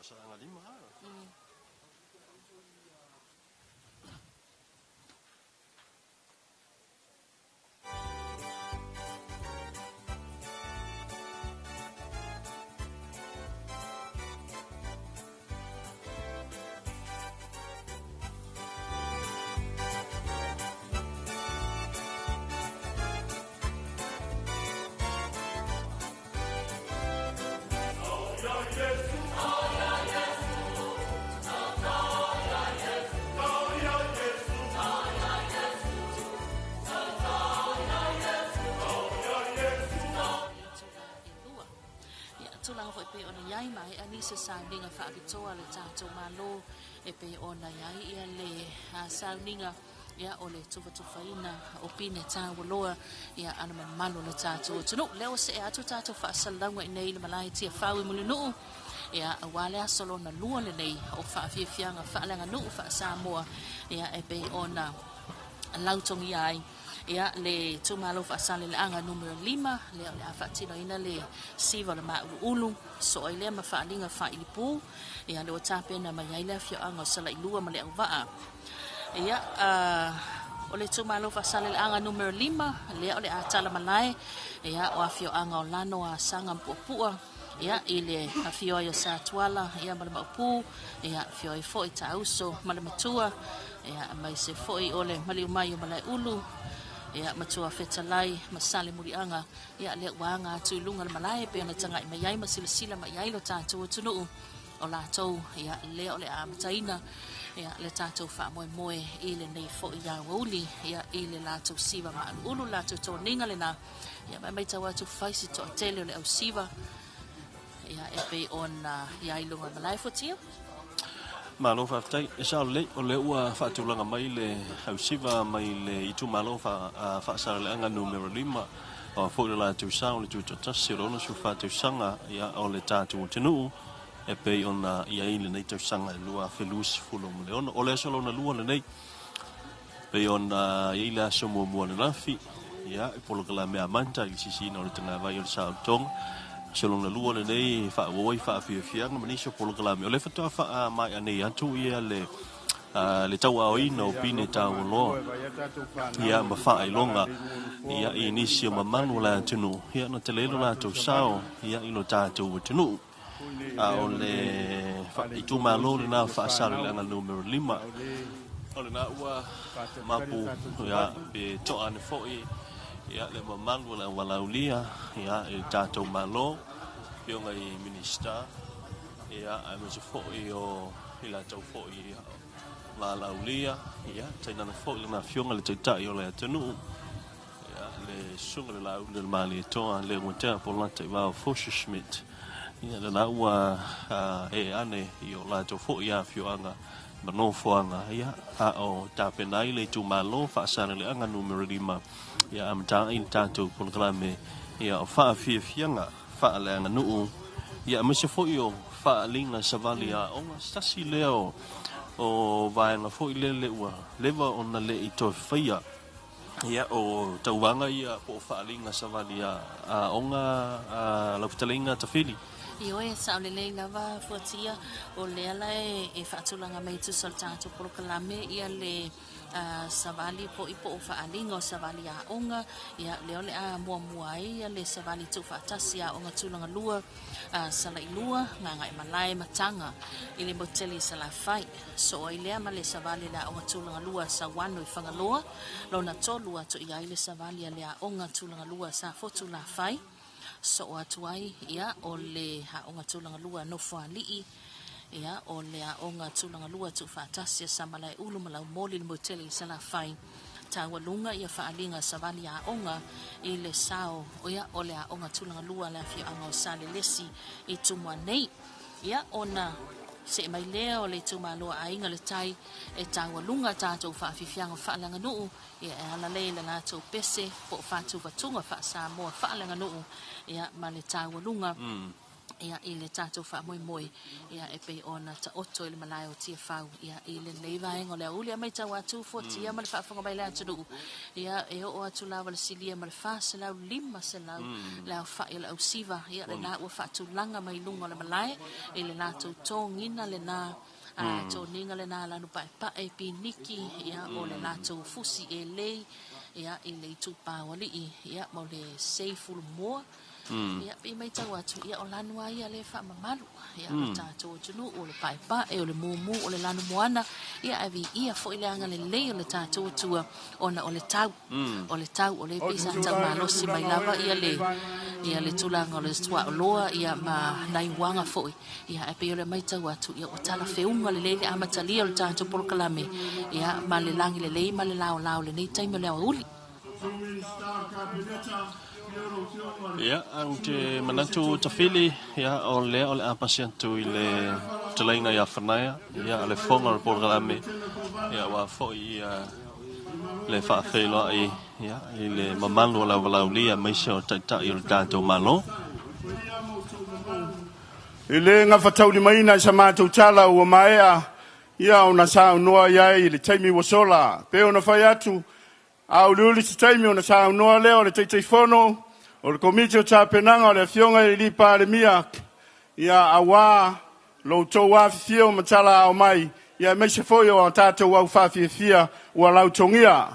Faasaleleaga 5 a. Ia, tulaga foi pei ona i ai maea nisi o sauniga faapitoa a le tatou Malo e pei ona i ai ia le sauniga ia o le tufatufaina o pine taualoa ia a le mamalu o le tatou atunuu. Lea ua see atu tatou faasalalauga i nei i le malae Tiafau i Mulinuu ia aua le aso lona lua lenei o faafiafiaga faaleaganuu faa-Samoa ia e pei ona lautogia ai ia le itumalo Faasaleleaga numera 5 lea o le a faatinoina le siva o le Māuluulu soo ai lea ma faaaliga faailipu ia lea ua tapena mai ai le afioaga o Salailua ma Leauvaa. Ia, o le itumalo Faasaleleaga numera 5 lea o le a tala malae ia o afioaga o Lano, Asaga ma Puapua ia i le afio ai o Satuala ia ma le Maopu ia afio ai foi Taauso ma le Matua ia aemaise foi o le maliu mai o Malaeulu ia Matua Fetalai ma Sale Muliaga ia lea ua aga atu i luga o le malae e pei ona tagai mai ai ma silasila mai ai lo tatou atunuu o latou ia lea o le a amataina ia le tatou faamoemoe i lenei foi aoauli ia i le latou siva mauluulu latou toniga lena ia ma e matau atu fai si toatele o le au siva ia e pei ona i ai luga o le malae fuatia. Malo faafetai. E sao lelei, o lea ua faatulaga mai le ausiva mai le itumalo Faasaleleaga numera 5, o a foi le latou sao i le tutoatasi o le 64 tausaga ia o le tatou atunuu e pei ona i ai lenei tausaga e 2026. O le aso lona lua lenei, pei ona i ai le aso muamua ananafi, ia, i polokalame amata i le sisiina o le tagavai o le saolotoga. Aso lona lua lenei e faaauau ai faafiafiaga ma nisi o polokalame. O lea faatoa faamaea nei atu ia le le tauaoina o pine taualoa ia ma faailoga ia i nisi o mamalu o le atunuu ia na tele lo latou sao ia i lo tatou atunuu. A o le itumalo lena Faasaleleaga numera 5, o lena ua mapu ia pe toa ane foi ia le mamalu o le aualaulia ia i le tatou Malo, afioga i Minisita ia aemaise foi o i latou foi ia valaaulia ia tainane foi lana afioga i le Taitai o le atunuu ia le susuga i le Laauli o le Malietoa Leogotea Polata Ivao Fosu Schmidt ia lena ua ee ane i o latou foi afioaga ma nofoaga ia a o tapena ai le itumalo Faasaleleaga numera 5 ia amata ai le tatou polokalame ia o faafiafiaga faaleaganuu ia aemaise foi o faaaliga savali aoga. Se tasi lea o vaega foi lele ua leva ona le i toe faia ia o tauvaga ia po o faaaliga savali aoga a lau fetalaiga Tafili. Ioe, sao lelei lava Fuatia, o lea la e faatulaga mai e tusa o le tatou polokalame ia le savali foi po o faaaliga o savali aoga, ia lea o le a muamua ai le savali tuufaatasi aoga tulaga lua Salailua, Gagaemalae ma Taga i le motele i Salafai. Soo ai lea ma le savali a le aoga tulaga lua Sauano i Fagaloa, lona tolu atu i ai le savali a le aoga tulaga lua Safotu Lafai. Soo atu ai ia o le aoga tulaga lua Nofoalii, ia o le aoga tulaga lua Tuufaatasi a Samalaeulu ma Laumoli i le motele i Salafai. Taualuga ia faaaliga savali aoga i le sao ia o le aoga tulaga lua a le afioaga o Salelesi i Tumua nei. Ia ona see mai lea o le itumalo a Aiga le Tai e taualuga tatou faafiafiaga faaleaganuu ia e ala lea i le latou pese po o faatuvatuga faa-Samoa faaleaganuu ia ma le taualuga. Ia, i le tatou faamoemoe, ia, e pei ona taoto i le malae o Tiafau, ia, i lenei vaega o le aoauli. A matau atu, fuatia ma le faafofoga mai le atunuu, ia, e oo atu lava le silia ma le 400, 500 le aofai o le ausiva, ia, lena ua faatulaga mai luga o le malae i le latou togina lena, toniga lena lanu paepae piniki, ia, o le latou fusi elei, ia, i le itupa o alii, ia, ma o le sei fulumoa. Ia, pei matau atu, ia, o lanu lava ia lea e faamamalu, ia, o le tatou atunuu, o le paepae, o le mumu, o le lanu moana, ia, ae viia foi le agalelei o le tatou Atua, ona o le tau, o le tau, o lea pei sa taumalosi mai lava ia le, ia le tulaga o le suaoloa, ia, ma nai uaga foi, ia, ae pei o le matau atu, ia, ua talafeuga lelei le amatalia o le tatou polokalame, ia, ma le lagi lelei ma le laolao i lenei taimi o le aoauli. Ia, ou te manatu Tafili, ia, o lea o le a pasi atu i le fetalaiga ia Fanaia, ia, o le fofoga o le polokalame, ia, aua foi ia le faafeiloai, ia, i le mamalu o le auvalaulia aemaise o Taitai o le tatou Malo. E le gafataulimaina i sa matou tala ua maea ia ona saunoa i ai i le taimi ua sola. Pe ona fai atu, a uliuli se taimi ona saunoa lea o le Taitaifono o le Komiti o Tapenaga o le Afioga i le Palemia, ia auā lo outou afifio ma talaao mai, ia aemaise foi o a tatou au faafiafia ua lautogia.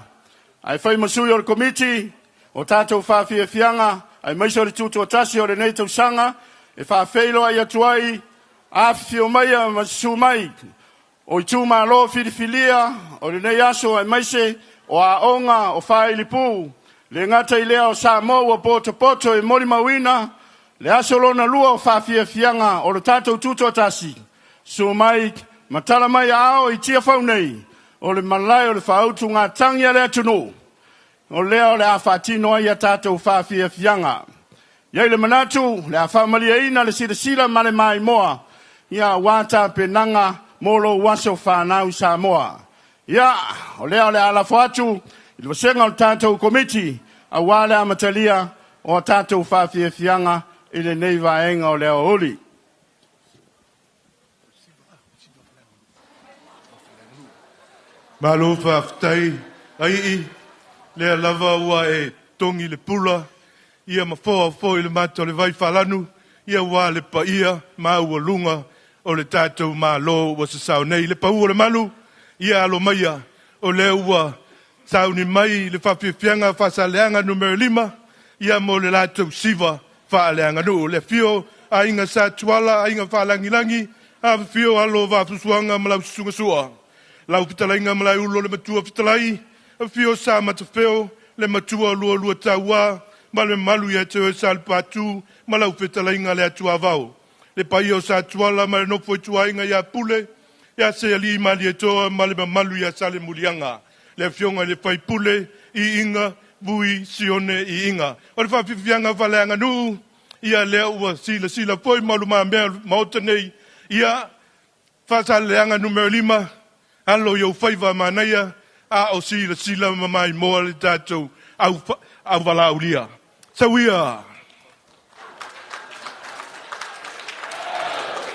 Ae fai ma sui o le Komiti o tatou faafiafiaga, aemaise o le tutoatasi o lenei tausaga, e faafeiloai atu ai, afifio maia ma susu mai o itumalo filifilia o lenei aso, aemaise o aoga o Faailipu, le gata i lea o Samoa ua potopoto e molimauina le aso lona lua o faafiafiaga o le tatou tutoatasi. Susu mai ma tala mai aao i Tiafau nei, o le malae o le faautugatagi a le atunuu, o lea o le a faatino ai a tatou faafiafiaga. I ai le manatu, le a faamalieina le silasila ma le maimoa, ia aua tapenaga mo lou aso fanau Samoa. Ia, o lea o le a lafo atu i le vasega o le tatou Komiti, aua le amatalia o a tatou faafiafiaga i lenei vaega o le aoauli. Malo faafetai ai lea lava ua e togi le pula ia ma foa foi le mata o le vai faalanu ia ua le paia maualuga o le tatou Malo ua sasao nei le pau o le malu ia alo maia o lea ua sauni mai le faafiafiaga Faasaleleaga numera 5 ia mo le latou siva faaleaganuu le afio aiga Sa Tuala aiga Faalagilagi afifio alo o Vaafusuaga ma lau susuga Sua lau fetalaiga Malaeulo le matua fetalai afio Sa Matafeo le matua lualua taua ma le mamalu ia te oe Salupatu ma lau fetalaiga le Atuavao le paia o Sa Tuala ma le nofo i tuaiga ia Pule ia Seali Malietoa ma le mamalu ia Salemuliaga le afioga i le Faipule Iiga Vui Sione Iiga o le faafiafiaga faaleaganuu ia lea ua silasila foi ma lumamea maota nei ia Faasaleleaga numera 5 alo i ou faiva manaia a o silasila ma maimoa le tatou auvalaulia. Sauia!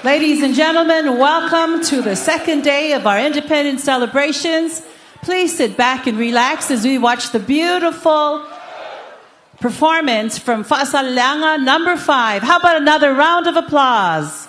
Ladies and gentlemen, welcome to the second day of our independence celebrations. Please sit back and relax as we watch the beautiful performance from Faasaleleaga number 5. How about another round of applause?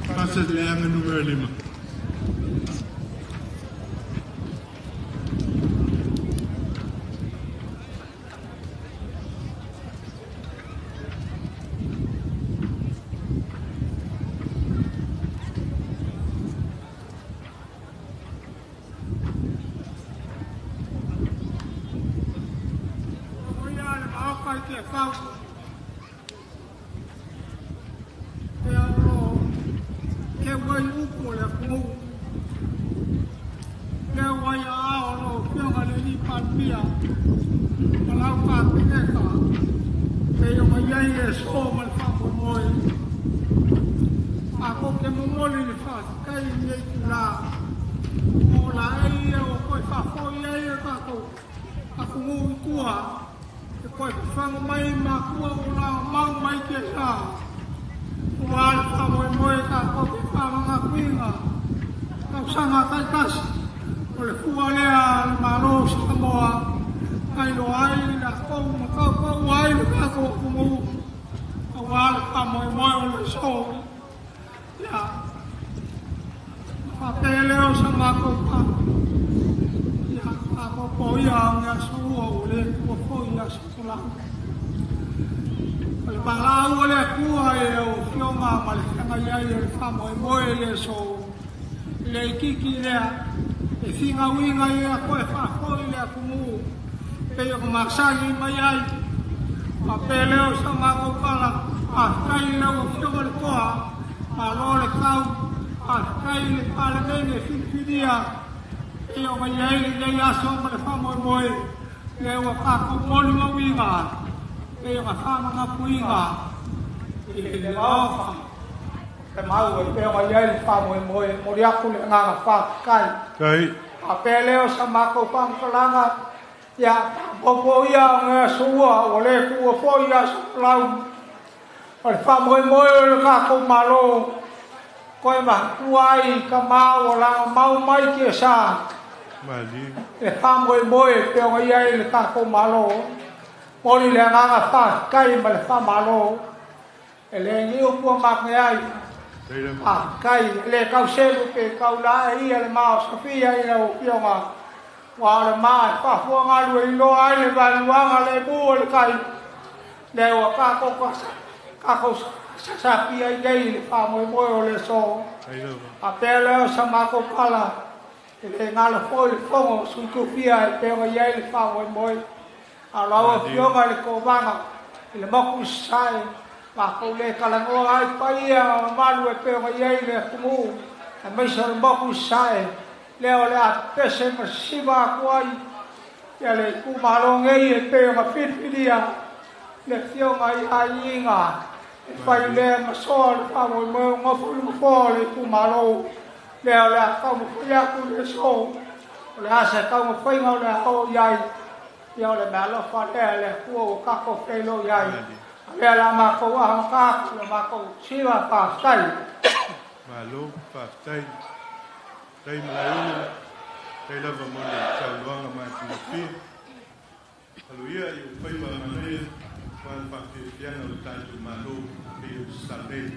Faasaleleaga Nu.5. E le galo foi le fogo o Sui Tofia e pei ona i ai le faamoemoe. A o lau Afioga i le Kovana i le moku i Sasae, matou le talanoa ai paia ma mamalu e pei ona i ai le atunuu aemaise o le moku i Sasae, lea o le a pepese ma sisiva atu ai ia le itumalo nei e pei ona filifilia le Afioga ia Iiga e fai lea ma soa o le faamoemoe o nofo i le nofoa o le itumalo. Lea o le a taumafai atu i le aso, o le a se taumafaiga o le a oo i ai, ia o le meaalofa lea e le Atua ua tatou feiloai ai. A lea o le a matou amata atu le matou siva faafetai. Malo, faafetai. Faafetai Malaeulu, faafetai lava mo le saunoaga matagofie. Alo ia i ou faiva manaia aua le faafiafiaga o le tatou Malo pei o tatalo nei.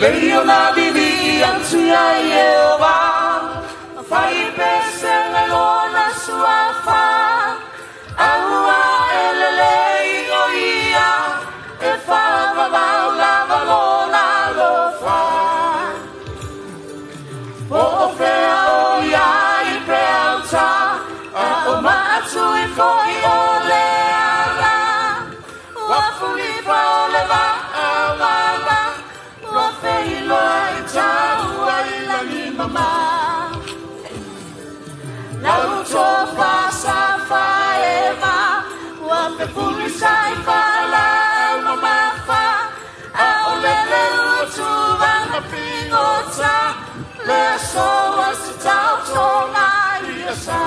Lei o na vili atu ia Ieova, fai pesega lona suafa, aua e lelei o ia, e faavavau lava lona alofa. Po o fea o ia i peauta, a o maatui foi o le ala, ua fulipa o le vaa ua feiloa i taua i lagi mama. Lau tofa sa faeva, ua fefulisa i faalaau mamafa, a o le leutu vana pigota, le aso a se tautoga ia sa.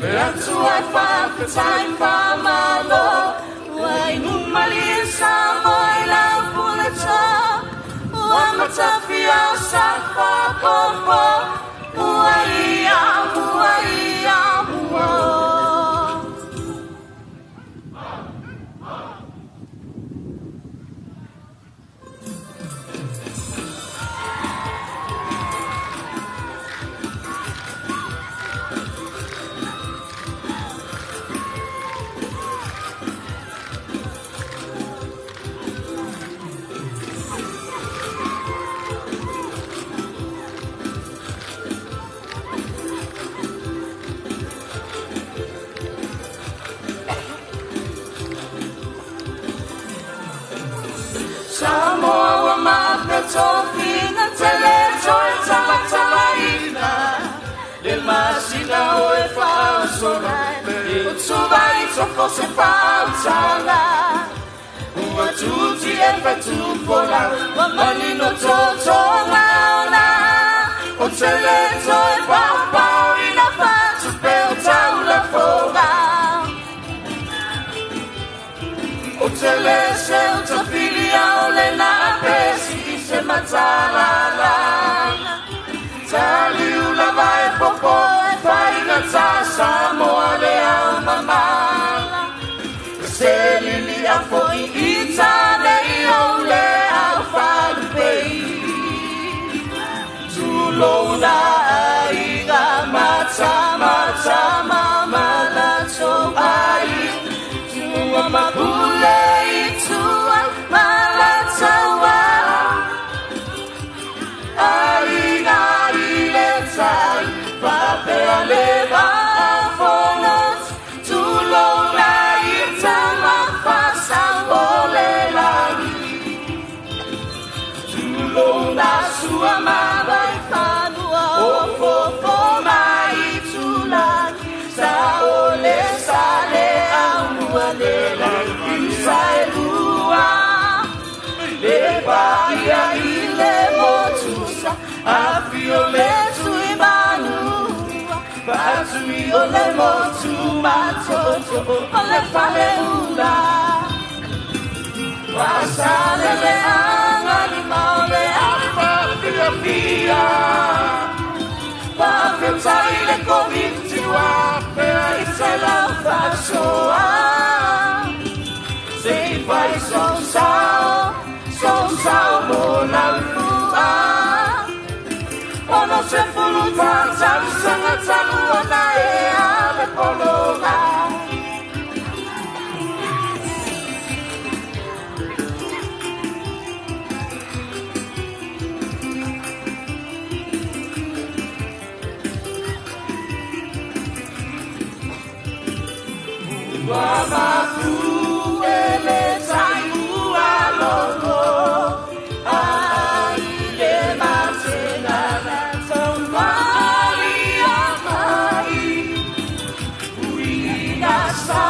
Le atua e faafetai faamalo, ua inumali sa moi lau puleto, ua matafia o sa faapopo, ua ia, ua ia, ua o. Samoa ua mafetofiga tele toe talatalaina, le masina o e faasola, o tuva i toko se fautaga, ua tuti e fatufola, ua manino totoga ona, o tele toe paopaoina fatupe o taulafoga. O tele se o tafilia o le na pesi i se matalala. Taliu lava e popo e faiga ta Samoa le au mamala. Se lili a foi i tane i au le au falupei. Tulona aiga mata mata mamala to ai. Tua mapule i tua malataua. Aiga i le tai, papea le vaafono. Tulona i tamafasa o le lagi. Tulona sua mavai fanua o fofo mai tulagi. Sa o le sa le motu matoto o le faleula. Faasalele agalima o le afa fiafia. Faafetai le Koviti ua afea i se lau faasoa. Se i fai sou sao, sou sao mo lau fua. Ono se fulu tausaga talu ona e ave pologa. Ua mapu e le tai ua logo, ai le matena na taumali a mai. Uiga sa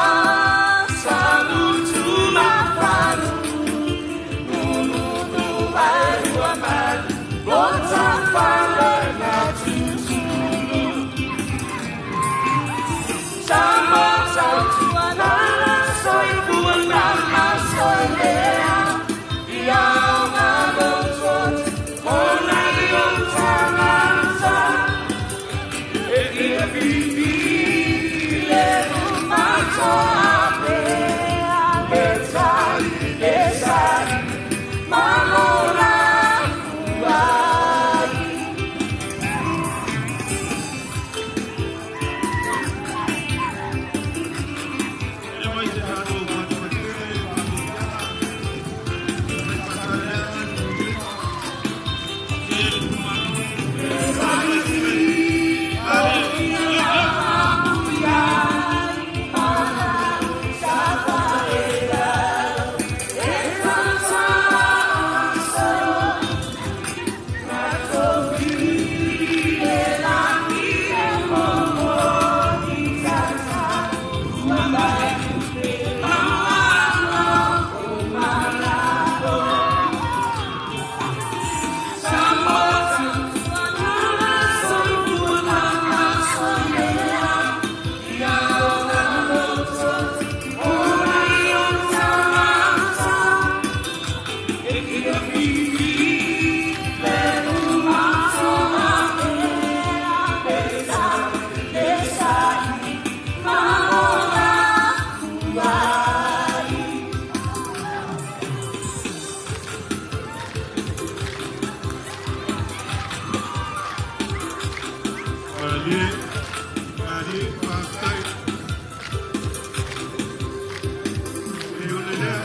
salutu mafanu, nununu ai ua malu, lota fale na tutulu. Sama tautuana soifua na masoilea, ia o ngalo ona i o tagata. E ia fifi le umato ape, le tai le sai, malola fuai. Malie, malie, faafetai. E o le lea.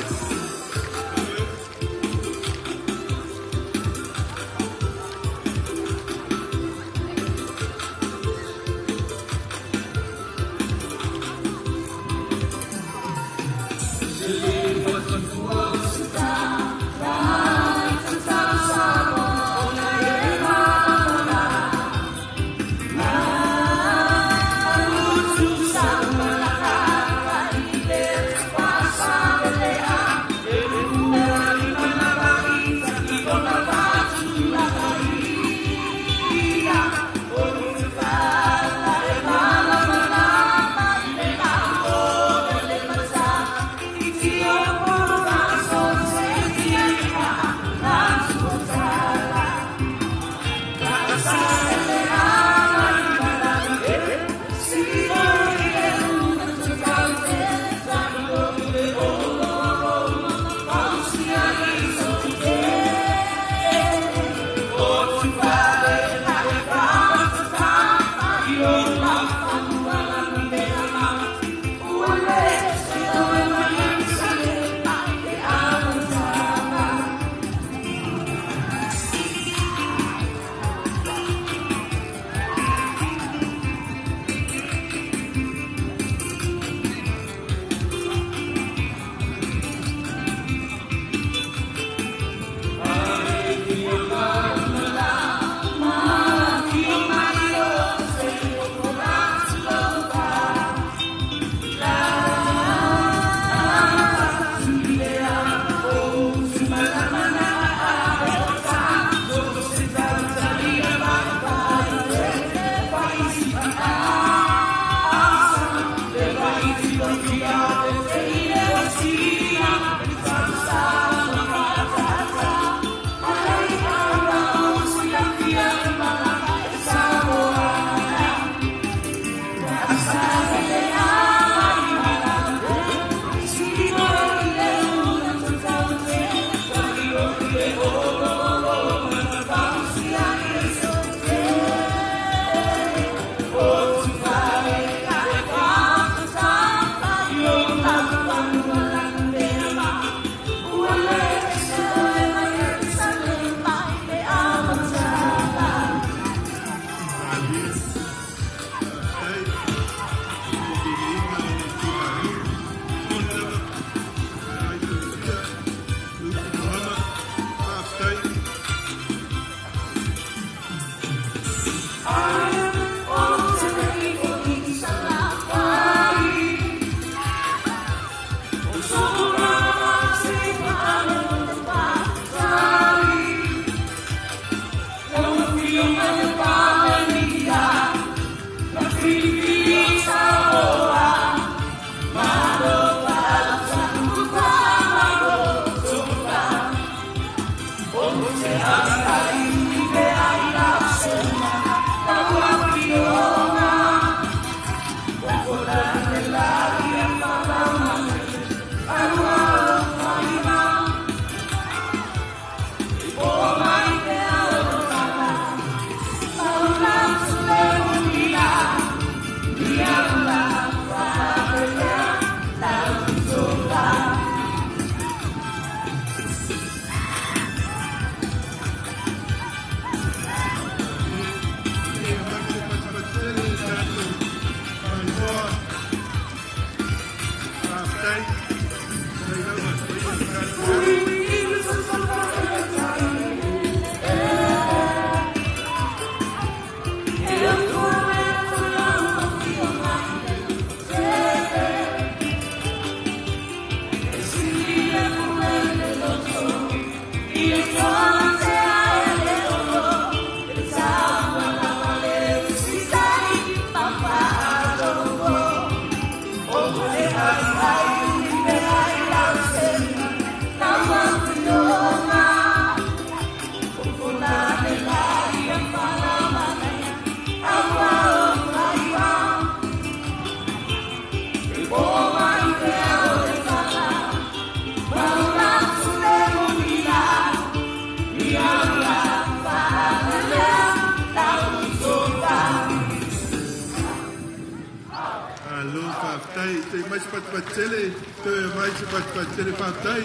Alo faafetai te mai se patupatutele toe mai se patupatutele faafetai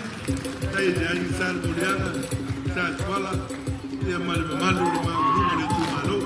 tai le aiga Sa le Moliaga Sa Tuala ia ma le mamalu o le maualuga o le itumalo.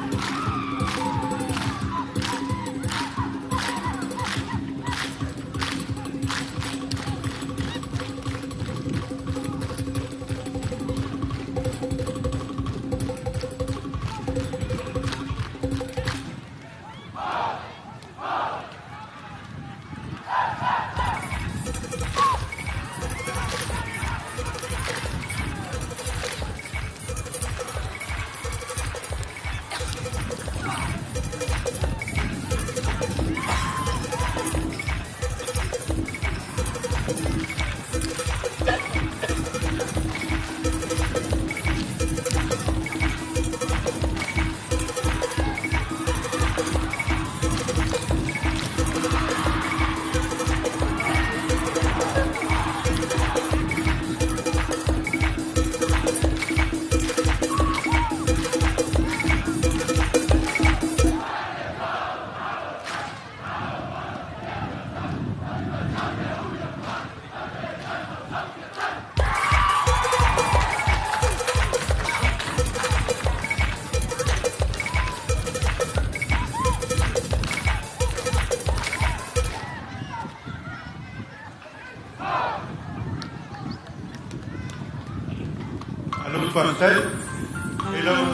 Alo faafetai e lau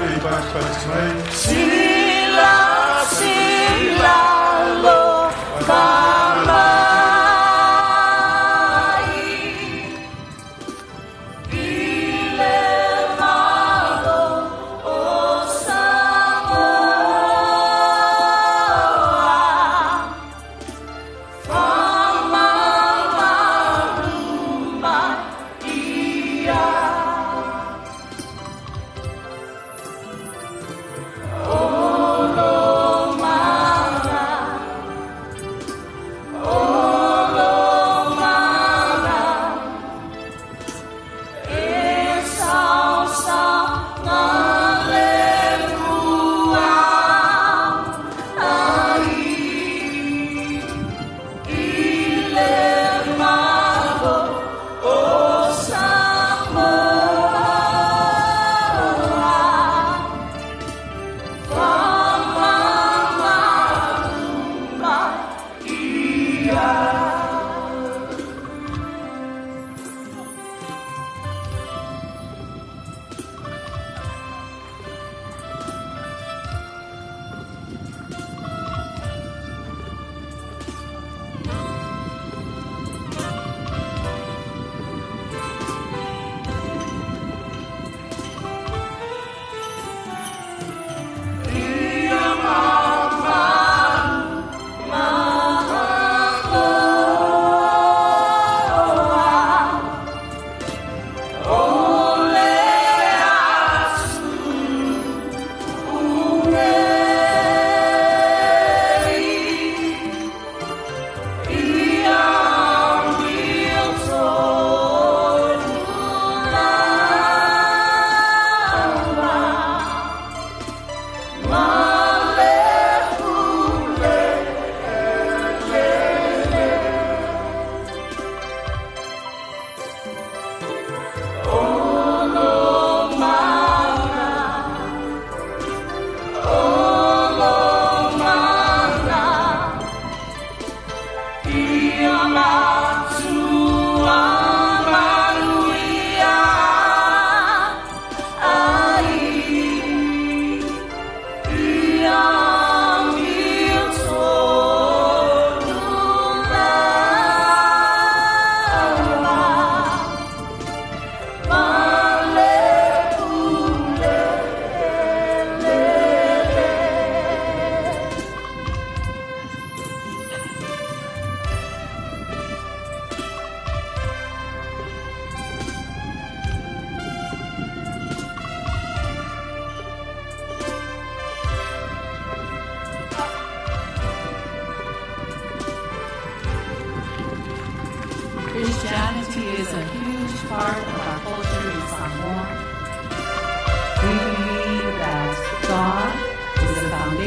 e patupatu mai. Sila sila lo kamai ile malo o Samoa whamamalu mai ia.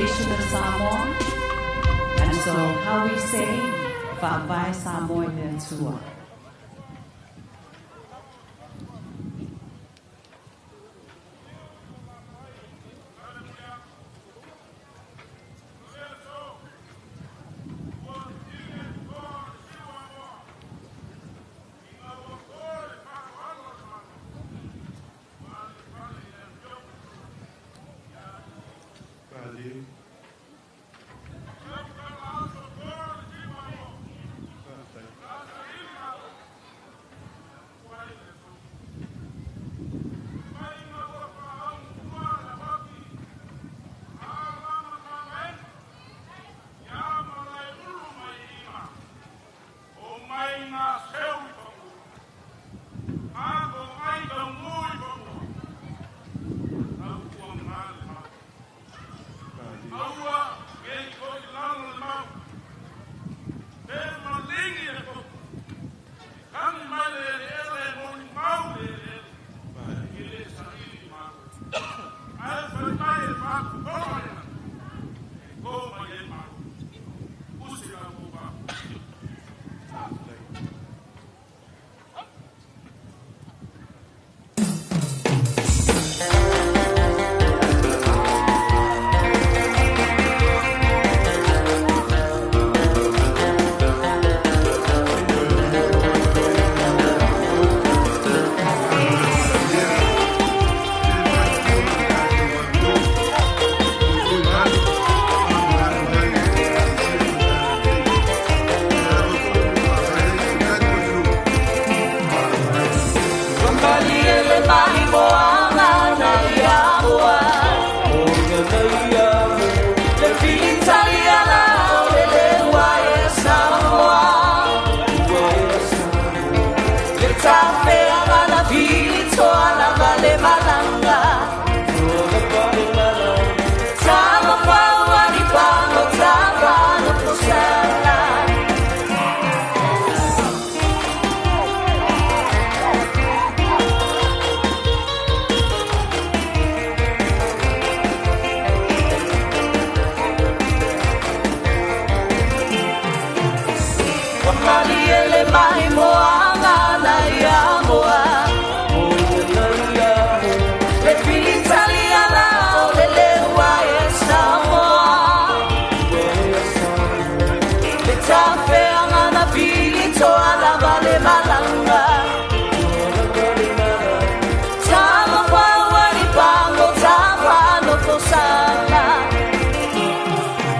nation of Samoa. And so how we say, Fa'avae Samoa i le Atua.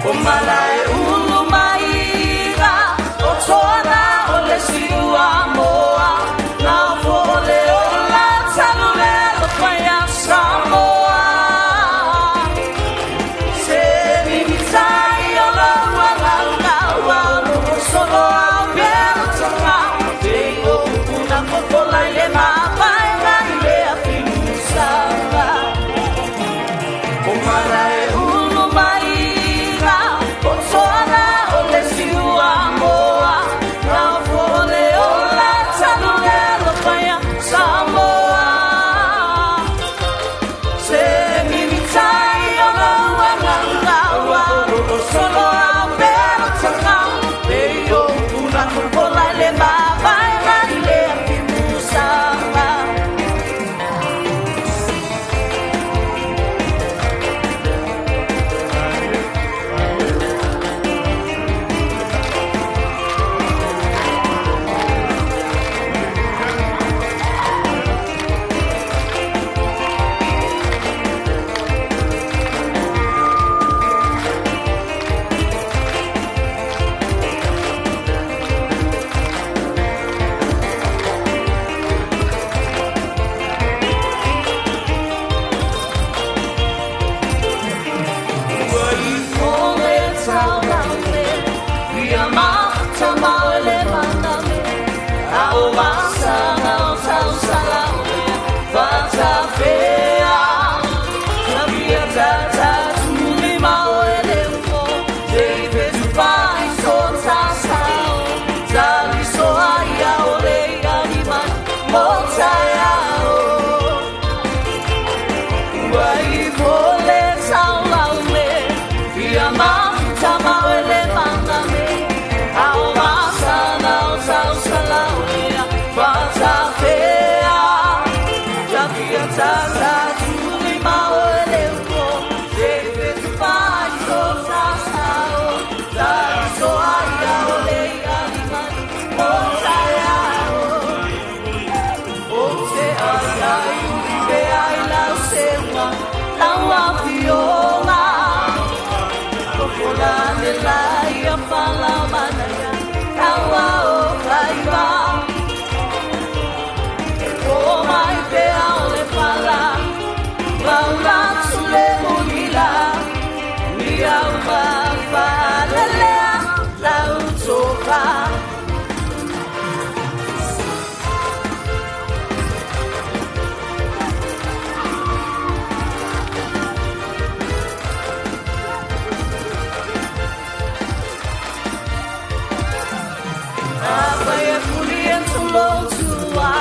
O malae ulu mai o toana o le siu. Tua,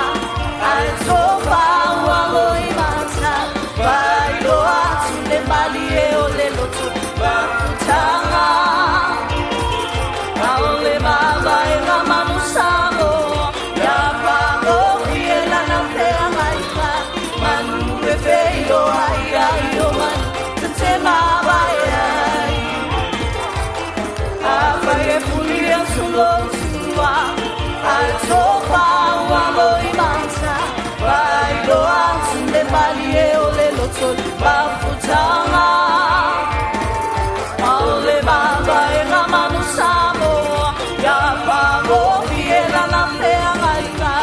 ai tofa ua loi mata, vai loa tu le malie o le loto mafutaga. Aole mavaega manu Samoa, ia fagofie lana feagaiga, manu e feiloai ai o manu te mavae ai. Afai e puli atu lou tua, ae tofa ua loi mata, failoa atu le malie o le loto mafutaga. Aole mavaega manu Samoa, ia fagofie lana feagaiga,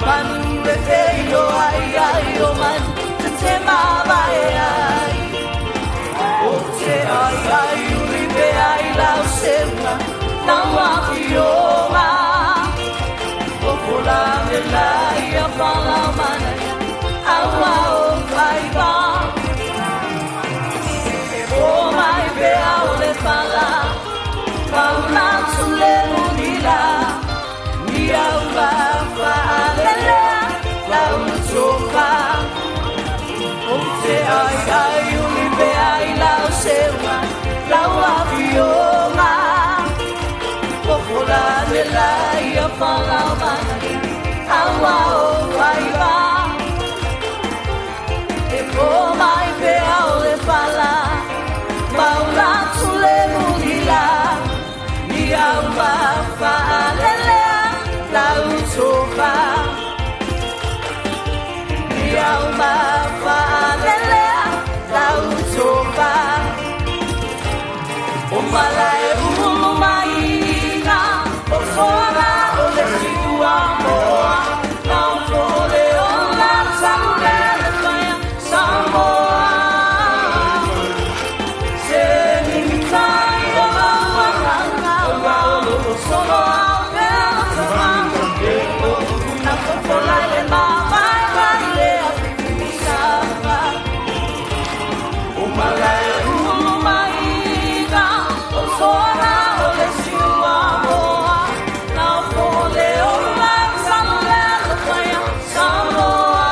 manu e feiloai ai o manu te mavae ai. O te ai ai uri pe ai lau seuga, nau afioga. O fola me lai a whalau manaia, aua o faiva. E o mai pea o le whala, mauna tu le munila. Ni au ma whaalelea, lau tofa. O te ai ai uri pe ai lau seuga, lau afioga. O fola me lai a whalau manaia, aua o faiva. E po mai pea o le whala, mauna tu le munila. Ni au ma whaalelea, lau tofa. Ni au ma whaalelea, lau tofa. O malae ulu mai o fora o le siua moa, nau fole o la salu le whaia Samoa. Se mimitai o lau alanga, o wao o solo au pea tama. E o na fofola le mavae vai le afikusava. O malae ulu mai o fora o le siua moa, nau fole o la salu le whaia Samoa.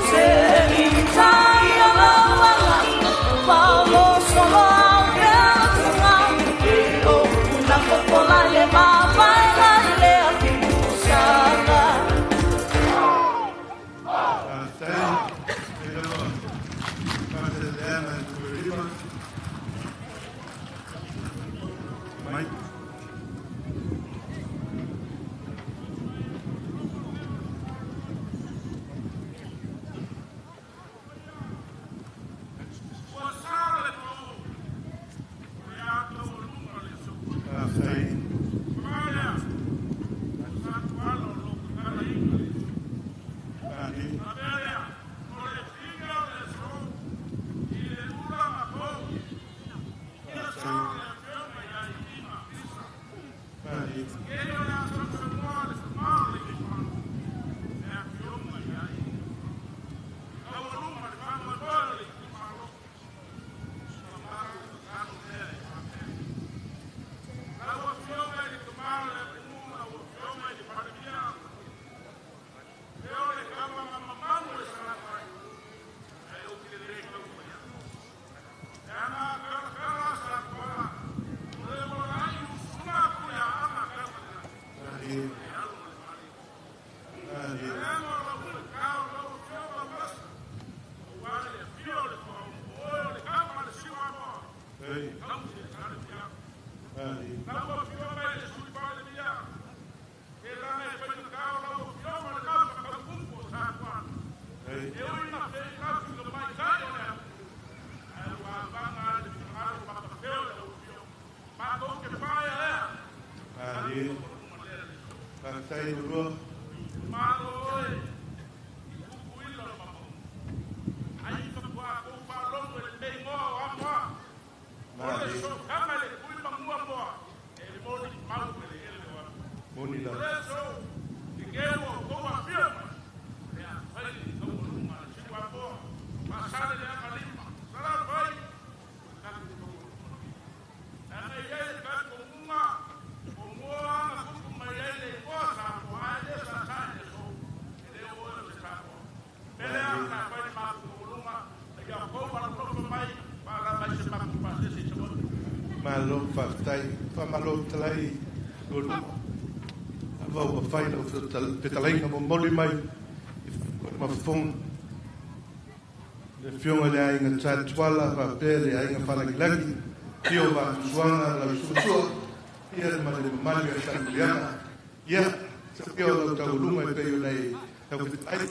Se mimitai o lau alanga, o wao o solo au pea tama. E o na fofola le mavae vai le afikusava. Mike. Faafetai. Faafetai. Faafetai. Faafetai lua. Moni la. Malo faafetai. Faamalo fetalai Lualuga. Lava ua fai lau fetalaiga momoli mai ma fofoga. Le afioga i le aiga Sa Tuala faapea le aiga Falagilagi, afio Vaafusuaga lau Suasua, ia ma le mamalu ia Salemuliaga. Ia, afio lau taualuga e pei ona e tau fetalai.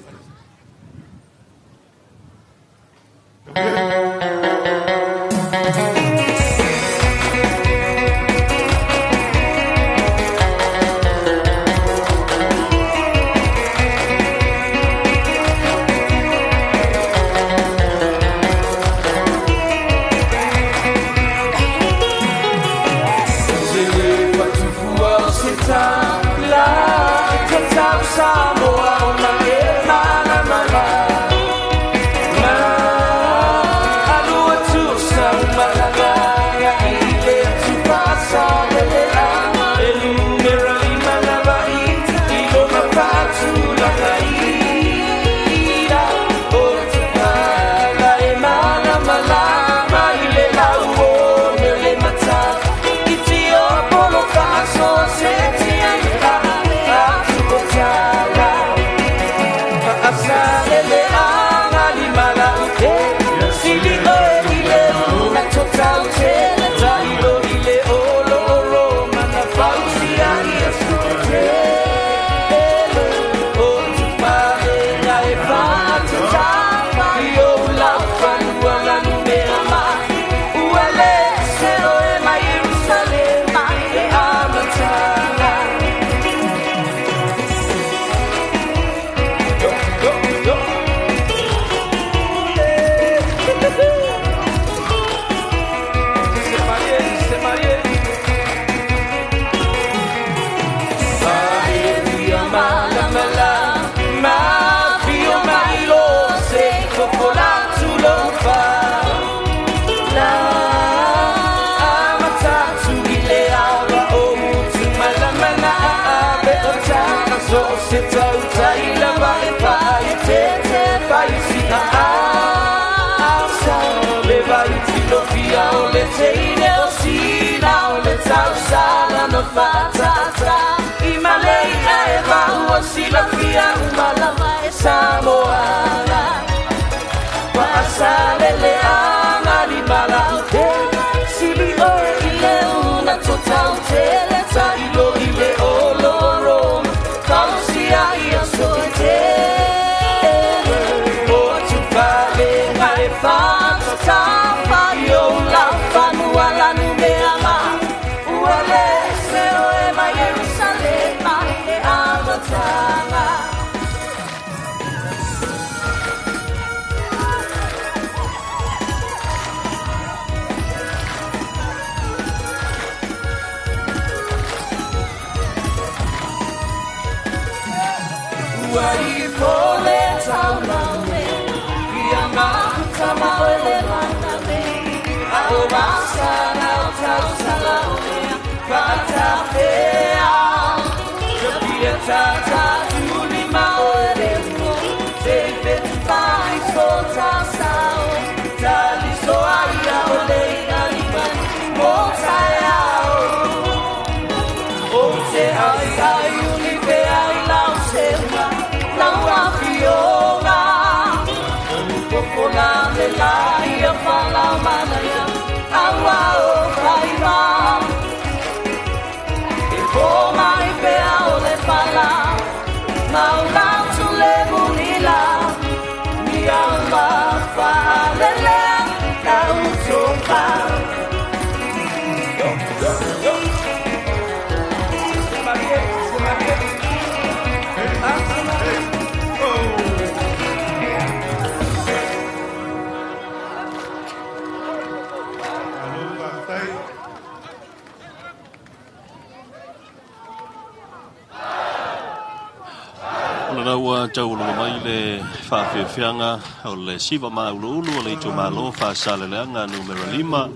Ua tauluga mai le faafiafiaga o le siva mauluulu o le itumalo Faasaleleaga numera 5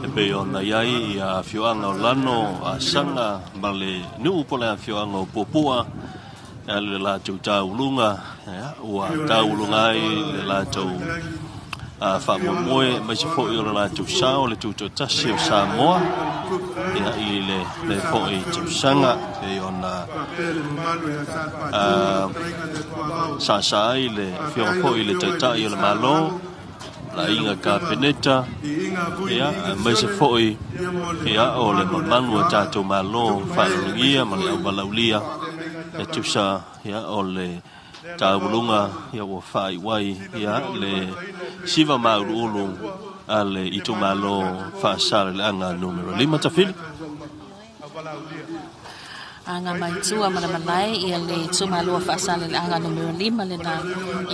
e pei ona i ai ia afioaga o Lano, Asaga ma le nuu po le afioaga o Puapua e le latou tauluga, ua tauluga ai le latou faamoemoe aemaise foi o le latou sao le tutoatasi o Samoa ia i lenei foi tausaga pei ona saasaa ai le afioga foi i le Taitai o le Malo, le Aiga Kapeneta, ia aemaise foi ia o le mamalu o tatou Malo faaloalogia ma le auvalaulia e tusa ia o le tauluga ia ua faaiu ai ia le siva mauluulu a le itumalo Faasaleleaga numera 5 tafili. Aga mai tua ma le malae ia le itumalo Faasaleleaga numera 5 lena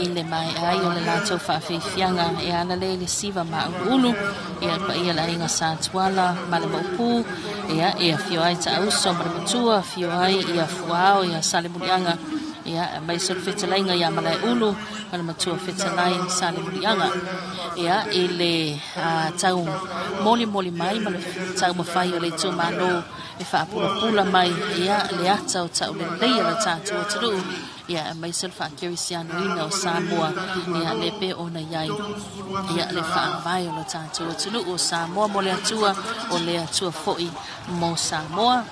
i le maea ai o le latou faafiafiaga e ala lea i le siva mauluulu ia le paia le aiga Sa Tuala ma le Maopu ia e afio ai Taauso ma le Matua, afio ai ia Fuao ia Salemuliaga ia aemaise o le fetalaiga ia Malaeulu ma le Matua fetalai Salemuliaga ia i le tau molimoli mai ma le taumafai o le itumalo e faapulapula mai ia le ata o taulelei a le tatou atunuu ia aemaise o le faakerisianoina o Samoa ia le pe ona i ai ia le faavae o le tatou atunuu o Samoa mo le Atua o le Atua foi mo Samoa.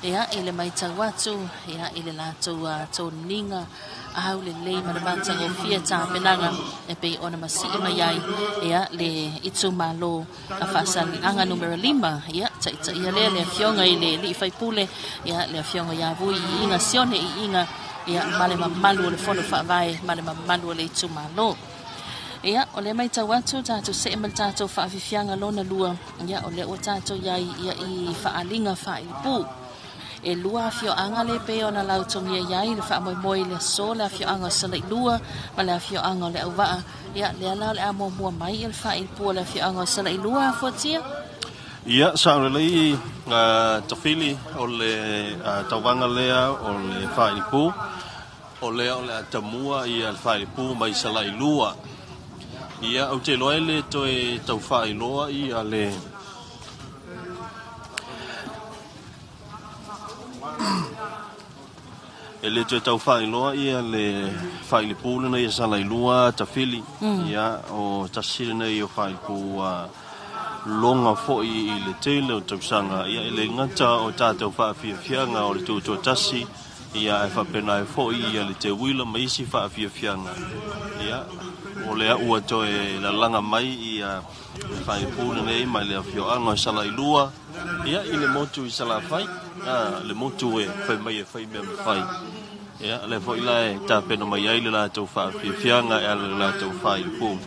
Ia i le matau atu ia i le latou toniga aulelei ma le matagofie tapenaga e pei ona masii mai ai ia le itumalo a Faasaleleaga numera 5 ia taitaia lea le afioga i le alii faipule ia le afioga ia Vui Iiga Sione Iiga ia ma le mamalu o le fono faavae ma le mamalu o le itumalo. Ia o lea matau atu tatou see ma le tatou faafiafiaga lona lua ia o lea ua tatou iai ia i faaaliga faailipu. E lua afioaga le pei ona lautogia i ai le faamoemoe i le aso, le afioaga o Salailua ma le afioaga o le Auvaa. Ia lea la o le a muamua mai le faailipu o le afioaga o Salailua Fuatia. Ia, sao lelei tafili o le tauvaga lea o le faailipu. O lea o le a tamua ia le faailipu mai Salailua. Ia, ou te iloa e le toe tau faailoa ia le E le toe tau faailoa ia le faailipu lenei e Salailua tafili. Ia, o tasi lenei o faailipu loga foi i le tele o tausaga. Ia, e le gata o tatou faafiafiaga o le tutoatasi, ia ae faapena ai foi ia le teuila ma isi faafiafiaga. Ia, o lea ua toe lalaga mai ia le faailipu lenei mai le afioaga o Salailua, ia i le motu i Salafai, le motu e fai mai e fai mea mafai. Ia, lea foi la e tapena mai ai le latou faafiafiaga e ala i le latou faailipu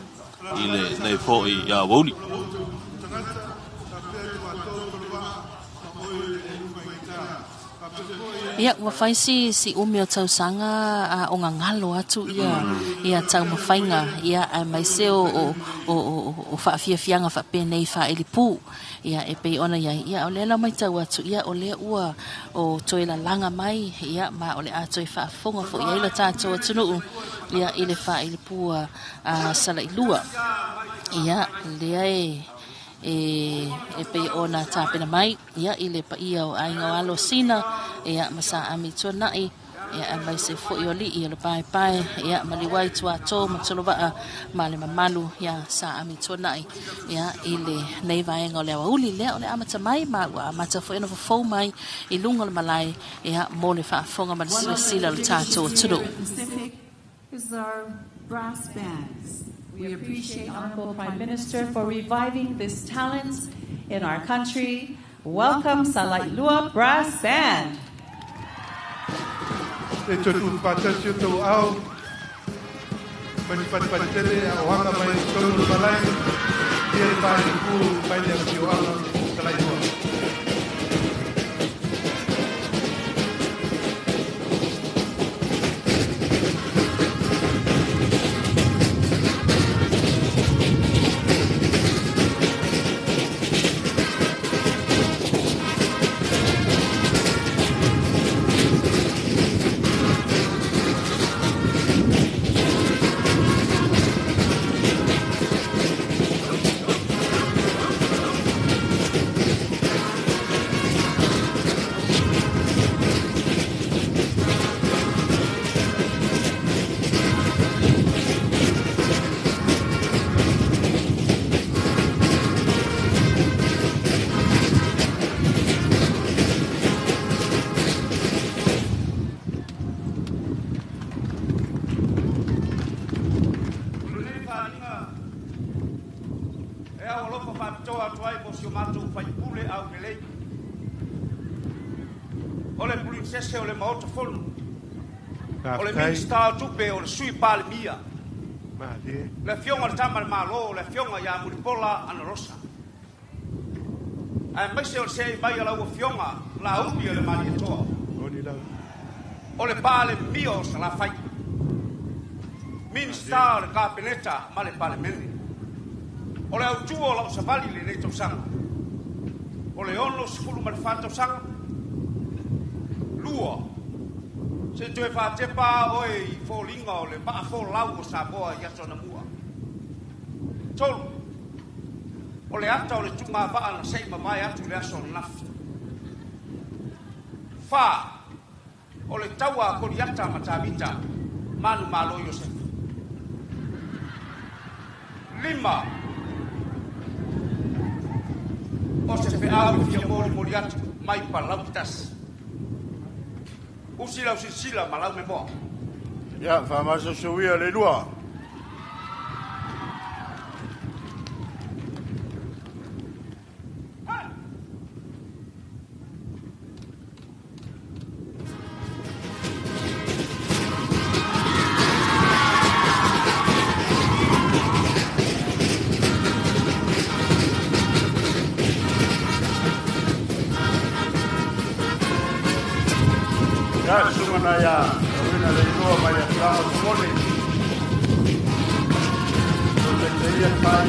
i lenei foi aoauli. Ia, ua fai si umi o tausaga a o gagalo atu ia ia taumafaiga ia aemaise o o o faafiafiaga faapenei faailipu ia e pei ona i ai. Ia o lea la matau atu ia o lea ua o toe lalaga mai ia ma o le a toe faafofoga foi i ai le tatou atunuu ia i le faailipu a Salailua. Ia lea e e pei ona tapena mai ia i le paia o aiga o alo Sina ia ma Sa Ami Tuanai ia aemaise foi o alii o le Paepae ia ma Liuai Tuato ma Tolovaa ma le mamalu ia Sa Ami Tuanai ia i lenei vaega o le aoauli lea o le amata mai ma ua amata foi ona fofou mai i luga o le malae ia mo le faafofoga ma le silasila o le tatou atunuu. Pacific is our brass bands. We appreciate Honorable Prime Minister for reviving this talent in our country. Welcome Salailua Brass Band. E toe tuufaatasi o tou aao mai le fatefate a o aga mai i totonu o le malae ia le faailipu mai le afioaga o Salailua. faapitoa atu ai mo si o matou faipule aulelei. O le Pulinisese o le Maota Fono. O le Minisita o Tupe, o le Sui Palemia. Le Afioga i le Tama a le Malo, le Afioga ia Mulipola Anarosa. Aemaise o le seei mai a lau Afioga Laauli o le Malietoa. O le Palemia o Salafai. Minisita o le Kapeneta ma le Palemene. O le autu o lau savali i lenei tausaga, o le 64 tausaga, 2, se i toe faatepa oe i foliga o le maa folau o Samoa i aso anamua. 3, o le ata o le tuugavaa na se i mavae atu i le aso ananafi. 4, o le taua a Koliata ma Tavita, manumalo Iosefa. 5, o se feau e fia molimoli atu mai Palauli 1. Usi lau silasila ma lau memoa. Ia, faamasosoia le lua. Ia, susuga na ia tauina le iloa mai le afioaga o Solone. O taitaia le fai.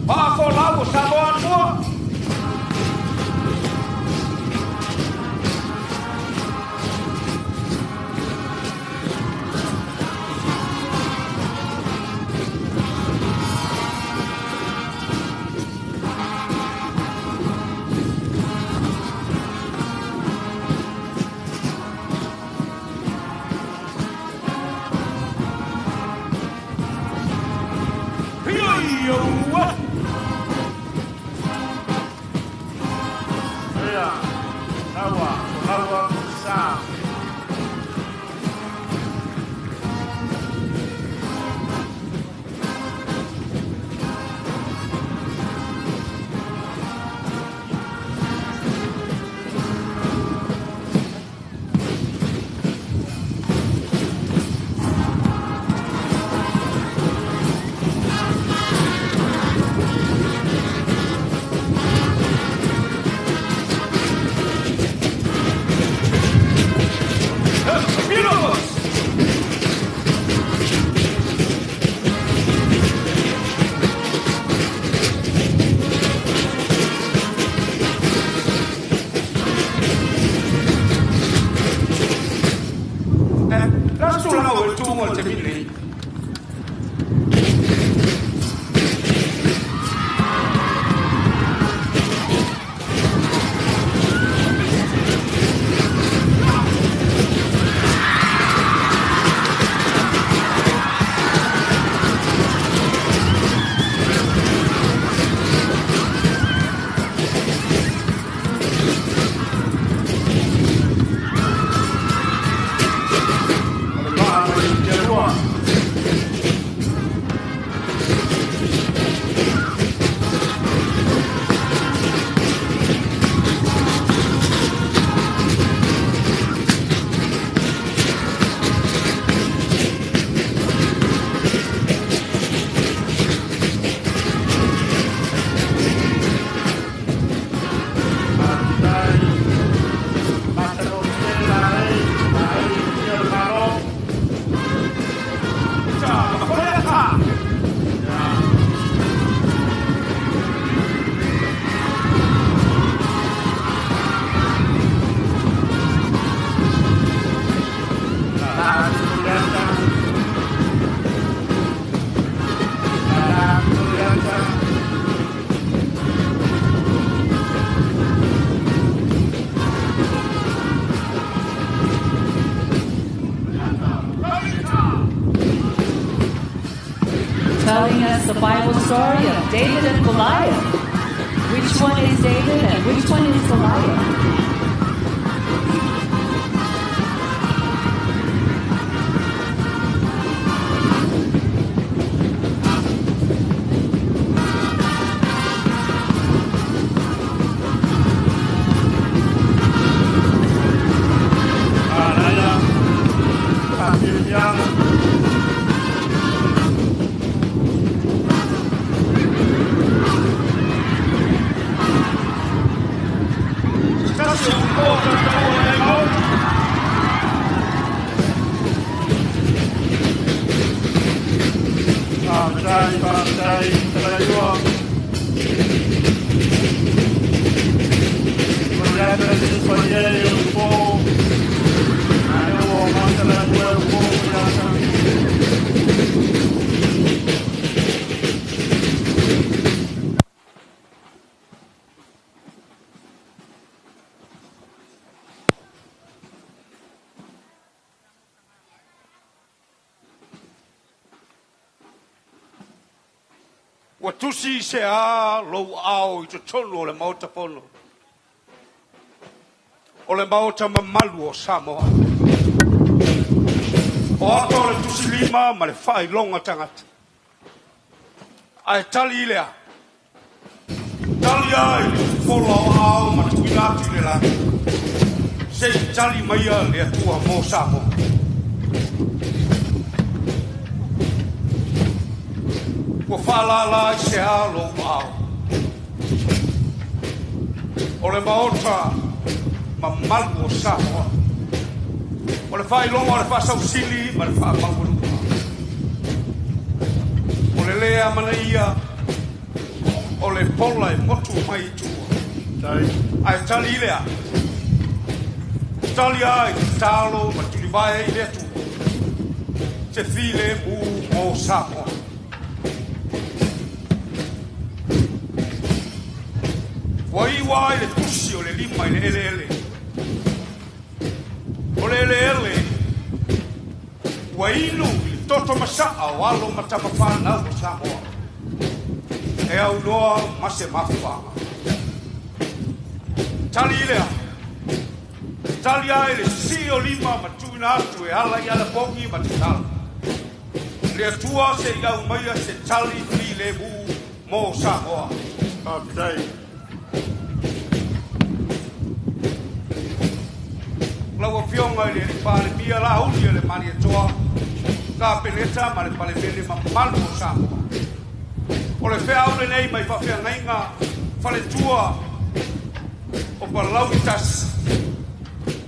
Faafolau o Samoa anamua. Ia, taua, o laua, sa. Beautiful! La tulaga o le tuuga o le taimi lenei. O le maa mai Tialua. the Bible story of David and Goliath. Which one is David and which one is Goliath? Ua tusi se a lou ao i totonu o le Maota Fono. O le Maota mamalu o Samoa. O ata o le tusi lima ma le faailoga tagata. Ae tali i le a? Tali a i le fola o ao ma tuuina atu i le lagi. Se i tali maia le Atua mo Samoa. Ua faalala i se a lou ao. O le Maota mamalu o Samoa. O le faailoga o le faasausili ma le faamaualuga. O le lē amanaia o le pola e motu mai i tua. Ae tali i le a? Tali a i tatalo ma tulivae i le Atua. Se filemu mo Samoa. Ua iu ai le tusi o le lima i le eleele. O le eleele ua inu i le toto masaa o alo ma tamafanau o Samoa. E aunoa ma se mafuaaga. Tali i le a? Tali ai le sii o lima ma tuuina atu e ala i alapogi ma tatalo. Le Atua se i aumaia se tali filemu mo Samoa. Faafetai. Lau Afioga i le Palemia Lauli o le Malietoa, Kapeneta ma le Palemene mamalu o Samoa. O le feau lenei mai faafeagaiga faletua o Palauli tasi.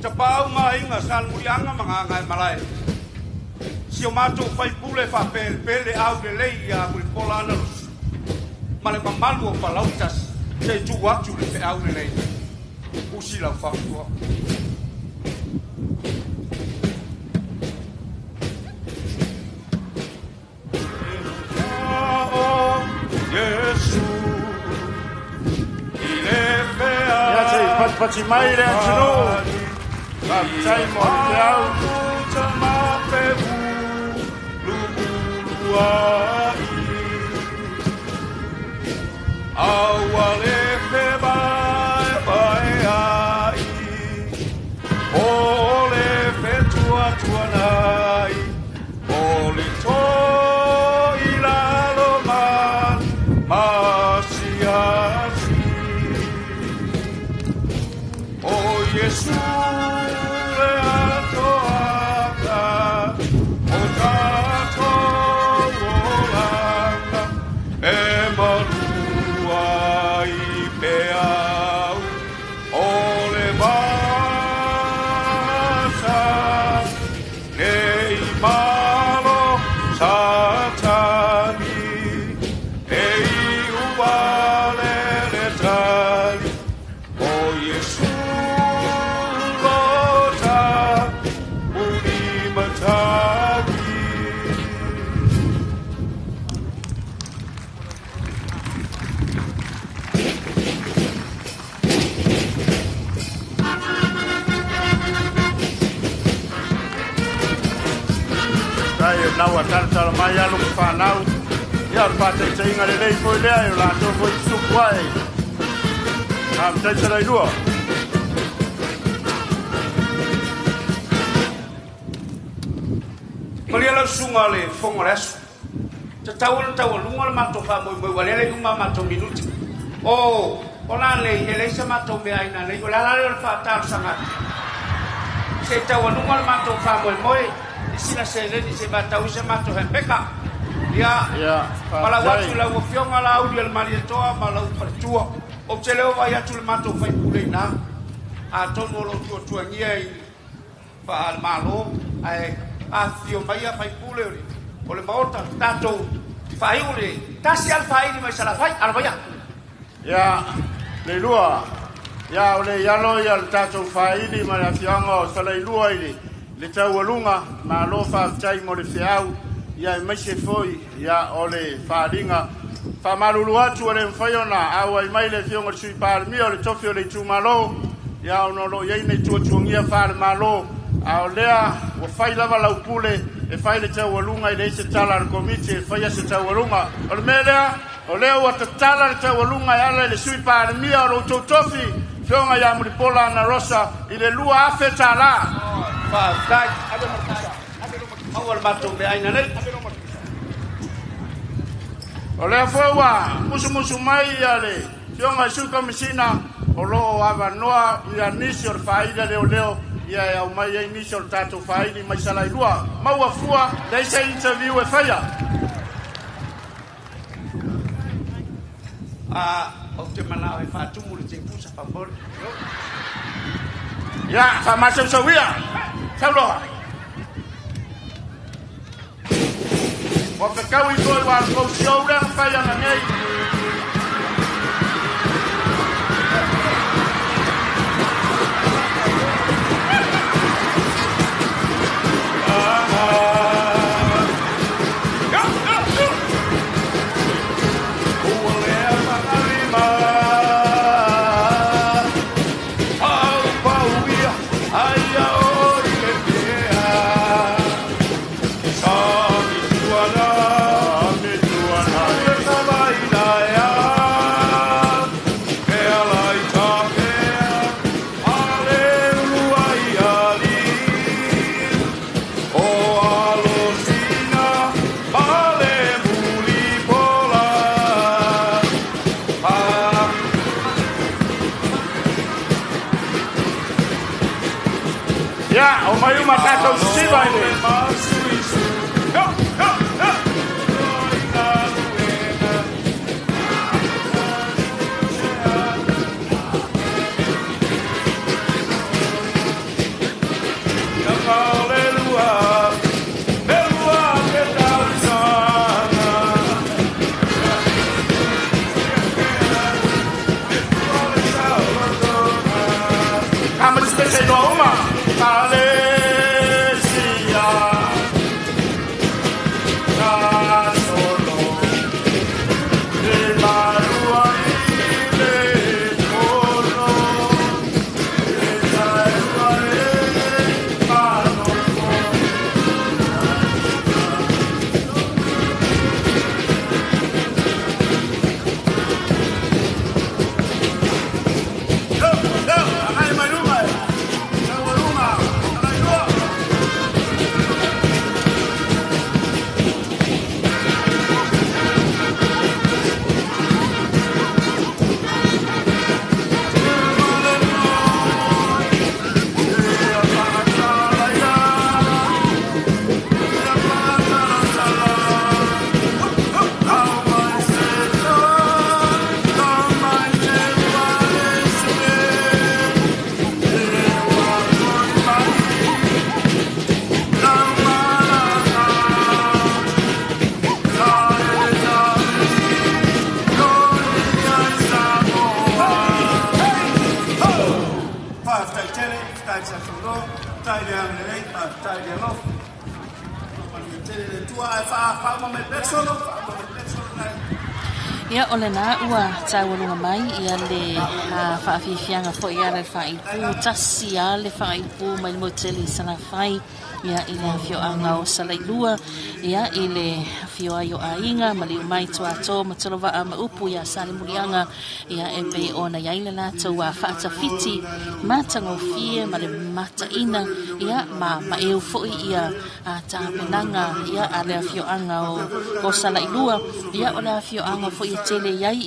Tapaau ma aiga sa le muliaga ma Gagaemalae. Si o matou faipule faapelepele au lelei ia Mulipola Anarosi ma le mamalu o Palauli tasi se i tuu atu le feau lenei. Usi lau faafofoga. Ia se i patipati mai le atunuu. Faafetai mo le feau. Faafetai o lau talatala mai alo ma fanau. Ia, o le faataitaiga lelei foi lea e o latou foi tutupu ae. Faafetai Salailua. Malia lau susuga o le Fofoga o le Aso. Tatau ona taualuga le matou faamoemoe ua lele uma a matou minute. O o la nei e leai sa matou meaai nanei o le ala lea o le faatalosaga atu se i taualuga le matou faamoemoe i sina seleni se i faatau ai sa matou hepeka. Ia, valaau atu i lau Afioga Laauli o le Malietoa ma lou faletua. Ou te le o vaai atu i le matou faipule i ina. Atonu o lo o tuatuagia i faale-Malo, ae afifio mai a faipule o le Maota, tatou faaiu le tasi lava le faili mai Salafai. Alo maia. Ia, Leilua, ia o le alo ia le tatou faili ma le afioaga o Salailua i le taualuga, malo faafetai mo le feau, ia aemaise foi ia o le faaaliga. Faamalulu atu ua le mafai ona auai mai le afioga i le Sui Palemia o le tofi o le itumalo, ia ona o lo o i ai nei tuatuagia faale-Malo, a o lea ua fai lava lau pule e fai le taualuga, e leai se tala a le Komiti e faia se taualuga. O le mea lea, o lea ua tatala le taualuga e ala i le Sui Palemia o lo outou tofi, Afioga ia Mulipola Anarosa i le $2,000. Faafetai. Maua le matou meaai nanei. O lea foi ua musumusu mai ia le Afioga i le Sui Komesina o lo o avanoa ia nisi o le faili a leoleo ia e aumai ai nisi o le tatou faili mai Salailua. Maua fua, leai se interview e faia. Ou te manao e faatumu le tepusa faamolemole. Ia, faamasausauia. Sauloa. Ua fetaui foi ua kou show lea na fai ana nei. Ia, o mai uma tatou sisiva i le. Kama se iloa uma. Alesia. Nasolo. Le malua i le fono. Le taua e manofo. Yo, yo, agai mai luma e. Taualuga, Salailua. Faafetai tele, faafetai Sasololo, faafetai le agalelei, faafetai le alofa. Manuia tele le Atua ae faauma mai pea le solo, faauma mai pea le solo nai. Ia, o lena ua taualuga mai ia le faafiafiaga foi ala le faaiupū, tasi a le faaiupū mai le motu tele i Salafai. ia i le afioaga o Salailua, ia i le afio ai o aiga, maliu mai Tuato ma Tolovaa ma upu ia Salemuliaga, ia e pei ona i ai le latou faatafiti matagofie ma le mataina, ia ma maeu foi ia tapenaga ia a le afioaga o Salailua. Ia o le afioaga foi e tele i ai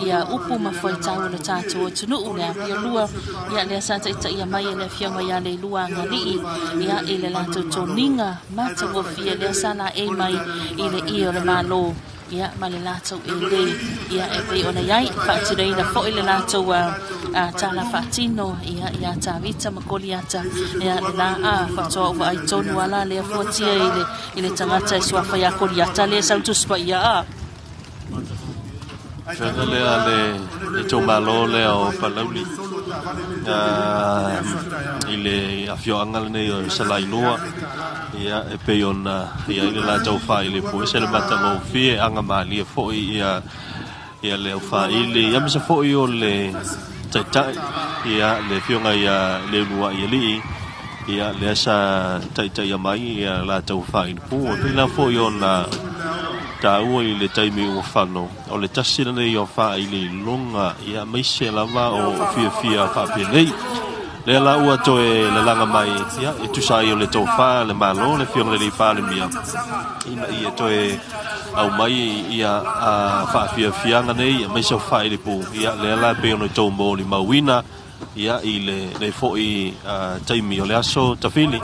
ia upu ma fuaitau o le tatou atunuu, le Apiolua, ia lea sa taitaia mai e le afioga ia Leilua Agalii, ia i le latou toniga matagofie lea sa laei mai i le ie o le Malo, ia ma le latou ele, ia e pei ona i ai faatinoina foi le latou tala faatino ia ia Tavita ma Koliata, ia le la faatoa ou vaai tonu ala lea fuatia i le tagata e suafa ia Koliata lea sau tusi paia a. Faiga lea le itumalo lea o Palauli i le afioaga lenei o Salailua, ia e pei ona i ai le latou faaili ese le matagofie agamalie foi ia le aufaili, ia aemaise foi o le taitai, ia le afioga ia Leuluai Alii, ia lea sa taitaia mai ia latou faailipu. E pei la foi ona taua i le taimi ua fano, o le tasi lenei o faailiiloga, ia aemaise lava o fiafia faapenei. Lea la ua toe lalaga mai, ia e tusa ai o le tofa le Malo, le afioga i le Palemia, ina ia toe aumai ia faafiafiaga nei, aemaise o faailipu, ia lea la pei ona outou molimauina ia i le foi taimi o le aso tafili.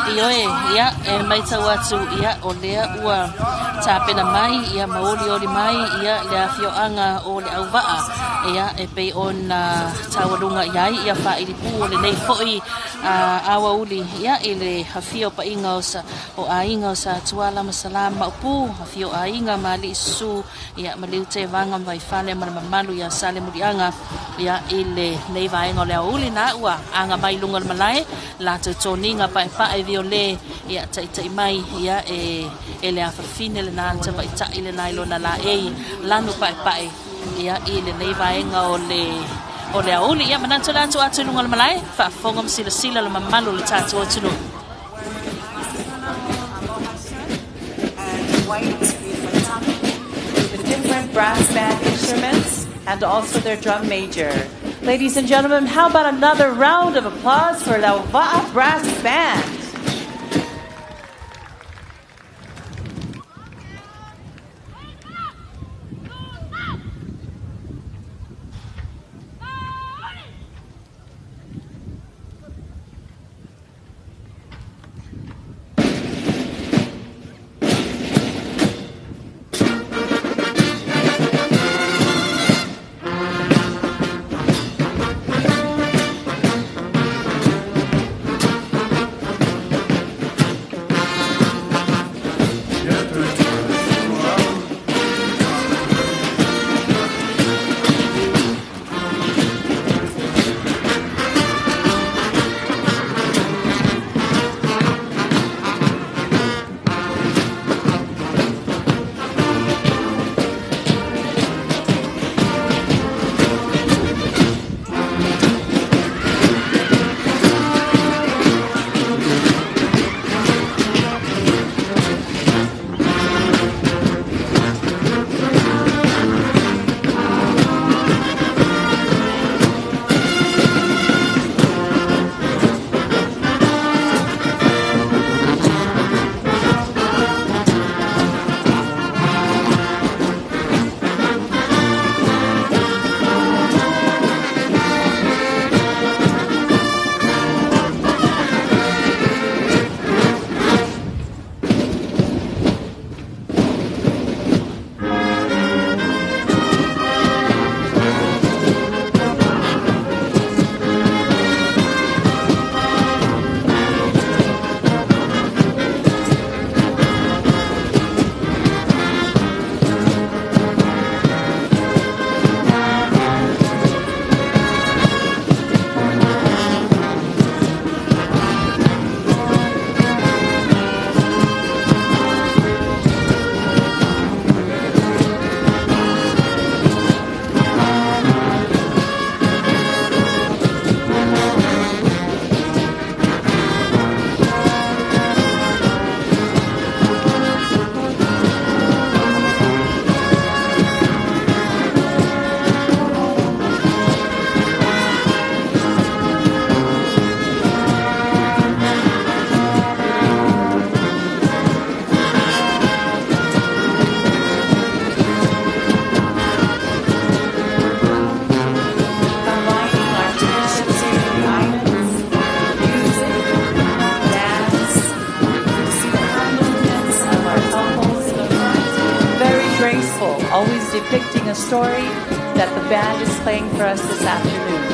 Ioe, ia, e maitau atu, ia, o lea ua tapena mai, ia, ma olioli mai, ia, le afioaga o le Auvaa, ia, e pei ona taualuga i ai, ia, faailipu o lenei foi aoauli, ia, i le afio pa'iga o, sa, o aiga o Sa Tuala ma Salama Maupu, afio aiga ma alii susu, ia, ma liute vaga ma vaifale ma le mamalu ia Salemuliaga, ia, i lenei vaega o le aoauli na ua aga mai i luga o le malae, latou toniga paepae viole, ia, taitai mai, ia, e le afafine lena le tamaitai lena i lona laei lanu paepae, ia, i lenei vaega o le aoauli. Ia, manatu le atu atu i luga o le malae, faafofoga ma silasila le mamalu o le tatou atunuu. And white with different brass band instruments and also their drum major. Ladies and gentlemen, how about another round of applause for Lauva'a Brass Band? depicting a story that the band is playing for us this afternoon.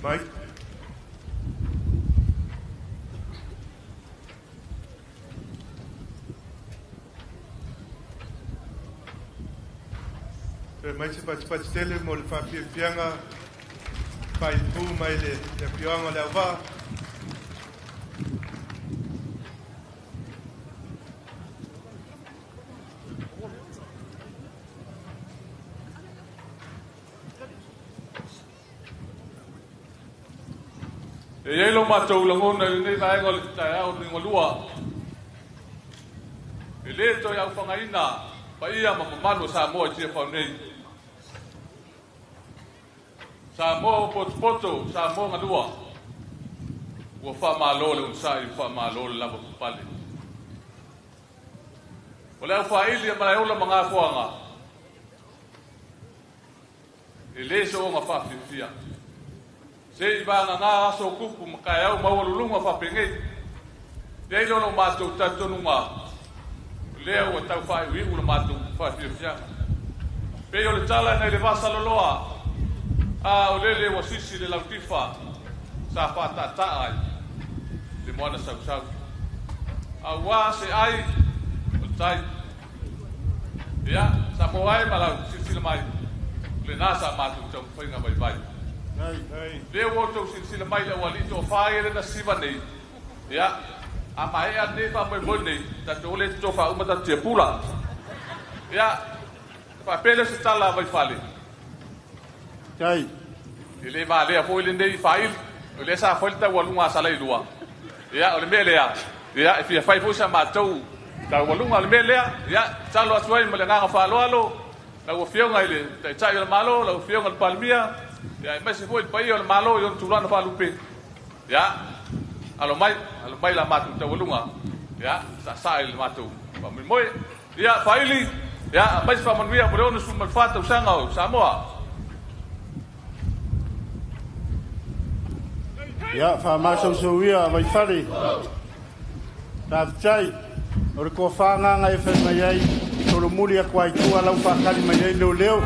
Mike. Toe mai se fatifati tele mo le faafiafiaga faipū mai le afioaga o le Auvaa. E iai lo matou lagona i lenei vaega o le taeao liugalua, e lē toe aufagaina paia ma mamalu o Samoa i Tiafau nei. Samoa ua potopoto, Samoa galua, ua faamalo le onosa'i, ua faamalo le lavapapale. O le aufaili e Malaeola ma Gafoaga, e lē so'oga faafiafia. Se i vagagā aso o kupu ma kaeau maualuluga faapenei. Iai lea o lo matou talitonuga, lea ua tau faaiuiu le matou faafiafiaga. Pei o le tala nai le vasaloloa, a o lele ua sisi le lautifa sa faataataa ai le moana sausau. Auā se ai o le tai. Ia, Samoa e ma lau silasila mai, o lenā sa matou taumafaiga vaivai. Lea ua outou silasila mai i le aualii toafā ia lea na siva nei. Ia, a maea lenei faamoemoe lenei, tatou o lea e totofa uma tatou tiapula. Ia, faapea lea o se tala a Vaifale. E le valea foi lenei faaili, o lea sa fai le taualuga a Salailua. Ia, o le mea lea, ia, e fia fai foi sa matou taualuga. O le mea lea, ia, tatalo atu ai ma le agaga faaaloalo, lau Afioga i le Taitai o le Malo, lau Afioga i le Palemia, ia, aemaise foi le paia o le Malo i ona tulaga faalupe. Ia, alo mai, alo mai la matou taualuga, ia, saasaa i le matou faamoemoe. Ia, faaili, ia, aumai se faamanuia mo le 64 tausaga o Samoa. Ia, faamasausauia Vaifale. Faafetai. O le tofa agaga e fai mai ai, solomuli atu ai tua lau faakali mai ai leoleo.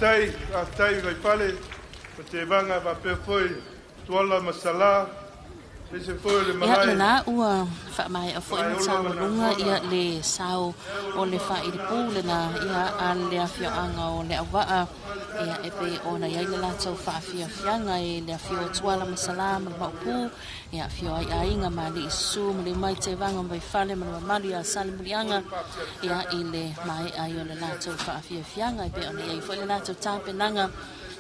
Faafetai, faafetai Vaifale ma Tevaga faapea foi Tuala ma Salā, aemaise foi o le Ia, malae. lena ua faamaea foi ma taualuga ia le sao o le faailipu lena ia a le afioaga o Leauvaa ia e pei ona i ai le latou faafiafiaga i le afio o Tuala ma Salā ma le Maopu ia afio ai aiga ma alii susu ma Liumai Tevaga ma Vaifale ma le mamalu ia Salemuliaga ia i le maea ai o le latou faafiafiaga e pei ona i ai foi le latou tapenaga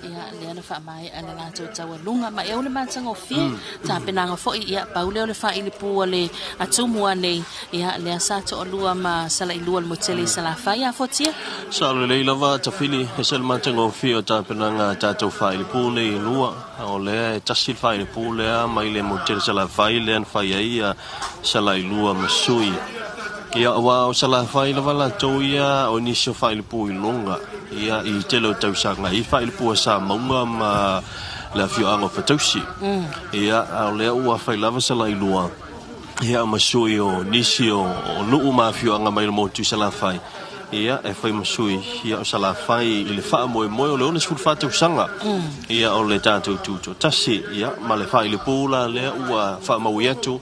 Ia, lea na faamaea le latou taualuga ma e ou le matagofie tapenaga foi, ia, pau lea o le faailipu a le a Tumua nei, ia, lea sa toalua ma Salailua le Motele i Salafai. A fuatia? Sao lelei lava Tafili, ese le matagofie o tapenaga a tatou faailipu nei e lua. O lea e tasi le faailipu lea mai le Motele Salafai lea na fai ai Salailua ma Sui. Ia, aua o Salafai lava latou ia o nisi o faailipu i luga. Ia, i tele o tausaga i faailipua Samauga ma le afioaga o Fatausi. Ia, a o lea ua fai lava Salailua, ia, ma sui o nisi o nuu ma afioaga mai le motu i Salafai, ia, e fai ma sui, ia, o Salafai i le faamoemoe o le 64 tausaga, ia, o le tatou tutoatasi, ia, ma le faailipu la lea ua faamaui atu.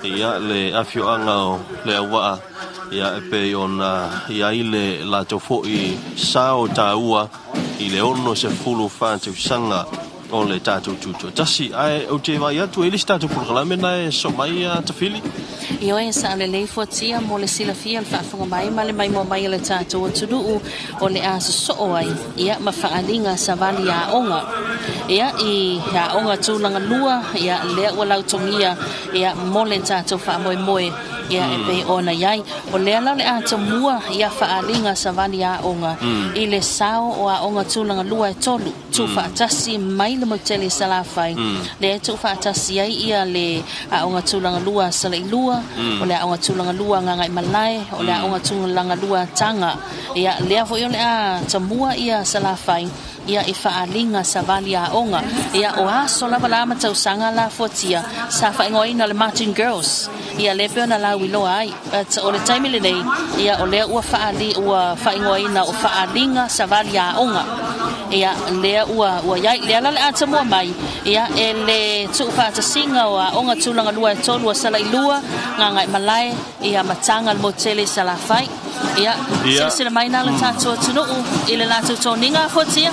Ia, le afioaga o Leauvaa, ia, e pei ona i ai le latou foi sao taua i le 64 tausaga o le tatou tutoatasi. Ae ou te vaai atu e i ai le isi tatou polokalame na e sosoo mai a Tafili. Ioe, sa lelei fuatia mo le silafia, le faafofoga mai ma le maimoa mai a le tatou atunuu o le a sosoo ai ia ma faaaliga savali aoga ia i aoga tulaga lua ia lea ua lautogia ia mo le tatou faamoemoe ia e pei ona i ai. O lea la o le a tomua ia faaaliga savali aoga i le sao o aoga tulaga lua e tolu tuufaatasi mai le Motele i Salafai, lea e tuufaatasi ai ia le Aoga Tulaga Lua a Salailua, o le Aoga Tulaga Lua a Gagaemalae, o le Aoga Tulaga Lua a Taga. Ia, lea foi o le a tamua ia Salafai ia i faaaliga savali aoga. Ia, o aso lava la ma tausaga la fuatia sa faaigoaina le Martin Girls. Ia, lea pei ona lauiloa ai. But o le taimi lenei, ia, o lea ua faaali, ua faaigoaina o faaaliga savali aoga. Ia, lea ua, ua iai, lea la o le a tamua mai, ia, e le tuufaatasiga o aoga tulaga lua e tolu a Salailua, Gagaemalae, ia, ma Taga le Motele i Salafai. Ia, silasila mai la le tatou atunuu i le latou toniga afuatia.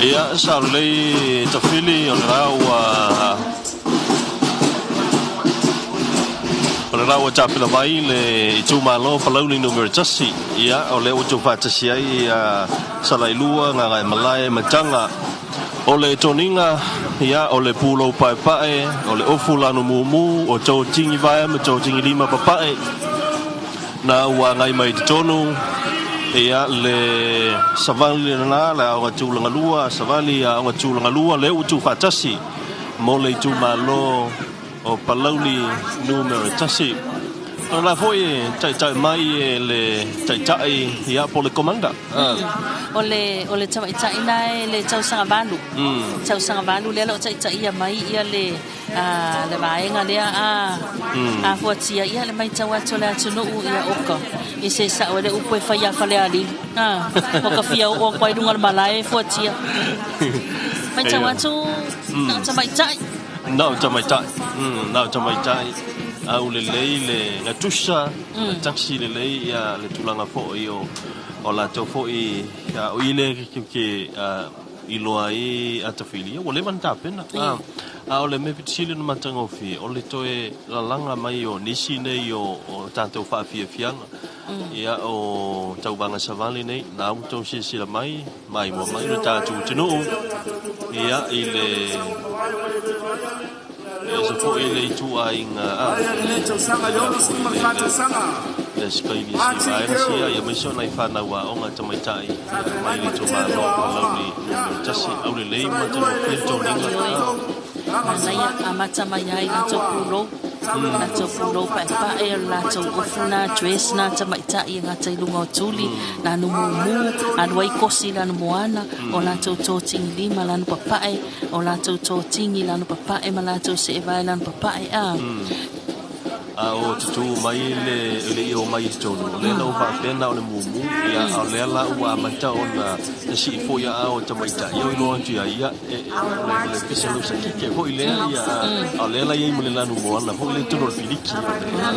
Ia, sao lelei Tafili, o le la ua O le la ua tapena mai le itumalo Palauli numera 1. Ia, o lea ua tuufaatasi ai ia Salailua, Gagaemalae ma Taga. O le toniga, ia, o le pulou paepae, o le ofu lanu mumu, o totigi vaea ma totigi lima papae, na ua agai mai i totonu, ia, le savali lena, le aoga tulaga lua, savali aoga tulaga lua, lea ua tuufaatasi mo le itumalo o Palauli numera 1. O la foi e taitai mai e le taitai ia po le commander. O le o le tamaitai na e le tausaga valu. Tausaga valu lea o lo o taitaia mai ia le le vaega lea a a fuatia ia le matau atu o le atunuu ia oka i se sao e le upu e fai ia Falealili. O ka fia oo atu ai i luga o le malae e fuatia. Matau atu na o tamaitai. Na o tamaitai. Na o tamaitai. Au lelei le gatusa, na tasi lelei ia le tulaga foi o o latou foi o i lea ke iloa ai a Tafili, ia ua leva ona tapena. A o le mea pito sili ona matagofie, o le toe lalaga mai o nisi nei o tatou faafiafiaga. Ia o tauvaga savali nei, na ua outou silasila mai, maimoa mai lo tatou atunuu, ia i le e se foi le ituaiga a le sikaili si vaega sia ia maise o nai fanau aoga tamaitai mai le itumalo o Palauli numera 1 au lelei ma matagofie le toniga. Manaia amata mai ai latou pulou, latou pulou paepae, o le latou ofu na, dress na tamaitai e gata i luga o tuli, lanu mumu, alu ai kosi lanu moana, o latou totigi lima lanu papae, o latou totigi lanu papae ma latou seevae lanu papae a. A o tutū mai le le i o mai i totonu, o lea la ua faapea na o le mumu, ia, a o lea la ua amata ona sii foi aao o tamaitai, ia o iloa atu ia ia, e, o le, o le pese lausa keke foi lea, ia, a o lea la i ai ma le lanu moana foi lea i totonu o le piliki, o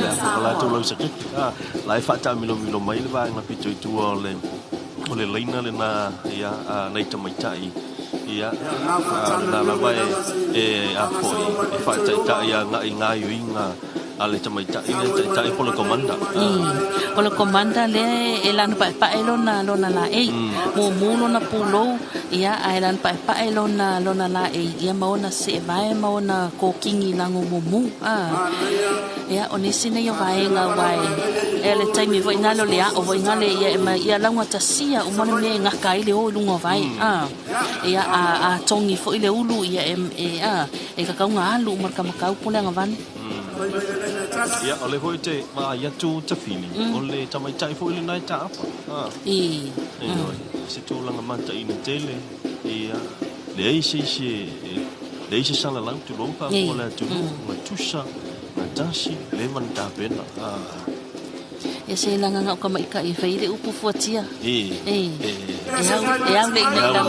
le, o latou lausa keke, a, la e faataamilomilo mai le vaega pito i tua o le laina lena, ia, a nai tamaitai, ia, a o lena lava e, e a foi, e faataitai agai gaoioiga a le tamaitai le taitai po le komanda. O le komanda lea e lanu paepae lona lona laei. Mumu lona pulou, ia, ae lanu paepae lona lona laei, ia ma ona seevae ma ona kokigi lago mumu. A. Ia, o nisi nei o vaega ua e le taimi foi nale o le ao foi nale ia e ma ia laugatasia uma le mea e gaka ai le o i luga o vae. A. Ia, a togi foi le ulu ia e e a e kakauga alu uma le kamakau po le agavale. Ia, o le foi te vaai atu tafili, o le tamaitai foi lena e taapa. A. I. Ioe, se tulaga mataina tele, ia, leai se isi e, leai se salalau tulou faafofoga le atunuu, gatusa, gatasi, leva na tapena. A. Ia se lagaga o kamaʻikaʻi e fai le upu fuatia. E. E. E. E au, e au le ina i lau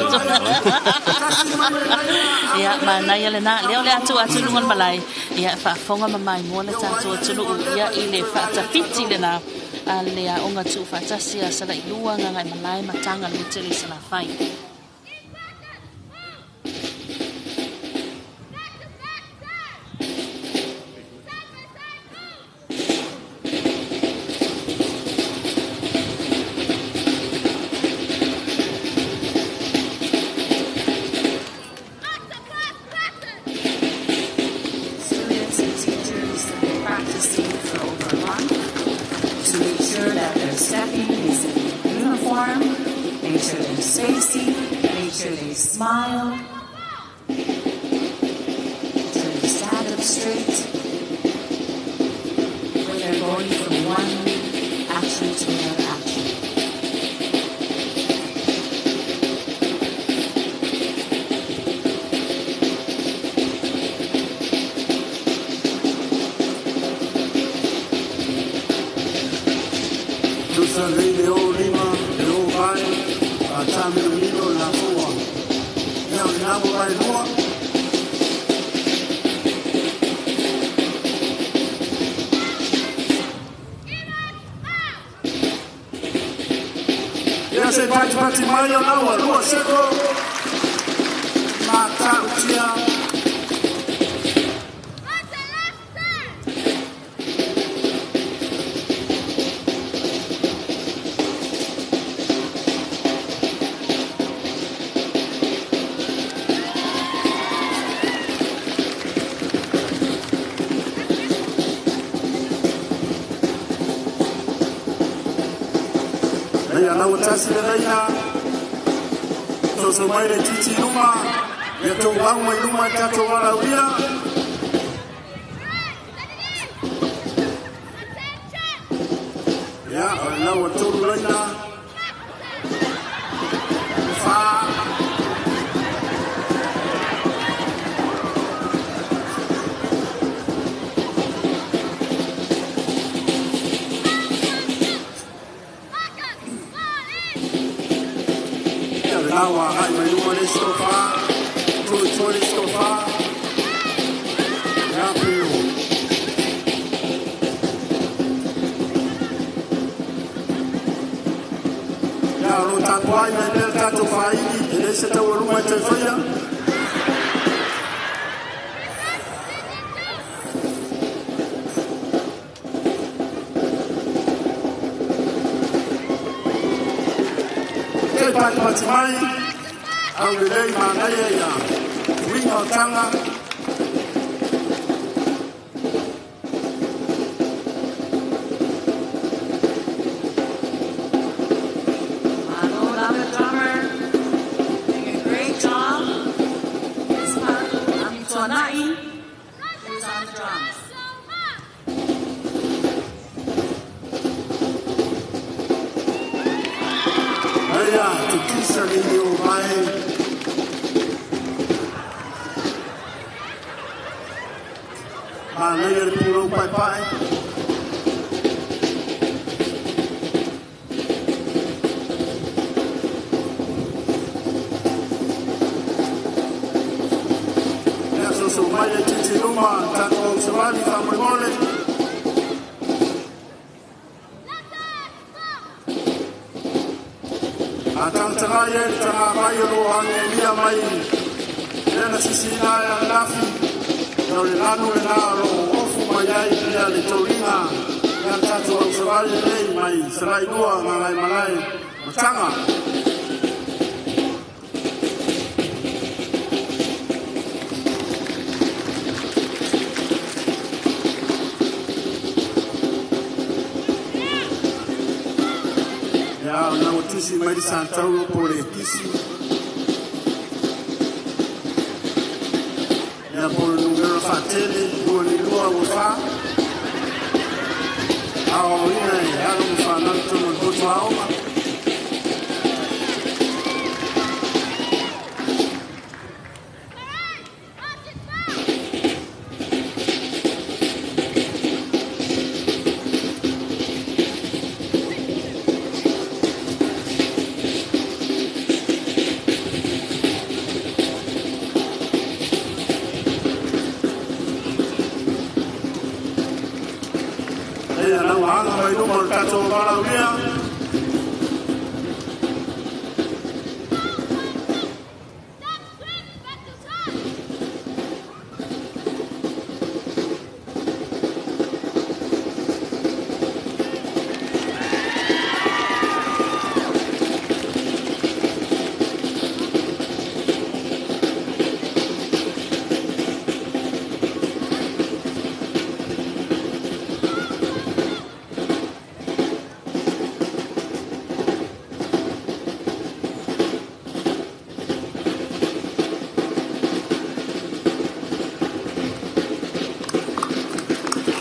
Ia, manaia lena. Lea o le atu atu i luga o le malae. Ia, faafofoga ma maimoa le tatou atunuu ia i le faatafiti lena a le aoga tuufaatasi a Salailua, Gagaemalae ma Tagaloatele i Salafai. Students and teachers have been practicing for over a month to make sure that their stepping is in uniform, make sure they're spacing, make sure they smile, make sure they stand up straight when they're going from one action to another action. Tusa lei le o lima, le o vai, a tāmilomilo la fua. Ia o le namo vai lua. Ia se patipati mai o laua, lua seko, matautia. Ia lau tasi le laina, soso mai le titi i luma, ia tou au mai luma e tatou alaulia. Ia, o le lau a tolu laina, fa. Ia le lau a agai mai luma le isi tofa, tolu i tua le isi tofa. Ia peo. Ia o lo tapuai mai pea le tatou faili, e le se taualuga e toe faia. Te patipati mai, au lelei manaia ia, tuiga o taga. Malo lava drummer, doing a great job. This part, Amituanai, who's on the drums. Ia, tutusa le i o mai. Manaia le pulou paepae. faamolemole. A tagataga ai le tagavai o loo agelia mai lea na sisiina ai ananafi, ia o le lanu lenā o loo ofu mai ai ia le tauliga ia le tatou ausavali lenei mai Salailua Gagaemalae Mataga. Ia na ua tusi mai le Santaulo po le Kisi ia po le numera faatele 22 ua fa aoaoina e alo ma fanau i totonu o le potu aoga. Ia na ua aga mai luma o le tatou valaaulia.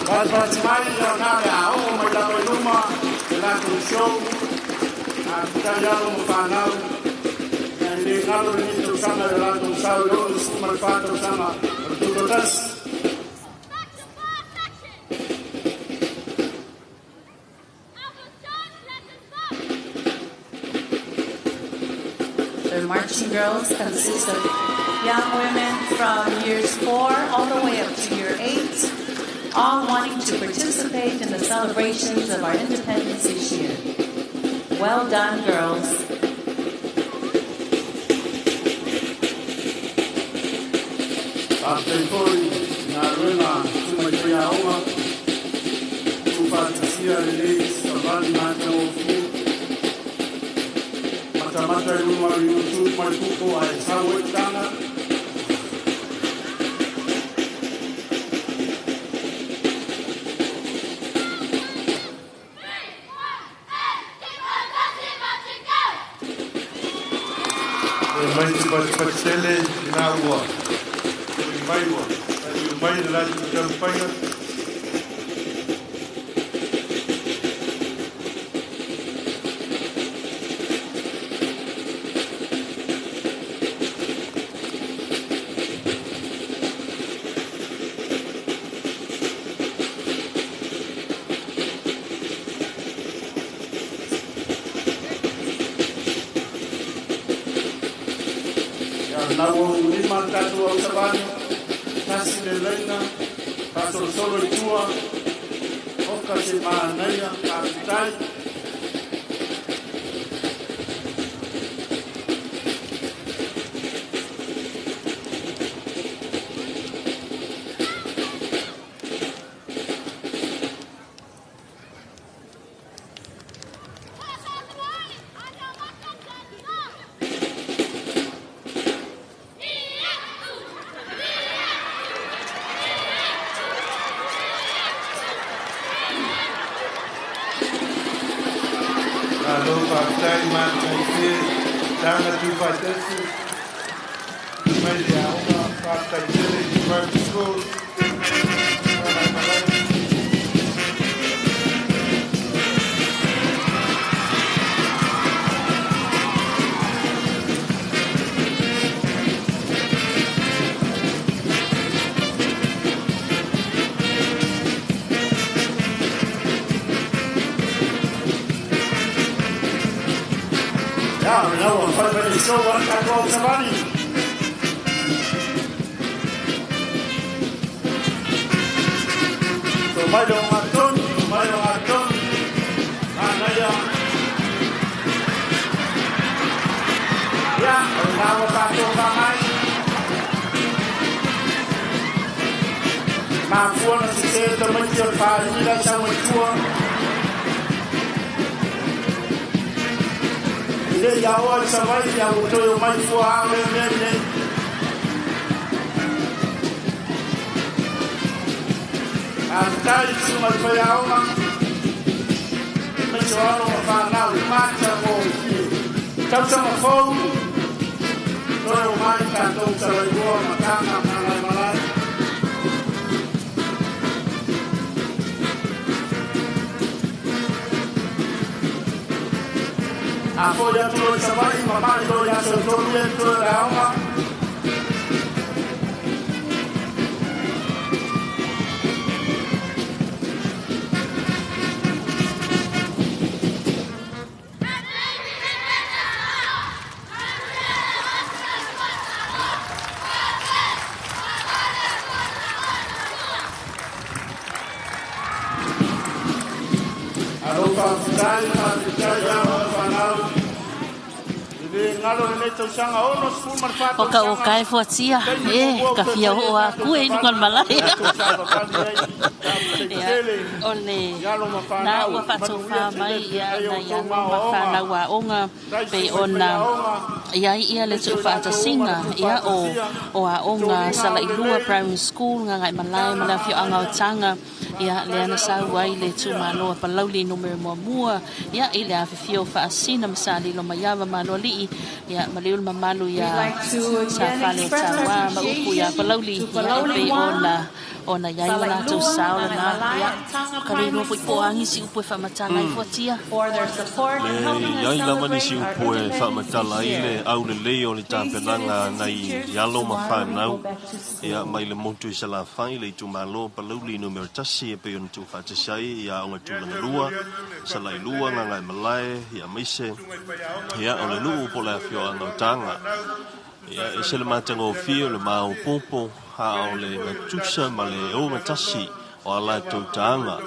Palapalati mai ia na le aogo mai lalo i luma le latou show a fitai alo ma fanau ia e le galo lenei tausaga i le latou sau i 64 tausaga o le tutoatasi. The marching girls consist of young women from years 4 all the way up to year 8, all wanting to participate in the celebrations of our independence this year. Well done, girls. Faafetai foi galuega tuma i faiaoga tuufaatasia lenei savali matagofie matamata i luma o le YouTube ma le Google ae sau ai taga. E mai te patipatitele i nā ua toli mai ua taliu mai le latou taumafaiga. Ia na ua ulima le tatou ausavali, tasi le laina, faasolosolo i tua, oka se manaia, faafetai. Malo faafetai matagofie taga tuufaatasi mai le aoga faafetai tele i primary school Gagaemalae. Ia na ua faifai le show a le tatou ausavali. Mai le ogatonu, mai le ogatonu. Manaia. Ia, o lena ua tatou fagai. Mafua na sese tamaiti o le faalila i sau mai tua. E le i aoa i Savaii, a ua toe omai fua ao lea mea i nei. Faafetai i susuga i le faiaoga, aemaise o alo ma fanau i matagofie. Tausaga fou, toe omai tatou Salailua ma Taga ma Gagaemalae. A foi atu loa i Savaii, mamai loa i aso e 3 ia totoe o le aoga. Alo faafetai, faafetai alo ma fanau. E le galo lenei tausaga 64 O ka o tausaga. kae fuatia, Taimi e muamua ka ua toe fia fai oo ai a tatou ku e iluga o le savavali malae. tatou savavali ai. Faafetai Ia, tele o le i alo ma na fanau, ua manuia faatofā tele mai le ia feagai o nai outou alo ma ma aoaoga. fanau aoga Tai pei susuga i ona faiaoga, iai ia le aemaise o i latou uma na tuufaatasiga ia o tuufaatasia, o aoga toliga Salailua aulelei, Primary School Gagaemalae ma le afioaga o Taga ia lea faafetai na alo sau ai le ma itumalo a Palauli numera muamua ia i le afifio o Faasina ma Salilo Maiava Maloalii ia ma le ulu mamalu We'd ia like to again Sa Fale o express our Tauā ma upu ia appreciation Palauli to ia e Palauli pei 1, ona ona iai o latou Salailua, sao lena Gagaemalae, ia and Taga ka le iloa Primary foi po o Schools agi si upu e faamatala ai fuatia. for their support Le in helping us iai lava nisi celebrate our upu e independence faamatala this ai le year. aulelei o le Please, tapenaga students and nai teachers, alo ma tomorrow we go fanau back to ia school. mai le motu i Salafai le itumalo Palauli numera 1 e pei ona tuufaatasi ai ia aoga tulaga lua Salailua Gagaemalae ia aemaise ia o le nuu po o le afioaga o Taga. Ia e ese le matagofie o le maopoopo a o le gatusa ma le ogatasi o a latou taga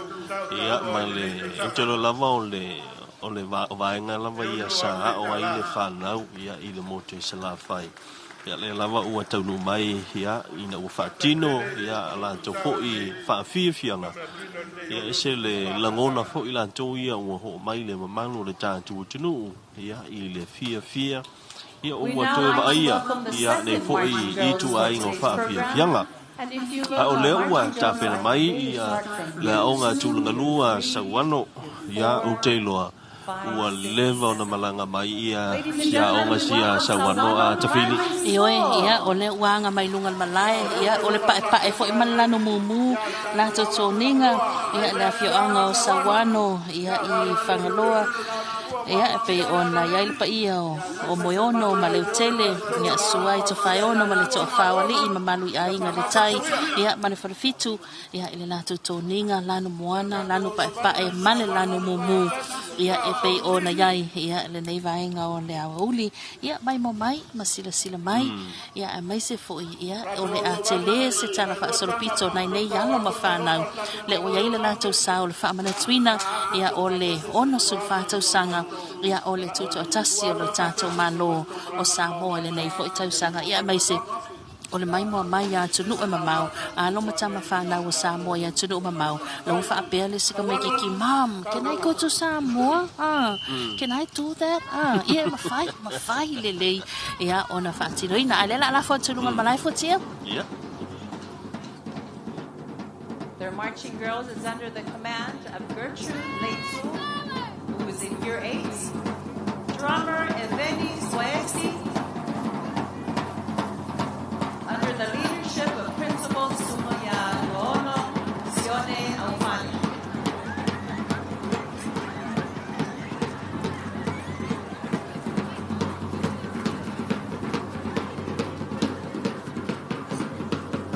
ia ma le ou te iloa lava o le o le vaega lava ia sa ao ai le fanau ia i le motu i Salafai. Ia lea lava ua taunuu mai ia ina ua faatino ia a latou foi faafiafiaga. Ia ese le lagona foi latou ia ua oo mai le mamalu o le tatou atunuu ia i le fiafia ia We ua now toe like to vaaia welcome the ia nei second foi marching girls for ituaiga o today's program. faafiafiaga. And if you A look, o our lea ua marching girls tapena are mai they ia start from le year aoga 2, tulaga year lua 3, Sauano year ia ou 4, te iloa 5, ua 6, leva ona 7. malaga mai ia Ladies and sia gentlemen, aoga we sia welcome Sauano Sauano a Tafili. Primary Ioe, ia, School. o lea ua aga mai luga o le malae, ia, o le paepae foi ma le lanu mumu, latou toniga, ia, le afioaga o Sauano, ia, i Fagaloa, ia, e pei ona iai le paia o, o Moeono ma Leutele, ia, sua i Tofaeono ma le Toafā o Alii, mamalu i aiga le tai, ia, ma le Falefitu, ia, i le latou toniga, lanu moana, lanu paepae ma le lanu mumu, ia, e pei ona iai, ia, lenei vaega o le aoauli, ia, mai mo mai, ma silasila mai, ia, aemaise foi, ia, o le a tele se tala faasolopito nai nei alo ma fanau, le ua iai le latou sa o le faamanatuina, ia, o le 64 tausaga, ia, o le tutoatasi o le tatou Malo o Samoa i lenei foi tausaga, ia, aemaise o le maimoa mai ia atunuu e mamao, alo ma tama fanau o Samoa i atunuu mamao, la ua faapea le isi tamaititi, Mom, can I go to Samoa? Ah, can I do that? Ah, ia e mafai, mafai lelei, ia ona faatinoina. A o lea o le a lafo atu i luga o le malae fuatia. Ia. Their marching girls is under the command of Gertrude Leitu, who is in year 8, drummer Eveni Suesi, under the leadership of Principal Sumaya Luono Sione Aufani.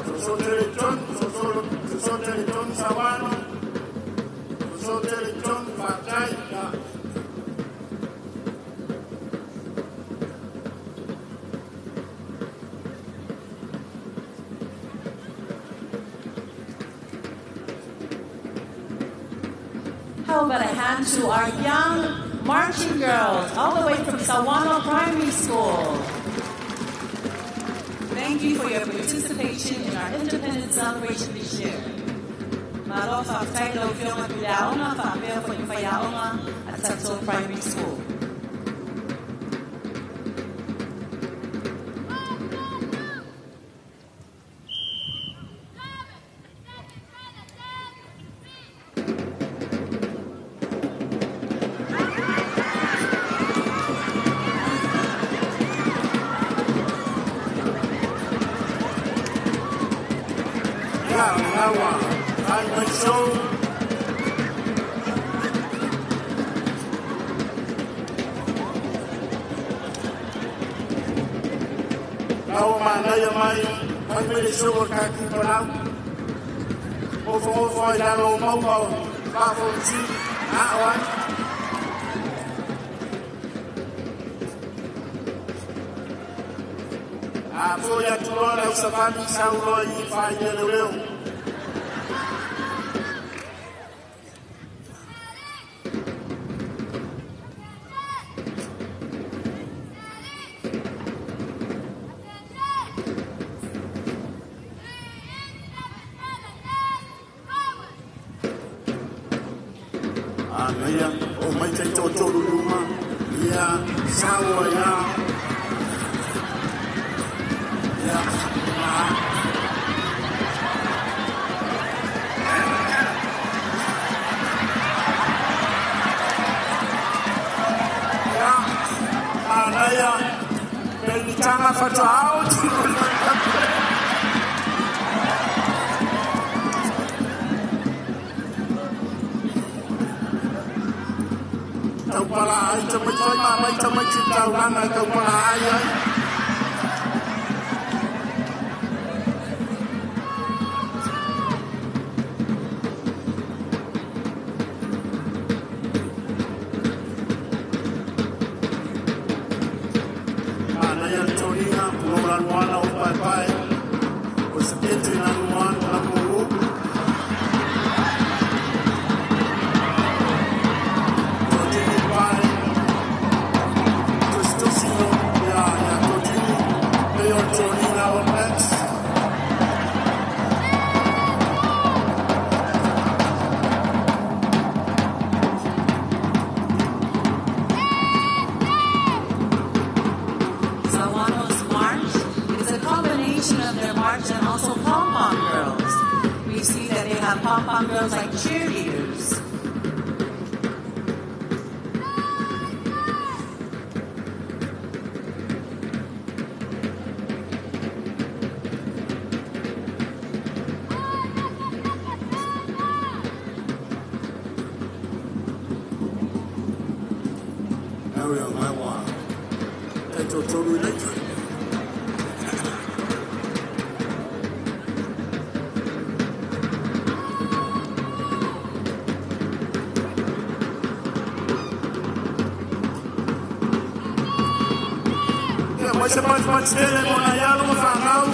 Sosotele John, Sosotele John Sauano, Sosotele John Fatai, ia. How about a hand to our young marching girls, all the way from Sauano Primary School. Thank you for your participation in our independence celebration this year. Malo fa'afetai lau Afioga Tuliaoga fa'apea fo'i faiaoga at Satoo Primary School. Ia, o lena ua fai mai show. La ua manaia mai, fai mai le show a le kaki palau. Ofo ai lalo o mauga o Faafonutili, na o ai. A foi atu loa le ausavali sau loa i faaia leoleo. Manaia, o mai taitoatolu i luma, ia sau ai lava. Ia, ma. Ia, manaia, penitaga faatoa ao Taupala ai tamaiti fai mamai tamaiti i taulaga e taupala ai ai. Manaia le toniga, pulou lanuana o paepae, o sekete lanuana lamuru. Totini pae, tositosi no, ia, ia totini, pei o le toniga All Blacks. Sauano's March is a combination of their march and also pom-pom girls. We see that they have pom-pom girls like cheerleaders. Au ia mai ua taitoatolu i laita. Ia, mai se matimati tele mo nai alo ma fanau.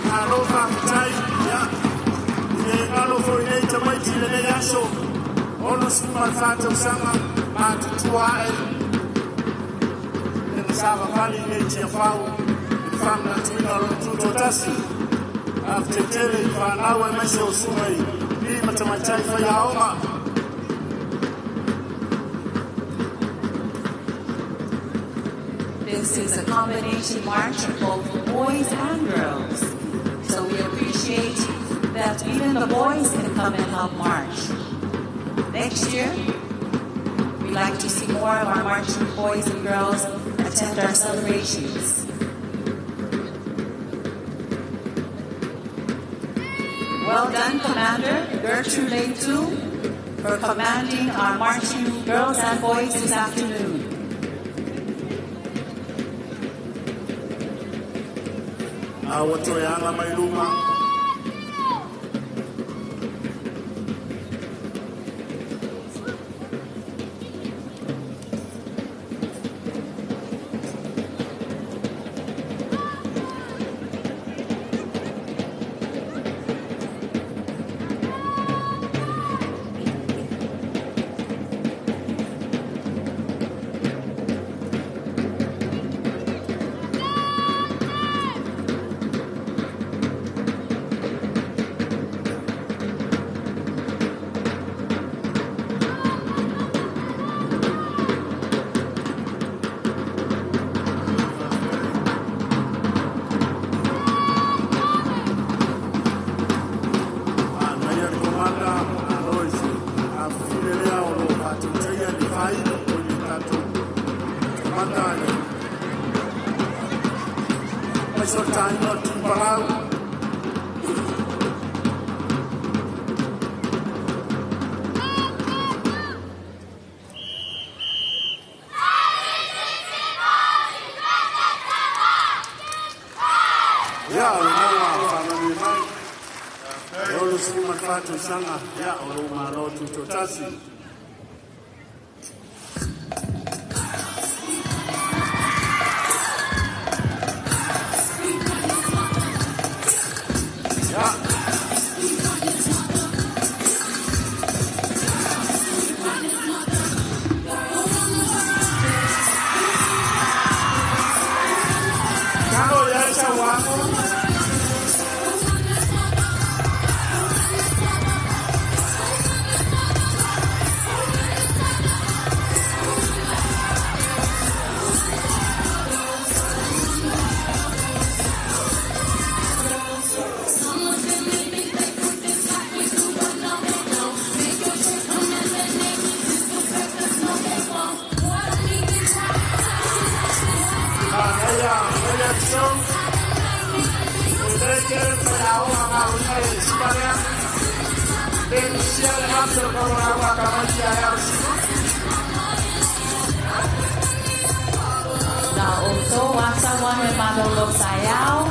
Malo fa'afetai, ia, i le galo foi nei tamaiti i lenei aso, 64 tausaga matutua a'e lena savavali nei Tiafau i le faamanatuina o lona tutoatasi. Fa'afetai i fanau aemaise o suga i pī ma tamaitai faiaoga. This is a combination march of both boys and girls. So we appreciate that even the boys can come and help march. Next year, we'd like to see more of our marching boys and girls attend our celebrations. Well done, Commander Gertrude Leitu, for commanding our marching girls and boys this afternoon. A ua toe aga mai luma. so taina o Timpalau. Ia, o lena ua faamanuia mai. E 64 tausaga, ia, o lou Malo Tutoatasi. Ia. Tago i ai sauago. Manaia, manaia show. O leke faiaoga galuega i le siva lea. Pe misia le gafi o le kaulalaua tamaiti a ea o siva. La outou asa wahe malolo taeao.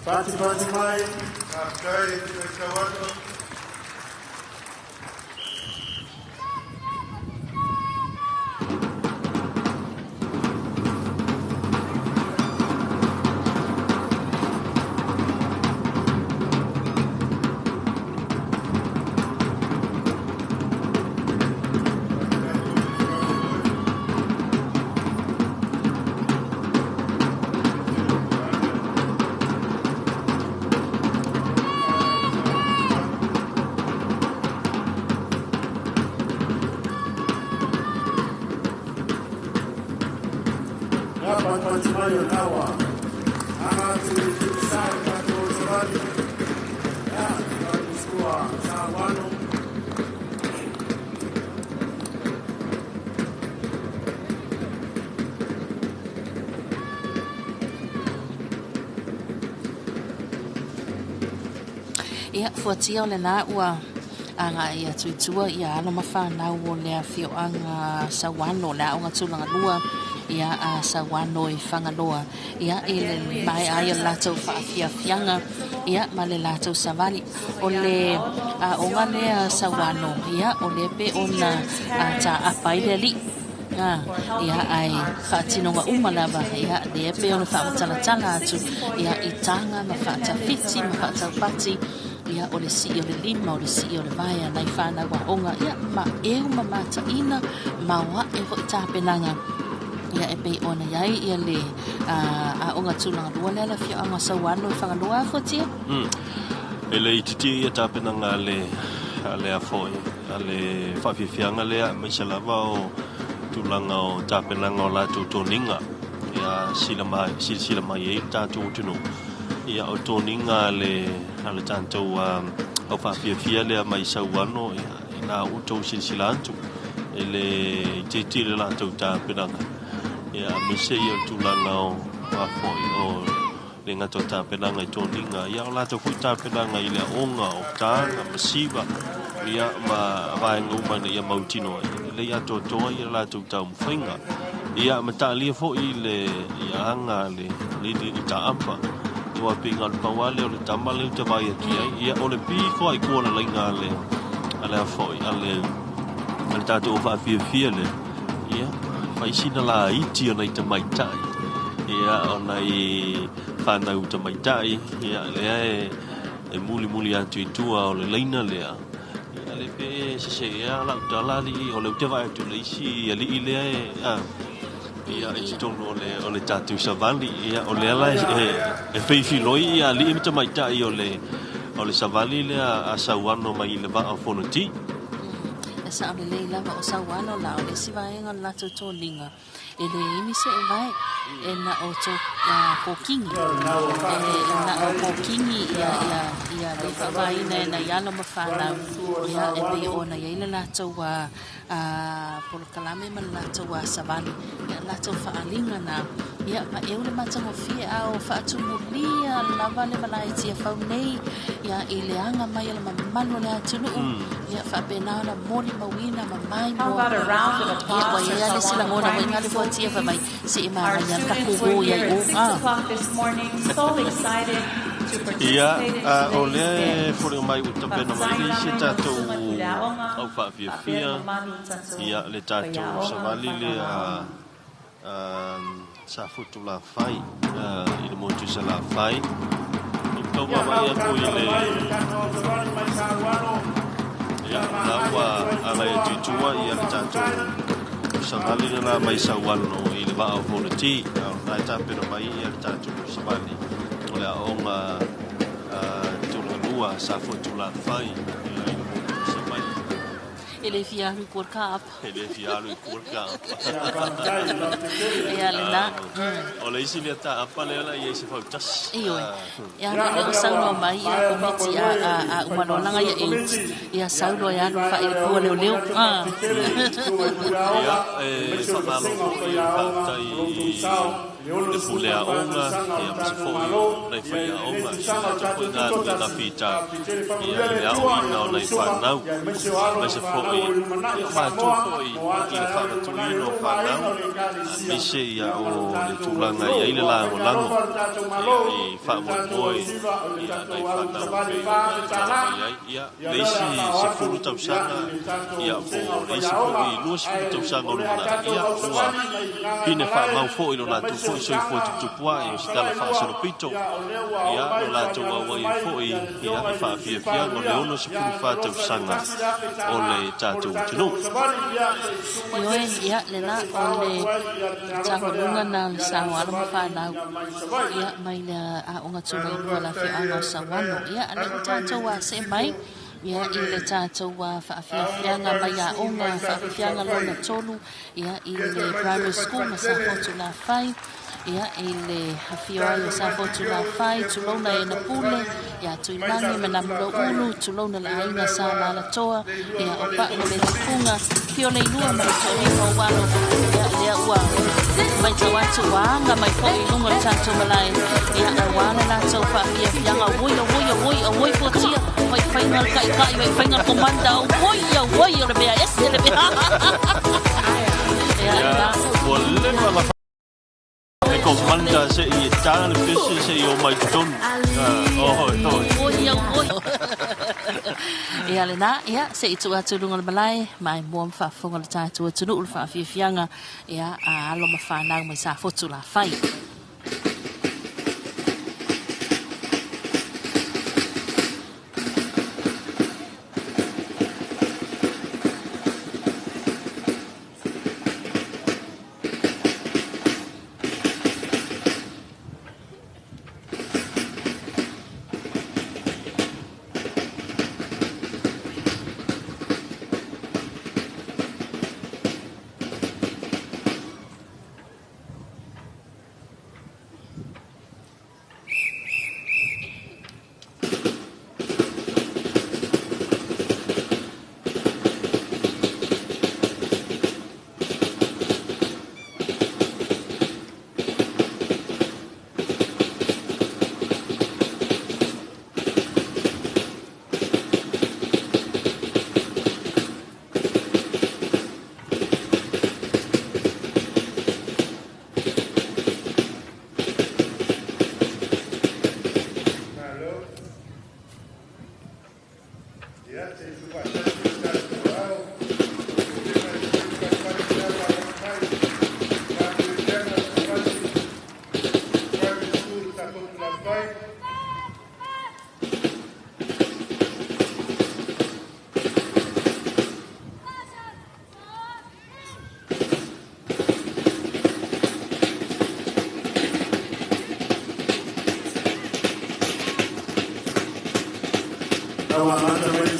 Pati pati mai. Faafetai e Sauano. Ia, pati pati mai o naua. Aga atu i tutusa i tatou savali. Ia, tatou Sauano. Ia, fuatia o lena ua aga'i atu i tua ia alo ma fanau o le afioaga Sauano, le Aoga Tulagalua ia a Sauano i Fagaloa, ia i le maea ai o le latou faafiafiaga ia ma le latou savali. O le aoga lea Sauano, ia o lea pe ona taapa ai le alii. Ia ae faatinoga uma lava, ia lea pe ona faamatalatala atu ia i taga ma faatafiti ma faataupati, ia o le sii o le lima, o le sii o le vae a nai fanau aoga, ia ma eu ma mataina ma oa'e fo'i tapenaga ia e pei ona iai ia le aoga tulagalua lea le afioaga o Sauano i Fagaloa fuatia. E le itiiti ia tapenaga a le a le afo'i a le faafiafiaga lea, aemaise lava o tulaga o tapenaga o latou toniga ia sila silasila mai ai le tatou atunuu. Ia o toniga a le tatou au faafiafia lea mai Sauano, ia ina outou silasila atu e le itiiti le latou tapenaga. Ia aemaise ia o tulaga o afo'i o le gata o tapenaga i toniga, ia o latou foi tapenaga i le aoga o taga ma siva, ia ma vaega uma ina ia mautinoa ai e lelei atoatoa ia latou taumafaiga. Ia ma taalia foi le ia aga le le i taapa ua pe ngā le pau lea o le tama lea te vai atu ai, ia o le piko ai kua la lainga a le afoi a le tatou faafiafia le ia faisina la iti o nai tamaitai, ia o nai whanau tamaitai, ia lea e muli muli atu i tua o le laina lea. Ia le pe se se ia la utala li o le ute vai atu le isi ali'i lea e ia i totonu o le tatou savali, ia o lea la e feifiloi ia ali'i ma tamaitai o le O le savali lea a Sauano mai i le vaa o Fonoti. E sao lelei lava o Sauano la o le isi vaega o le latou toniga e le imi se e vae e na o to kokingi e na o kokingi ia ia ia le faavaina e nai alo ma fanau ia e pei ona i ai le latou polokalame ma le latou savali ia latou faaliga na ia ma e le matagofie a o faatumulia lava le malae Tiafau nei ia i le aga mai o le mamalu o le atunuu ia faapena ona molimauina ma mai How about a round of ia applause ua for ia le Sauano silagona ua Primary inga le School, fuatia fa please? mai se i Our magaia le students takou were o here iai at o 6 o'clock this morning, so excited to Ia, participate in o today's lea e dance. foliga mai ua tapena mai Faafetai le isi lava i lau tatou susuga Puleaoga, au faapea le faafiafia mamalu o tatou ia le tatou faiaoga ma savali lea fanauaoga. sa Futulafai i le motu i Salafai. Ou tau Ia vaavaai lau atu i tatala le mai le tatou savali mai Sauano. ia Ia la maai ua atu ai agai tua atu i tua malo ia le faafetai. tatou savali le la mai Sauano i le vaa o Fonoti. A o lena e tapena mai ia le tatou savali o le aoga tulagalua sa Futulafai i le motu i Savaii. E le fia alu i kua le kaapa. E le fia alu i kua le kaapa. Ia faafetai lautetele. Ia lena. O le isi lea taapa lea la i ai se fautasi. Ioe. Ia Ia ma o lea o lea saunoa ua mai ia maea komiti a faamoemoe a a le uma loa laga faipaasia ia o 8 komiti. ia Ia sau loa e e alu lima faaili ai le pua ono leoleo. manatu faafetele i susuga i Ia, puleaoga e aemaise o le faamalo vasega o foi le faiaoga faafetai o lo outou sao i le i le pule 64 aoga tausaga o ia le ma se tatou foi Malo o nai ia i lenei faiaoga ia tausaga o latou foi tatou galuega tutoatasi. fita Faafetele ia faamanuia i le le Atua aoina ia o outou nai susuga fanau ia aemaise o alo ma aemaise fanau foi o le lumanai ia o matou Samoa foi mo i le a taeao le lumanai faamatuina o o nuu ma aiga fanau o le Ekalesia aemaise ia ia ma o lo le tatou tulaga i atunuu. ai le Ua lagolago faigalofa le tatou ia Malo i i le tatou faamoemoe ausiva o le ia tatou nai alu fanau savali pei fa ona le e tala tala mai ai ia ia le lea o le a isi faaoo atu 10 ia tausaga i le tatou ia po vasega o o le isi faiaoga foi 20 ae tausaga o o le a lumanai tatou ia ua ausavali mai i pine Gagaemalae faamau foi lo ia latou aemaise foi o soifua taga tuputupuae o se tala fetalai lua faasolopito ia o lea ua oo ia mai lo latou faaalialofa auai ai mai foi ia le ia afioga i i le Sui faafiafiaga o le Palemia ia 64 le losa i le tausaga o $1,000 le mo le tatou tatou atunuu. ausavali ia se i susu mai Ioe, se isi ia ia lena se i o faaoo le atu ai ia le meaalofa lea tauluga na o le ia le sao alo ma ausavali fanau ia mai Savaii. ia mai le aoga tulagalua le afioaga o Sauano. Ia lea ua tatou se'e mai ia i le tatou faafiafiaga mai aoga faafiafiaga lona tolu ia i le primary school ma Safotulafai ia i le afio ai o Safotulafai tulouna e na pule ia Tuilagi ma Namuloulu tulouna le aiga sa Lalatoa ia o pa'u le tufuga fio le ilua ma le toalima o alo ia lea ua mai tau atu ua aga mai foi i luga o le tatou malae ia auā le latou faafiafiaga oi oi oi oi fuatia mai faiga le taʻitaʻi mai faiga le komanda oi oi o le mea ese le mea ia Ia lena ua leva na le komanda se i e tā le pese se i o mai totonu. Oi, oi. Oi, oi. Ia lena, ia, se i tuu atu i luga o le malae, ma e mua ma faafofoga le tatou atunuu le faafiafiaga, ia, a alo ma fanau mai Safotulafai.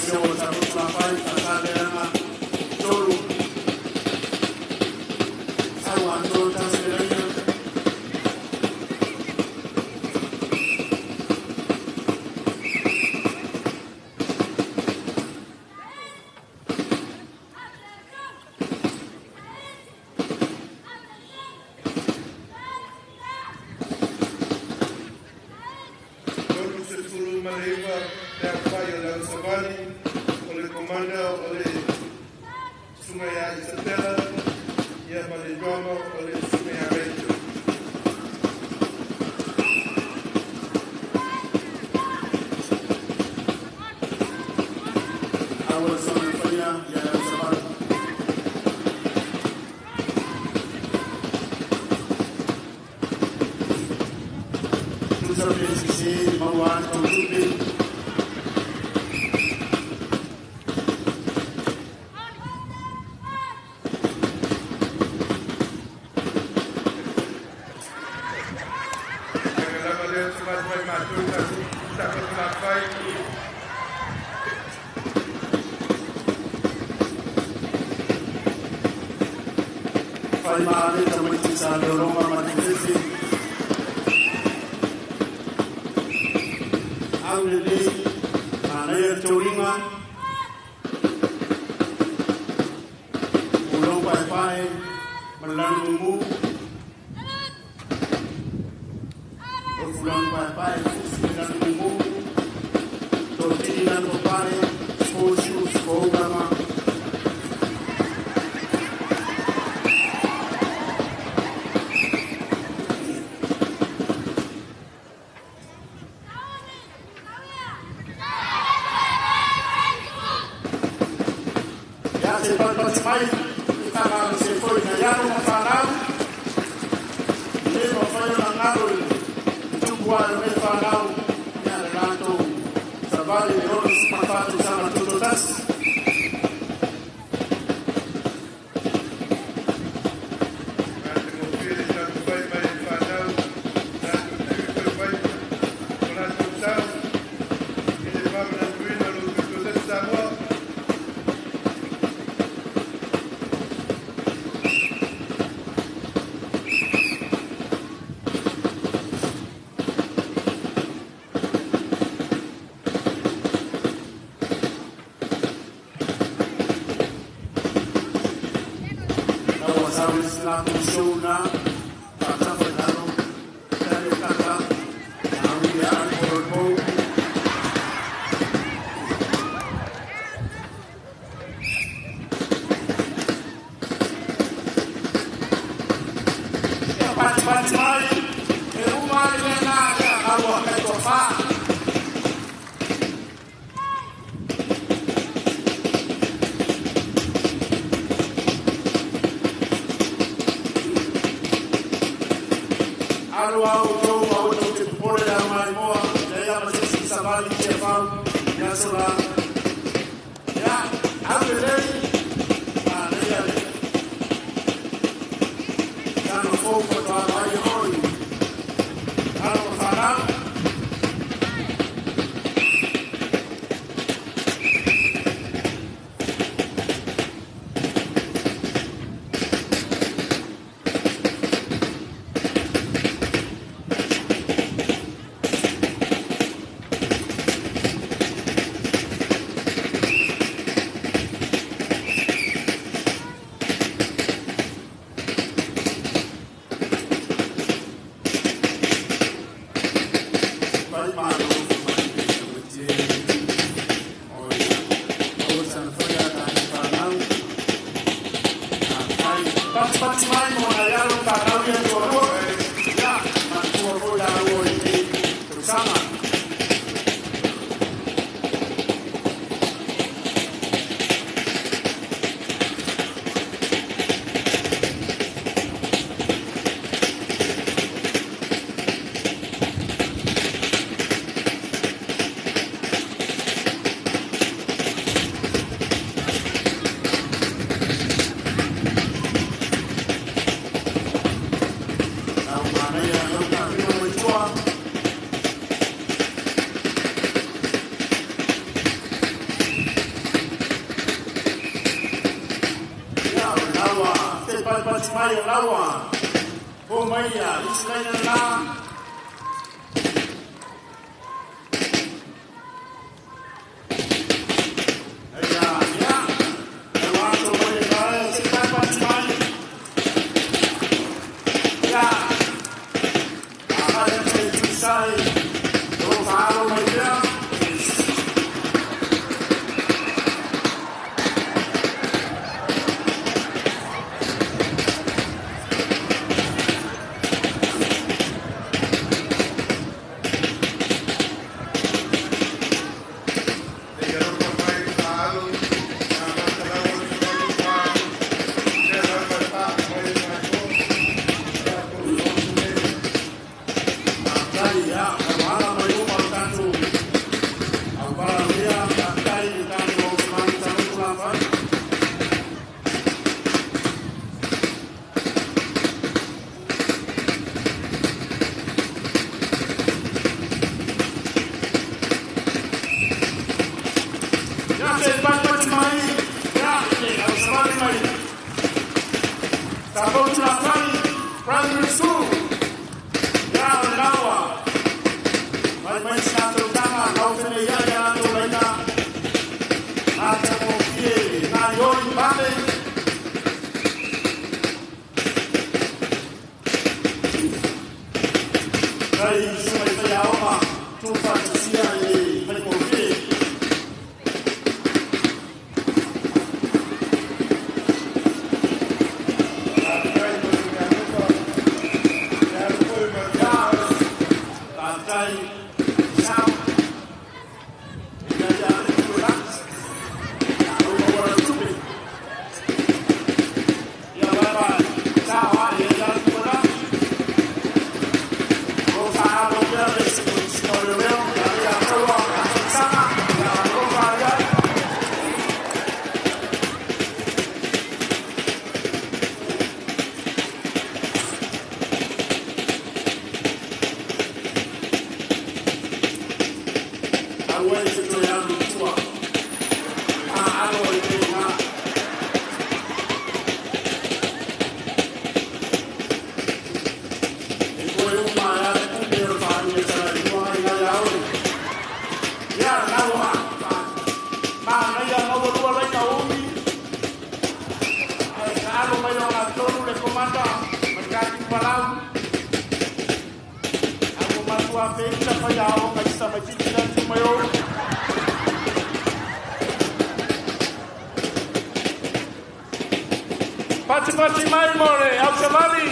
show o tatou tugafai Faasaleleaga 3 sau atoa tasi le laina. 39 le aofai o le ausavali. O le commander o le susuga ia Isapela, ia ma le drummer o le susuga ia Rachel. Aua le soga faia ia le ausavali. Tusa PCC maua atu tupe. Aga lava lea tamatai matou tatou tatou tugafai. Fai maale tamaiti sa leoloma ma Tufifi. Au lelei, manaia le tauliga. Ulou paepae ma le lanu mumu. O fulanu paepae fusi le lanu mumu. Totini lanu papae, sport shoes, fougama. Ia se patipati mai i tagaga se foi na ialo ma fanau. Le mafai ona galo i le tupu ae o nei fanau ia le latou savali le 64 tausaga tutotasi. Matagofie le tatou fai mai e fanau latou tui foi fai o latou sao i le faamanatuina o lou tutoatasi Samoa. Ua sau le latou show na faatafa i lalo tali o kaka au ia alipolopou. Ia patipati mai e uma ai lena ia aua kai toafā. Alu au tou aua tou te popole le aumaimoa leia ma se isi savali tiafau i aso la. Ia au lelei manaia le tano fou faatoa mai oi alo ma fanau. Fai malo mai le tamaiti oi aua sana faia tatou fanau ai patipati mai mo nai alo fanau ia toalua ia matua foi laua i lenei tausaga. patipati mai o laua. Po mai ia, isi laina la. Ia, ia. E wato mai e vae, se patipati mai. Ia. A hai te tusai. O whaaro mai pea. Primary School. Ya o lawa. Mai mai sa tau tanga, lau tene ia ia tau laina. Ngā tamo kie, ngā iori pale. Kai sumai whai aoma, tūpa tusia i whai kōke. Pati pati mai more, au savali.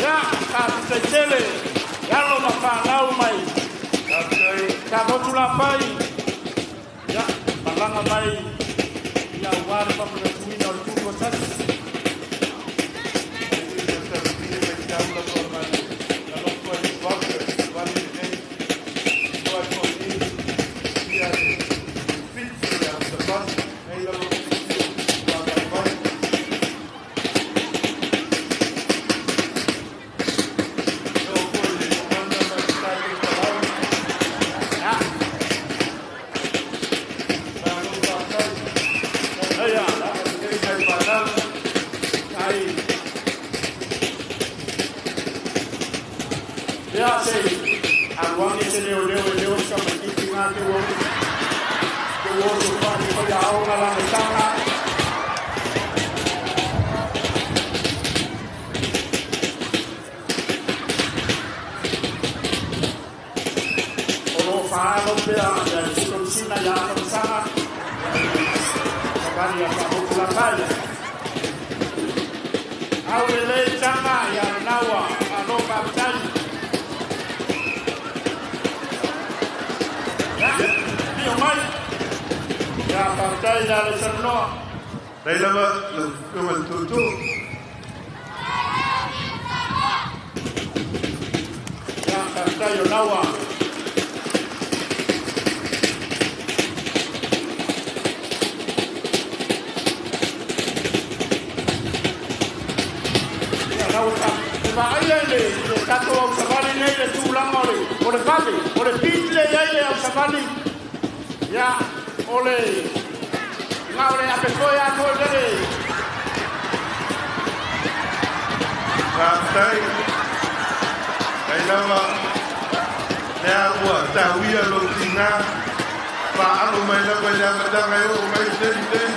Ya, ka te ya lo ma whanau mai. Ka motu la pai. Ya, malanga mai. Ya, ware papuna tuina o le tutu o tasi. Faafetai. Ai lava lea ua tauia lou tigā faaalu mai lava i le amataga e oo mai i le taimi nei.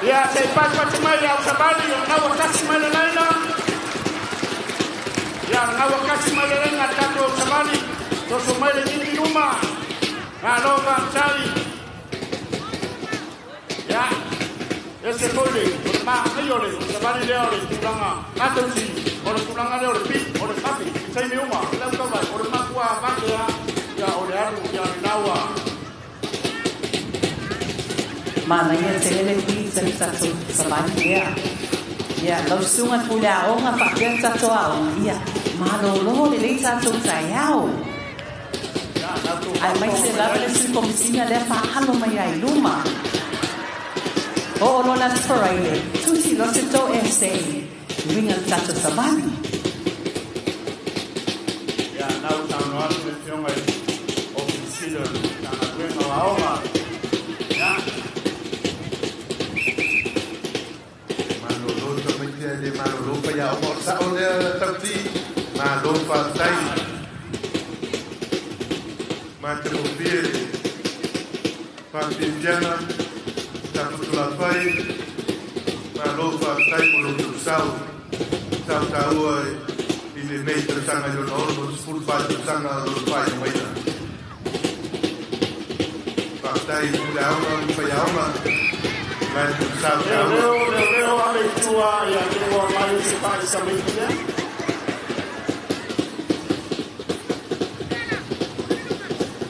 Ia, se i patipati mai le au savali, o lena ua tasi mai le laina. Ia, o lena ua kasi mai le laina a le tatou au savali. Toso mai le nini i luma. Malo faafetai. Ia, ese foi le, o le maagaia o le savali lea o le tulaga gatausi, o le tulaga lea o le pi, o le kafe, i taimi uma, le au taulai, o le matua vave lava, ia, o le alu, ia, lena ua. Manaia tele le pizza le tatou savali lea. Ia, lau susuga i le pule aoga faapea le tatou aoga, ia, malolo lelei tatou taeao. Aemaise lava le Sui Komesina lea faalo mai ai i luma. Oo loa le Aso Faraile, tusi loa se tou essay e uiga i le tatou savali. Ia, na ua saunoa atu le Afioga i le Ofisa Sili o le Matagaluega o Aoga. Ia. Malolo tamaiti ae le malolo faiaoga o le sao lea Tauti. Malo faafetai. Matagofie le faafiafiaga Tafotulafai. Malo faafetai mo lo outou sao sao taua i lenei tausaga i lona 64 tausaga o lona faailogaina. Faafetai i pule aoga ma faiaoga la outou sao Leo taua. leo leo leo ave i tua ia leo mai se fai sa meitia.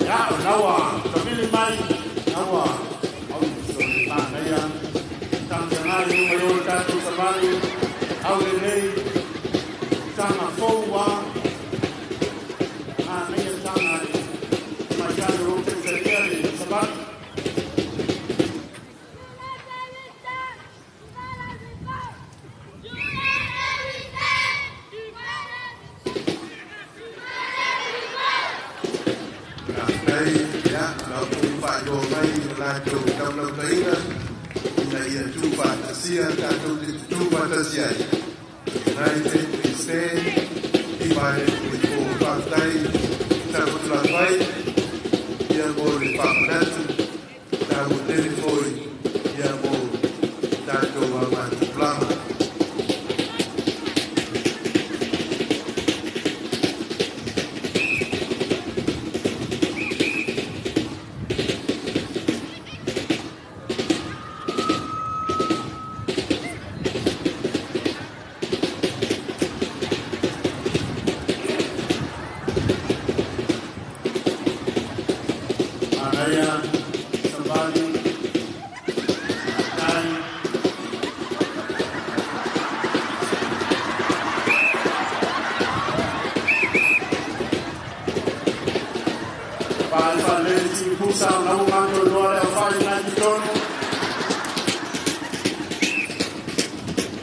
Ia, o naua tavili mai, naua au so le manaia. Tanga i luma i o le tatou savali, au lenei, tanga fou a, manaia tanga i mai tali o lo taitaia le savali. Faafetai, ia, la outou faailoa mai i lo latou taulautaiga ina ia tuufaatasia tatou te tutufaatasi ai. United we stand, divided we fall. Faafetai Tafotulafai, ia mo le faamanatu taua tele foi ia mo tatou augatupulaga. Manaia, savali, tai. Pai whalele si pusa o nau manto noa le awhai nai ki tonu.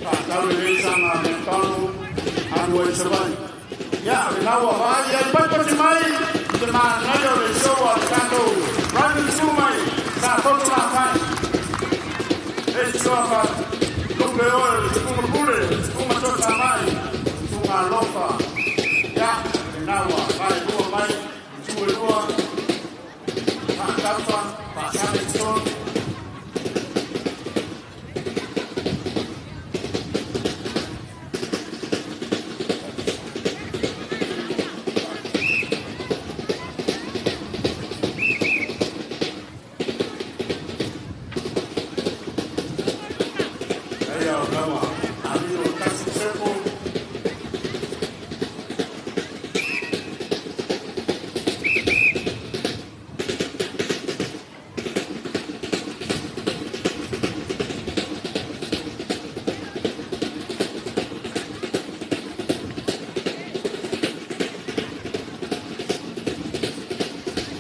Whātau le sanga me tonu, anu ai savai. Ia, le nau a whai ai pai pati mai, te manaia o le show a le tatou running through mai, sa toto la whai. E tioa wha, lupe oe, le tupunga pule, le tupunga tota mai, tupunga alofa. Ia, le nau a whai lua mai, tue lua, whātaufa, whāsale i tonu. Ia o naua, ali o tasi sepo.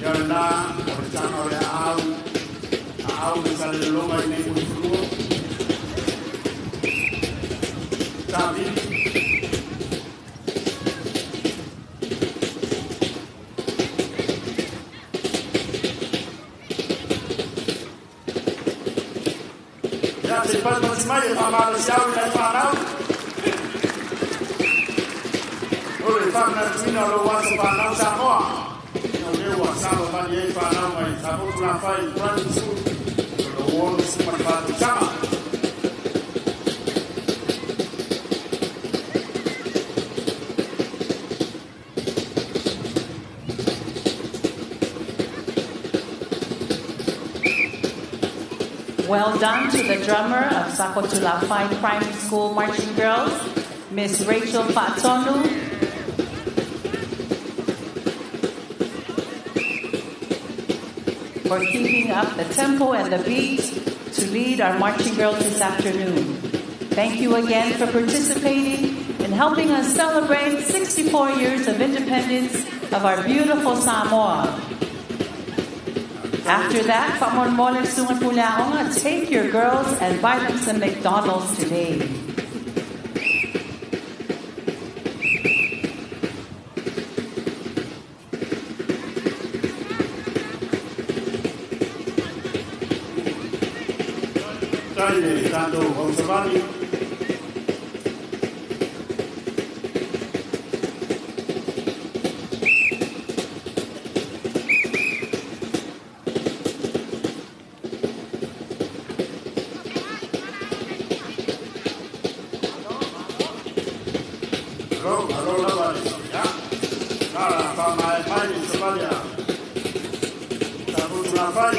Ia o lena, o le taga o le aau, aau le salelologa i nei mulifanua. Tavili. Se i patipati mai e faamalosiau i nai fanau. O le faamanatuina o lou aso fanau Samoa. Ia o lea ua savavali ai fanau mai Safotulafai Primary School o lou 64 tausaga. Well done to the drummer of Safotulafai Primary School Marching Girls, Miss Rachel Fatonu. For keeping up the tempo and the beat to lead our marching girls this afternoon. Thank you again for participating in helping us celebrate 64 years of independence of our beautiful Samoa. After that, faamolemole susuga pule aoga, take your girls and buy them some McDonald's today. Tai le tatou ausavali. Alo, alo lava le ia. La faamaea mai le savali a Safotulafai.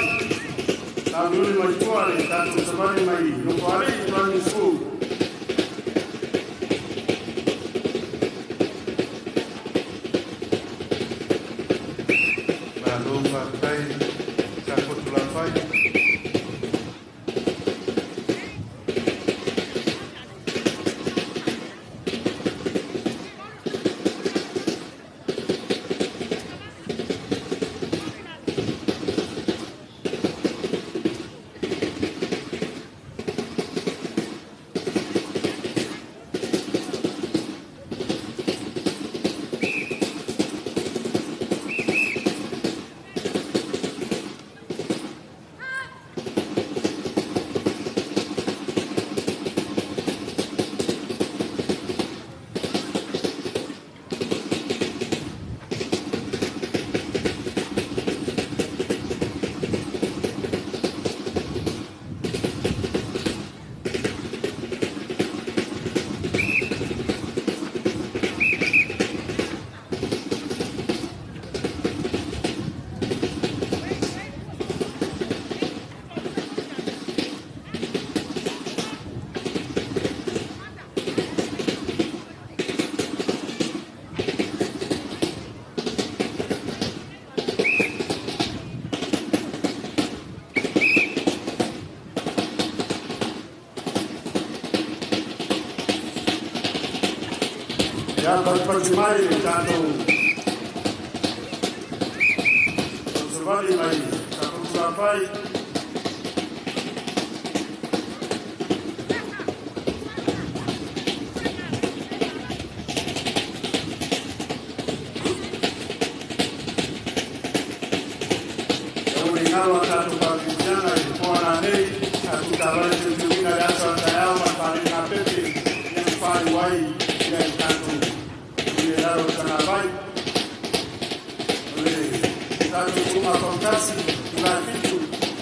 Taululi mai tua le tatou savali mai Nofoalii Primary School. Malo faafetai Safotulafai. Ia patipati mai le tatou savali mai Safotulafai. Ia ua le galo a tatou faakerisiana i le poa nanei, tatou tavale teuteuina le aso a taeao ma le faaleina pepe ia ma faaiu ai ia i tatou i le lalo o le tagavai. O le tatou tuuga fautasi Tulae 7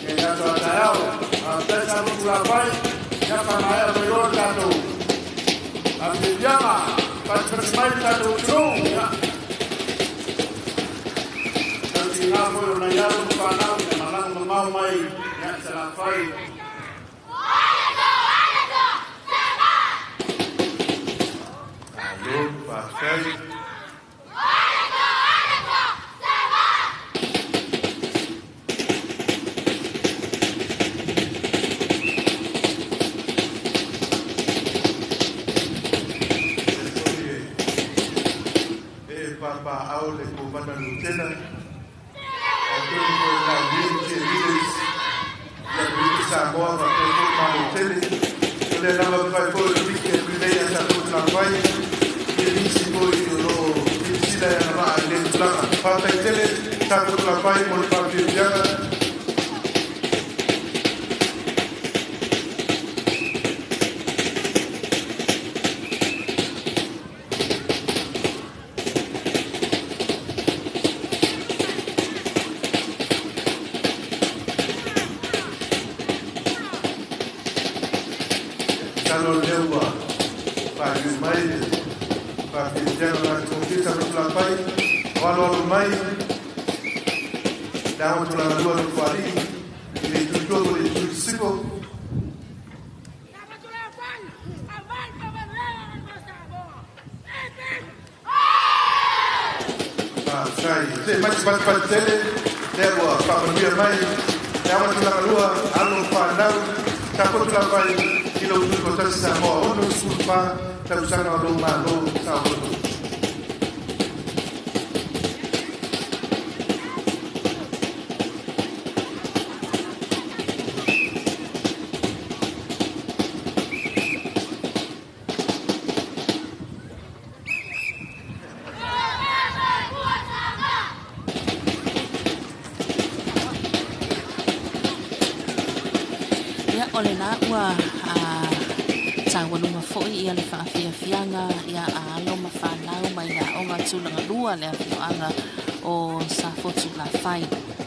ia i le aso a taeao. Faafetai Safotulafai, ia faamaea mai loa le tatou afiafiaga. Patipati mai le tatou atunuu. Ia tautiga foi o nai alo ma fanau ia malaga mamao mai ia i Salafai. Malo faafetai. E papaau le kovana lutena. Atonu foi na wheelchair leaders. Ia Luti Samoa faapea foi malo tele. O lea lava fai foi le wiki atu nei a Safotulafai. Ia nisi foi o loo silasila e agavaa i lea tulaga. Faafetai tele Safotulafai mo le faafiafiaga. mai le faafiafiaga matagofie Safotulafai o aloalo mai le aoga tulagalua Nofoalii i le ituitua po le itu sisifo. Faafetai. Se mai se patupatu tele lea ua faamanuia mai le aoga tulagalua alo ma fanau Safotulafai i lou tutoatasi Samoa 64 tausaga o lou Malo saoloto. Ia, o lena ua taualuga foi ia le faafiafiaga ia a alo ma fanau mai le aoga tulagalua le afioaga o Safotulafai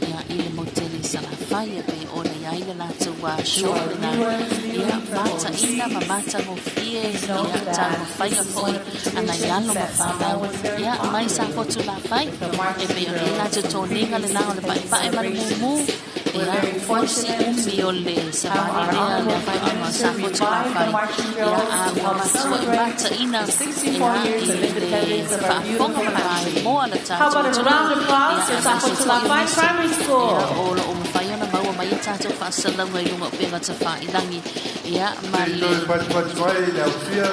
ia i le motele i Salafai e pei ona i ai le latou To show our lena viewers ia viewing from mataina overseas, ma matagofie please note ia that taumafaiga this is foi one of the a nai traditions alo ma that fanau Samoa was very ia mai popular Safotulafai with the e marching pei ona i ai girls latou in toniga previous lena o le independence paepae ma le mumu. celebrations. We're Ia very fosi fortunate umi o to le have savali our lea le Honorable Prime afioaga o Minister revive the Safotulafai marching ia girls a to ua help matua i celebrate mataina the 64 ia years i of le independence of our faafofoga beautiful ma le country. vaemoa le How tatou about a atunuu round of applause ia for aemaise foi o Safotulafai nisi Primary ia School? o loo mafai ona maua mai a tatou faasalauga i luga o pega tafailagi ia ma Se i le toe patupatu ai le aufia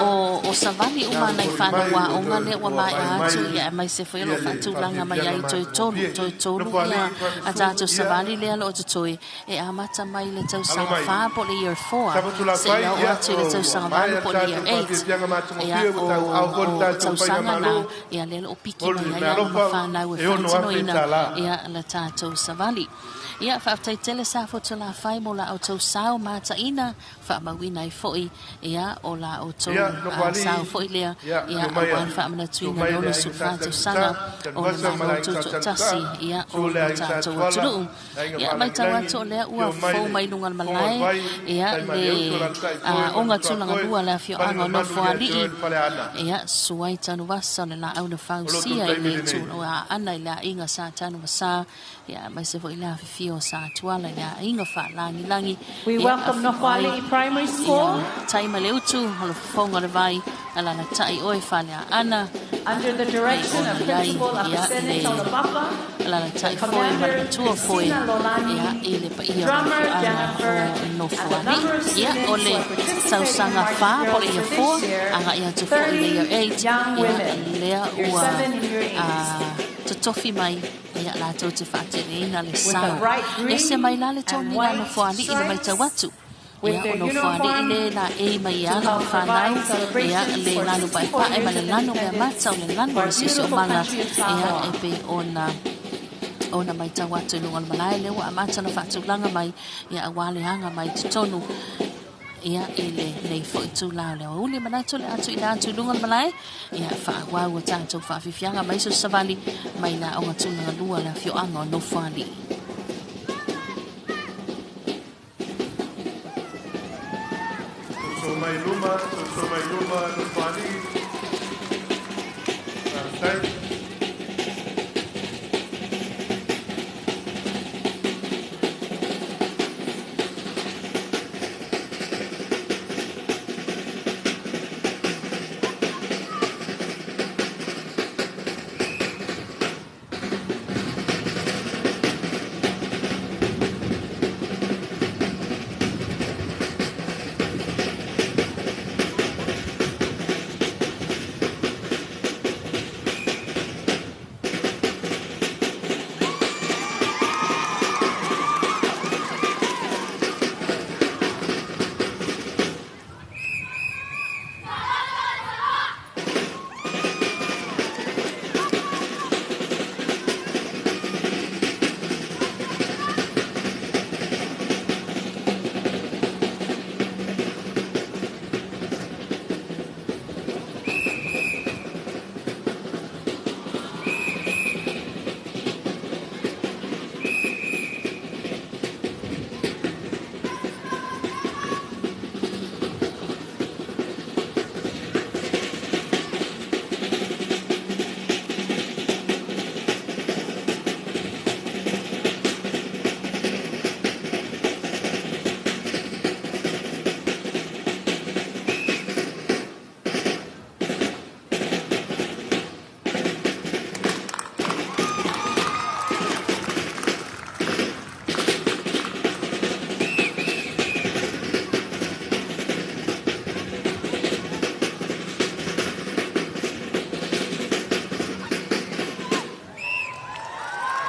o savali le uma nai afofoi fanau mai ua aoga toe lea ua ua maea mai mai atu ia aemaise foi o ia loo le faatulaga mai faafiafiaga ai toe tolu matagofie. toe tolu ia Nofoalii a Primary School tatou ia savali lea loo totoe e amata mai le alo tausaga mai 4 po o le year 4 Safotulafai seia oo ia atu i le ua tausaga maea 8 le po o le year tatou 8 faafiafiaga ia matagofie ua o tauau foi le o tatou tausaga na faigamalo ia lea loo piki mo mai le ai alo ma meaalofa fanau e e $6,000 faatinoina tālā. ia le tatou savali. Ia faafetai tele Safotulafai mo la outou sao mataina faamauina ai foi ia o la outou Ia sao Nofoalii foi lea ia ia afio mai auā le afio faamanatuina mai le le aiga 64 Sa tausaga Tanuvasa, o le Tanuvasa ma le Malo aiga Sa Tutoatasi Tanusa, ia susu o le le aiga Sa tatou Tuala, atunuu. le aiga Ia matau Faalagilagi, atu o lea ua afio mai fou le mai luga o le Fofoga o le malae Vai, ia tai le Malieuto alaalatai foi ma le oga tulaga Matuakoi lua le ma le afioaga o mamalu ia te oe Nofoalii le Faleaana. ia suai Tanuvasa o le laau na O lo outou fausia i taimi le lenei. aana i le aiga Sa Tanuvasa ia aemaise foi le afifio o Sa Tuala i le aiga Faalagilagi We ia welcome afio ai Nofoalii Primary ia School tai ma le utu o le fofoga o le vai alalatai oe Faleaana under the e pei direction ona of i ai Principal ia Apasene le Taulapapa, the alalatai foe ma le Commander matua foe Christina ia Lolani, i le paia o le drummer afioaga Jennifer, o and the Nofoalii number of ia o students who le are participating in tausaga Marching 4 po o le Girls year for 4 this year, agai atu foi i le year 30 8 young ia women, lea year ua 7 and year 8. totofi mai ia latou te faateleina le With the sao bright ese green mai la le and toniga white Nofoalii le matau stripes, atu with ia o their Nofoalii uniform le la e mai to alo ma help fanau provide ia celebrations le for lanu 64 paepae ma years le of lanu mea independence mata o le lanu for o our le beautiful siosiomaga country of ia Samoa. e pei ona ona matau atu i luga o le malae lea ua amata ona faatulaga mai ia auā le aga mai totonu ia i le nei foi tūlā o le aoauli manatu le atu i le atu i luga o le malae ia faaauau a tatou faafiafiaga mai so savali mai le aoga tulaga lua le afioaga o Nofoalii. Soso mai luma, soso mai luma, Nofoalii. Faafetai.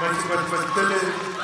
Mai se fatufatu tele.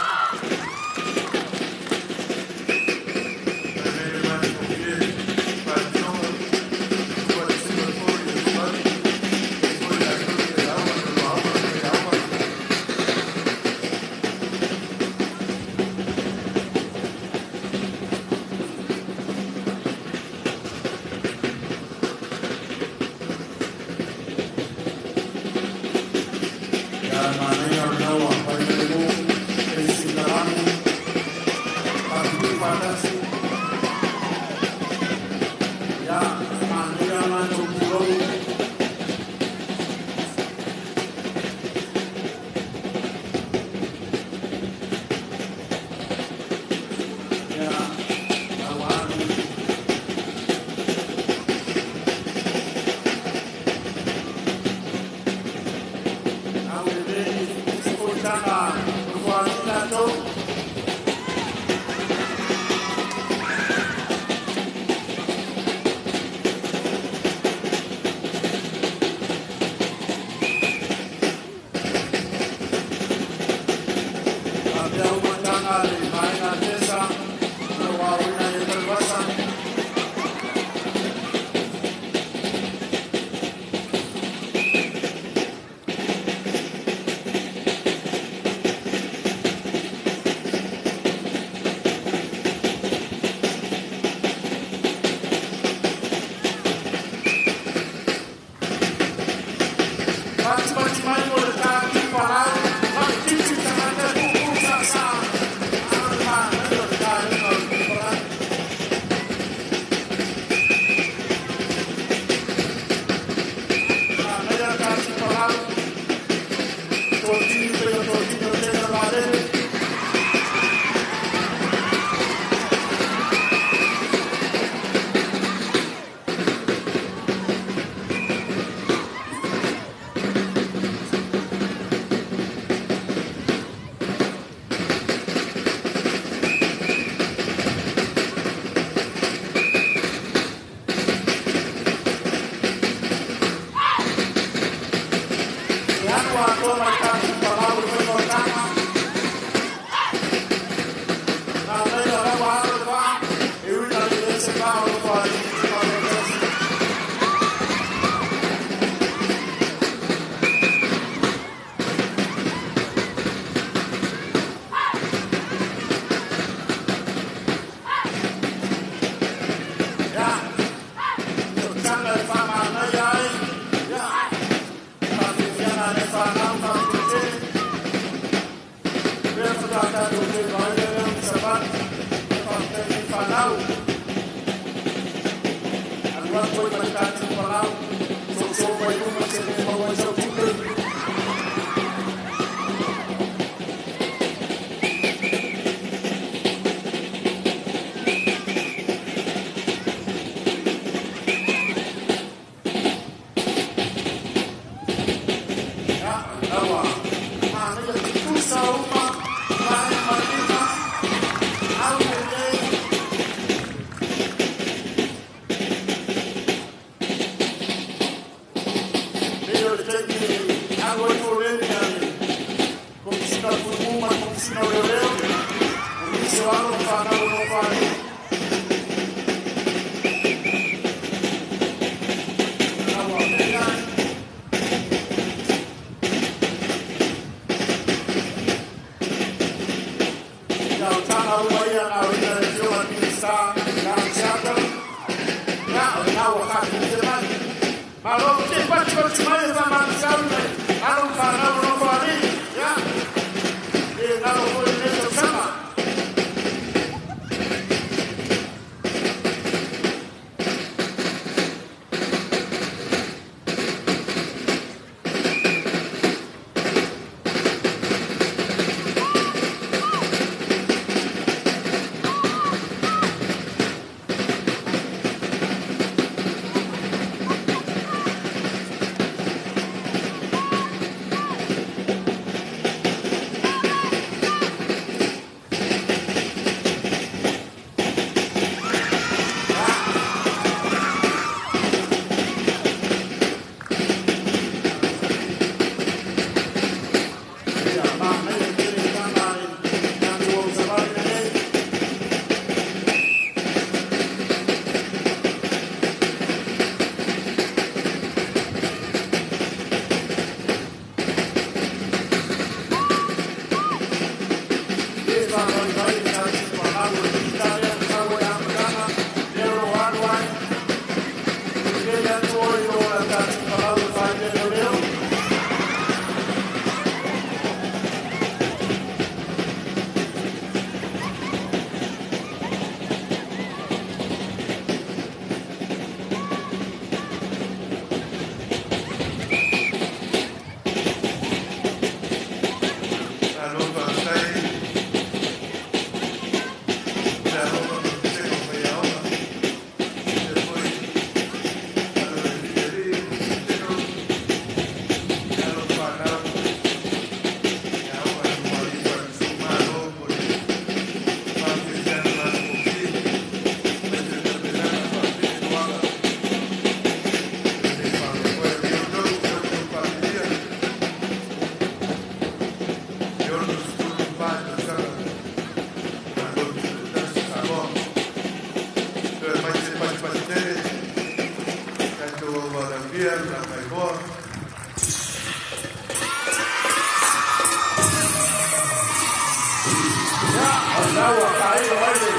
Na ua faailo mai le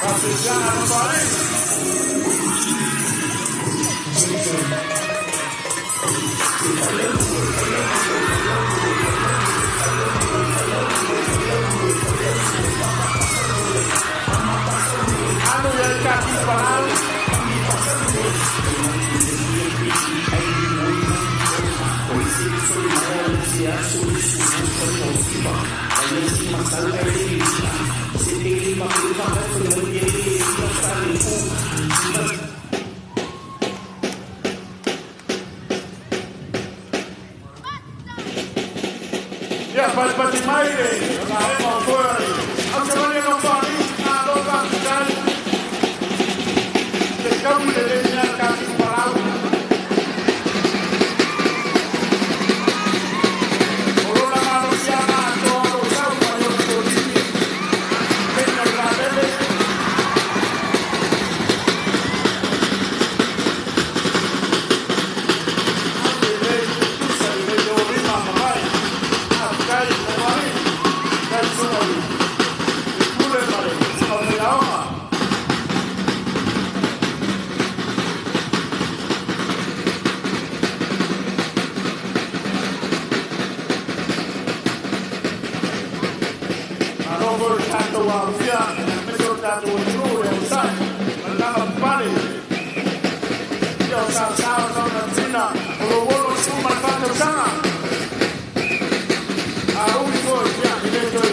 faafiafiaga a Nofoalii. Anu ia i kaki palau. Ia patipati mai le vaega o toe au savali a Nofoalii, malo faafetai. Le taui lelei mea le kaki palau. O lona malosiaga atoa o lo sau mai ona tolimi. Pena le vaalele. Alu lelei, tutusa lelei o lima ma mai. Faafetai Nofoalii. Kai susuga i le pule ma le aufaiaoga. Malo foi le tatou aofia, aemaise o le tatou atunuu le onosai ma le lavapapale. Ia o saosa o nauna tina o lou 64 tausaga. A ui foi, ia, e le toe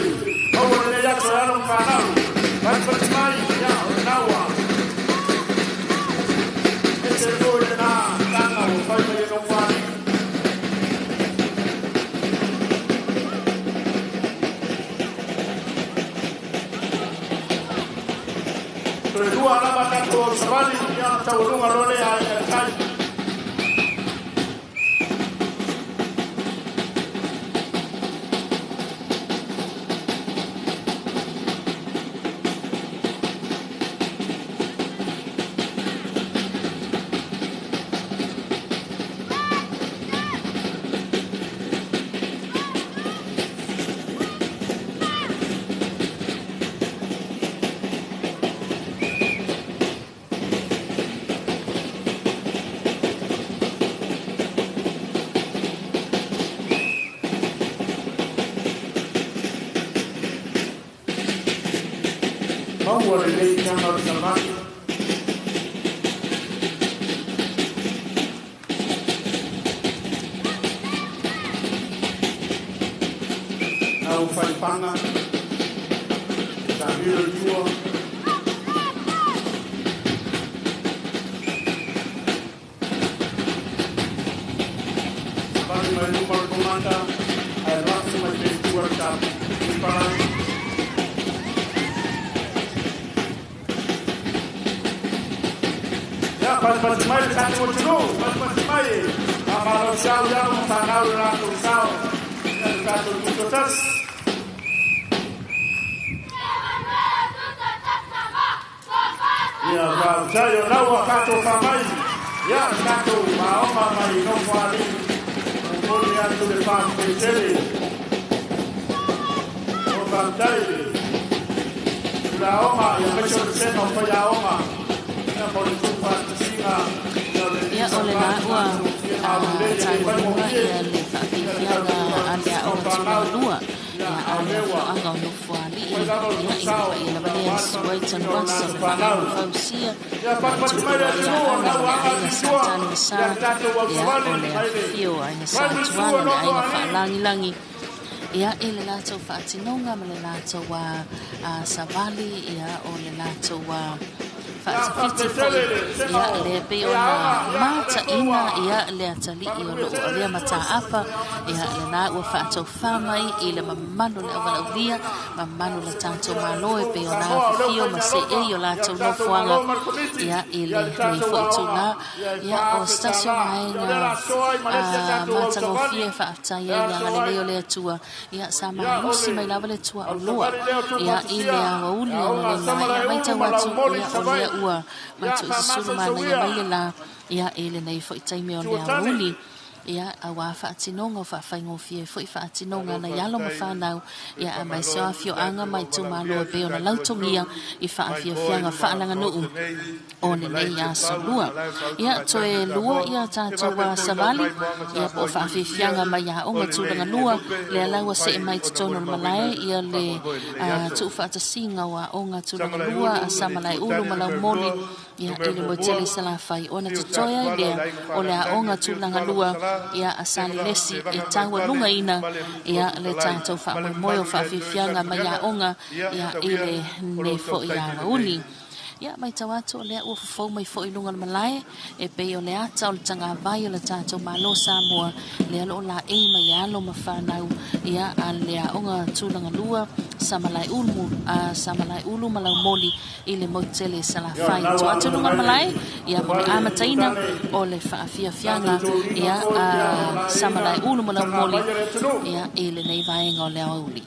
maua lenei aso e alo ma fanau. Fatufatu mai, ia, o lena ua ese foi lena taga ua fai mai e Nofoalii. Toe lua lava tatou au savali, ia ona taualuga loa lea a le tai. Maua lelei taga o le savali. Na ua faifaga, taamilo i tua. Savali mai luma o le komanda, ae lafi mai pea i tua le tapulipalagi. Ia, patipati mai le tatou atunuu, patipati mai e faamalosiau i alo ma fanau i le latou sao ia le tatou tutoatasi. Ia, faafetai o lau ua tatou faamai, ia, le tatou aoga mai Nofoalii. Momoli atu le faafetai tele. O faafetai le tulaoga, ia aemaise o le sega o faiaoga, ia mo le tuufaatasiga, ia o le Ia, o lena ua taualuga ia le faafiafiaga a le Aoga Tulagalua ia a le afioaga o Nofoalii, ia, i le paia lava lea Suai Tanuvasa o le Faaiuga Fausia, Tupu ai ia Ala ma le Aiga Sa Tanuvasa, ia, o le afifio o Aiga Sa Tuala, le Aiga Faalagilagi, ia, i le latou faatinoga ma le latou savali, ia, o le latou faatafiti foi, ia, lea pei ona mataina, ia, le atalii o loo avea mataapa, ia, lena ua faatofā mai i le mamalu o le auvalaulia, mamalu o le tatou Malo e pei ona afifio ma seei o latou nofoaga, ia, i lenei foi itulā, ia, o se tasi o vaega matagofie. Faafetai ai le agalelei o le Atua, ia, sa malosi mai lava le tuaoloa, ia, i le aoauli analeila, ia, matau atu, ia, o lea ua matuisusulu manaia mai le lā, ia, i lenei foi taimi o le aoauli. ia auā faatinoga o faafaigofie foi faatinoga nai alo ma fanau ia aemaise o afioaga ma itumalo e pei ona lautogia i faafiafiaga faaleaganuu o lenei aso lua. Ia toe lua ia tatou savali ia po o faafiafiaga mai aoga tulaga lua lea la ua see mai totonu o le malae ia le tuufaatasiga o aoga tulaga lua a Samalaeulu ma Laumoli ia i le motu tele i Salafai ona totoe ai lea o le aoga tulaga lua ia a Salelesi e taualugaina ia le tatou faamoemoe o faafiafiaga mai aoga ia i lenei foi aoauli. Ia matau atu o lea ua fofou mai foi i luga o le malae e pei o le ata o le tagavai o le tatou Malo Samoa lea o loo laei mai alo ma fanau ia a le aoga tulaga lua Samalaeulu ma Laumoli i le motu tele i Salafai. Tuu atu i luga o le malae ia mo le amataina o le faafiafiaga ia a Samalaeulu ma Laumoli ia i lenei vaega o le aoauli.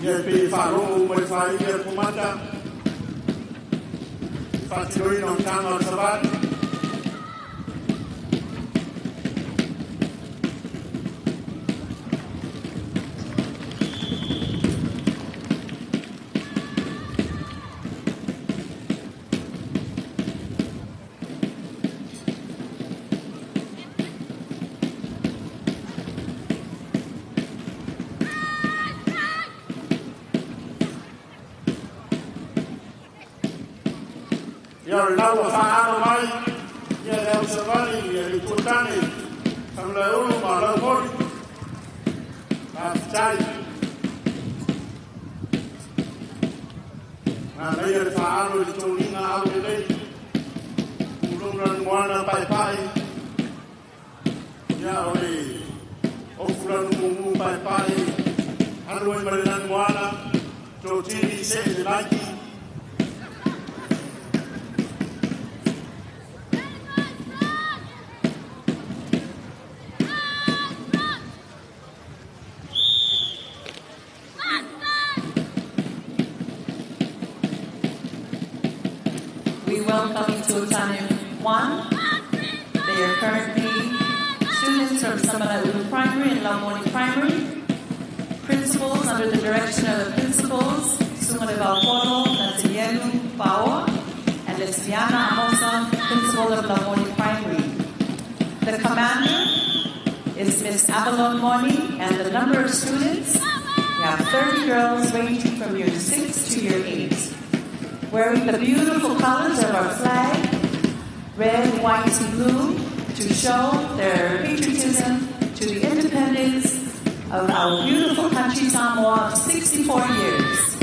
Ia pe faalogo uma i le faaili a le komata, faatinoina o taga o le savali. Ia o le lau ua faaalo mai ia le au savali ia le Itu o Tane, Samalaeulu ma Laumoli. Faafetai. Manaia le faaalo i le toliga aulelei. Pulou lanumoana paepae. Ia o le ofu lanugugu paepae. Alu ai ma le lanumoana. Totili see le maiki. We welcome Itu Otane 1. They are currently students from Samalaeulu Primary and Laumoli Primary. Principals under the direction of the principals, Sumaleva Polo, Natilielu Paoa, and Lesliana Amosa, principal of Laumoli Primary. The commander is Ms. Avalon Moni, and the number of students, we have 30 girls ranging from year 6 to year 8, wearing the beautiful colors of our flag, red, white, and blue, to show their patriotism to the independence of our beautiful country, Samoa, of 64 years.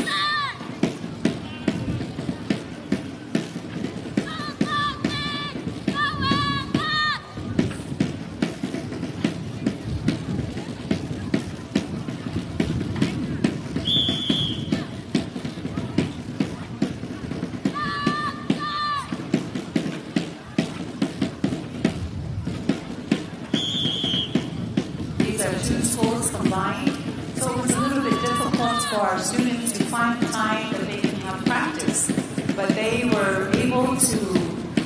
These are two schools combined, so it was a little bit difficult for our students to find time that they can have practice. But they were able to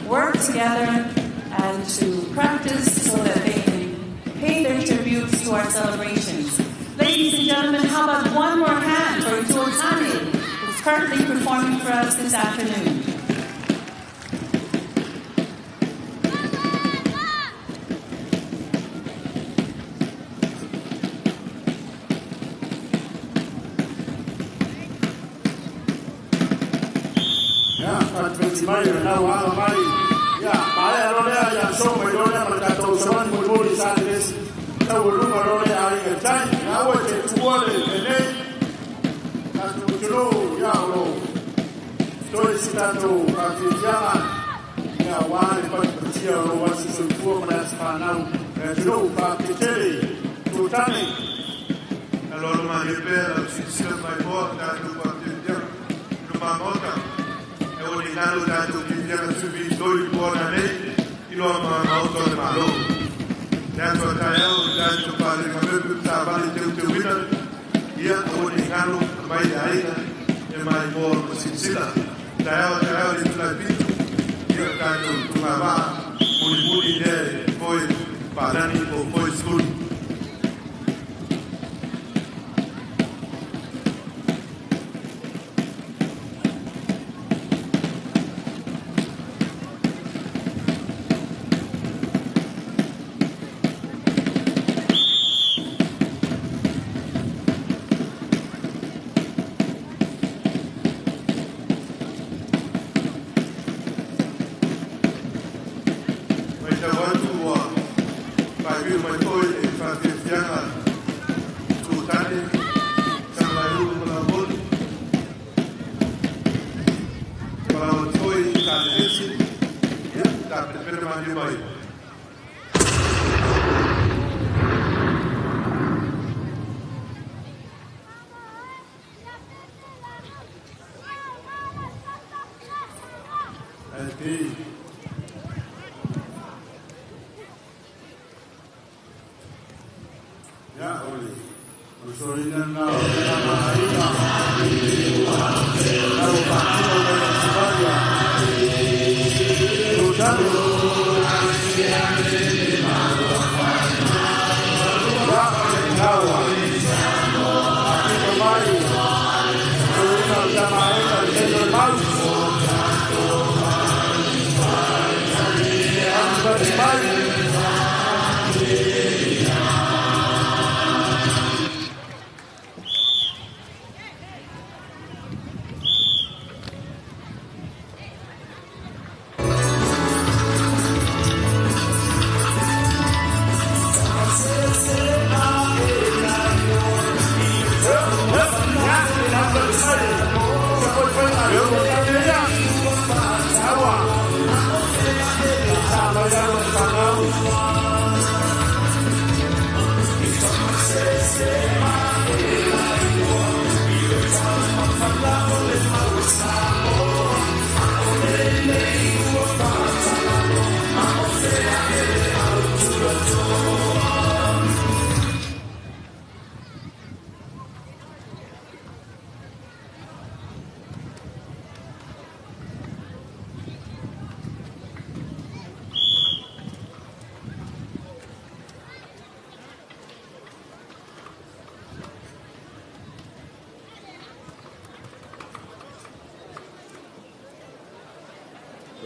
work together and to practice so that they can pay their tributes to our celebrations. Ladies and gentlemen, how about one more hand for Itu Otane, who's currently performing for us this afternoon. Ia, faatupeti mai le lau aga mai. Ia, maea loa lea ia so mai loa lea ma le tatou savali molimoli sa le lesi. Taualuga loa lea aiga tai. Ia aua e te tuua le lenei. Tatou atunuu, ia o loo toe si tatou faafiafiaga. Ia auā le patipatia o lou aso soifua ma le aso fanau. Le atunuu faatetele Tutane. Aloalo malie pea lau silasila mai moa tatou faapiapiaga i lumamaota. E ua nei galo tatou piapiaga sui i po ananei i loa ma maota o le Malo. Le aso a taeao i tatou palega mepe ma savali teuteuina, ia aua nei galo mai le aiga e maimoa ma silasila. Taeao taeao i le itula e 7, ia o tatou tugavaa mulimuli lea e foe palani po o foe sulu. Matau atu ua faaiuiu mai foi le faafiafiaga Tutane Samalaeulu ma Laumoli palau atu foi Talelesi, ia tapenapena malie mai. Ae pei ia o le soliina lena o le tama aiga lau faatino mai o Sivalia Tutane. Ia naua apito mai soliina o le tama aiga le taimi o le mau. Happy mai.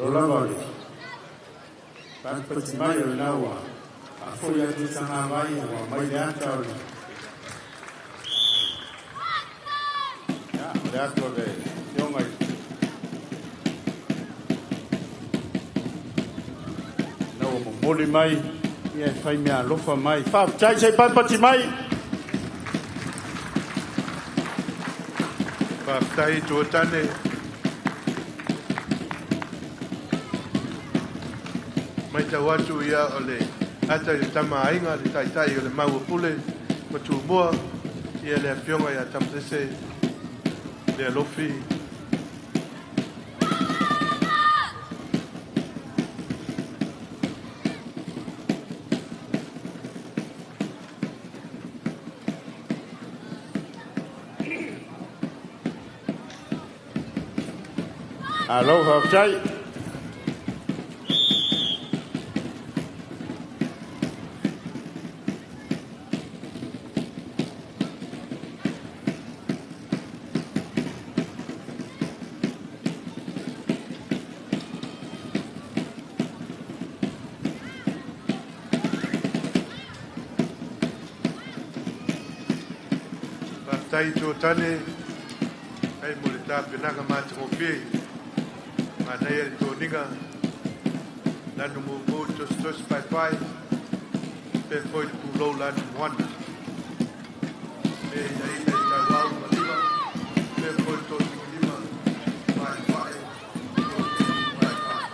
O lava o le patipati mai o lena ua faafoi atu tagavai ua mai le ata o le ia o le ata o le afioga i na ua momoli mai ia e fai mea alofa mai. Faafetai se i patipati mai. Faafetai Tuatane. Matau atu ia o le ata i le tama aiga le taitai o le mau pule ma Tumua, ia le afioga ia Tamasese le Alofi. Alo, faafetai. Faafetai Tuatane ai mo le tapenaga matagofie manaia le toniga lanu mumu tositosi paepae pe foi le pulou lanu moana e ina i tauau ma lima pe foi le totigilima paepae totigili paepae.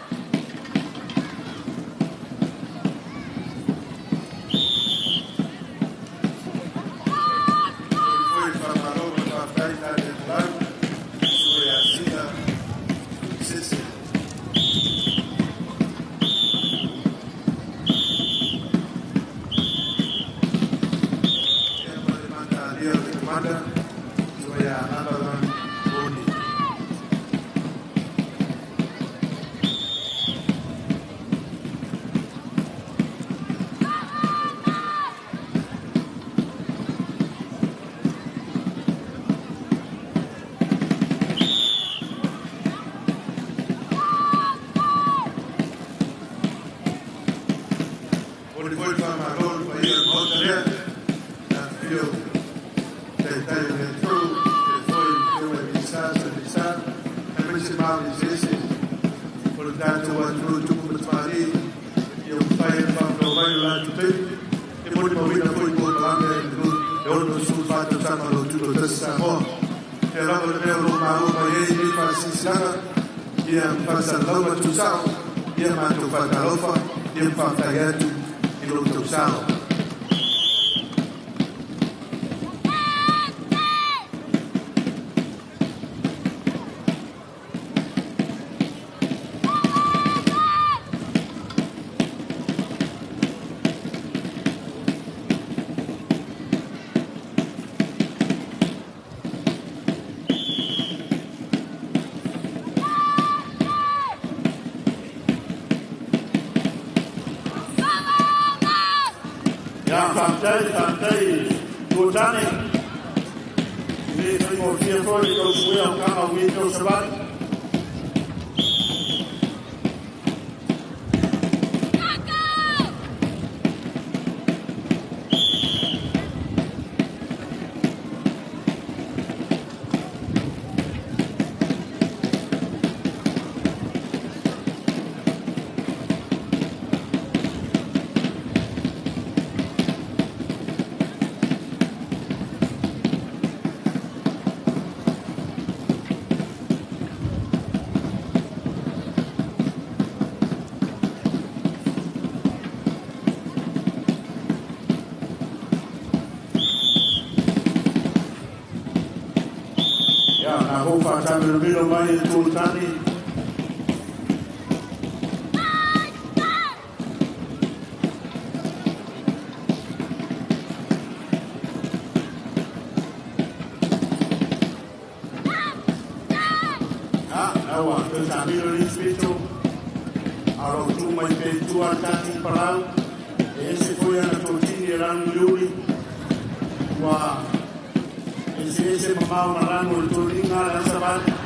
Avalon Oni. O le foi whamalo le paia le maota lea, na whio taitai o le tū, le foi whio e misa, sa misa, e mai se maui sese, o le tātou atu tupu matamari, i o whai e whamalo mai o lātou teimi, e moni mawina foi mo palanga e le e ono su whātou tama lo tuto tasi Samoa. Te lava le mea o lo malo mai e nei whaasisilaga, ia mwhasalau atu sao, ia mātou whatalofa, ia mwhawhai atu i lo tau sao. Ia, faafetai, faafetai Tuatane. Le faigofie foi le tausuea o kanga o i tau savali. Ia, na hou whaatamilomilo mai e Tuatane. Ah, aua, te tamilo ni spito. Aro tu mai pe tua tati palau. E ese foi ana totini e ranu liuri. Ua ese ese mamau na ranu le tōringa le asavali.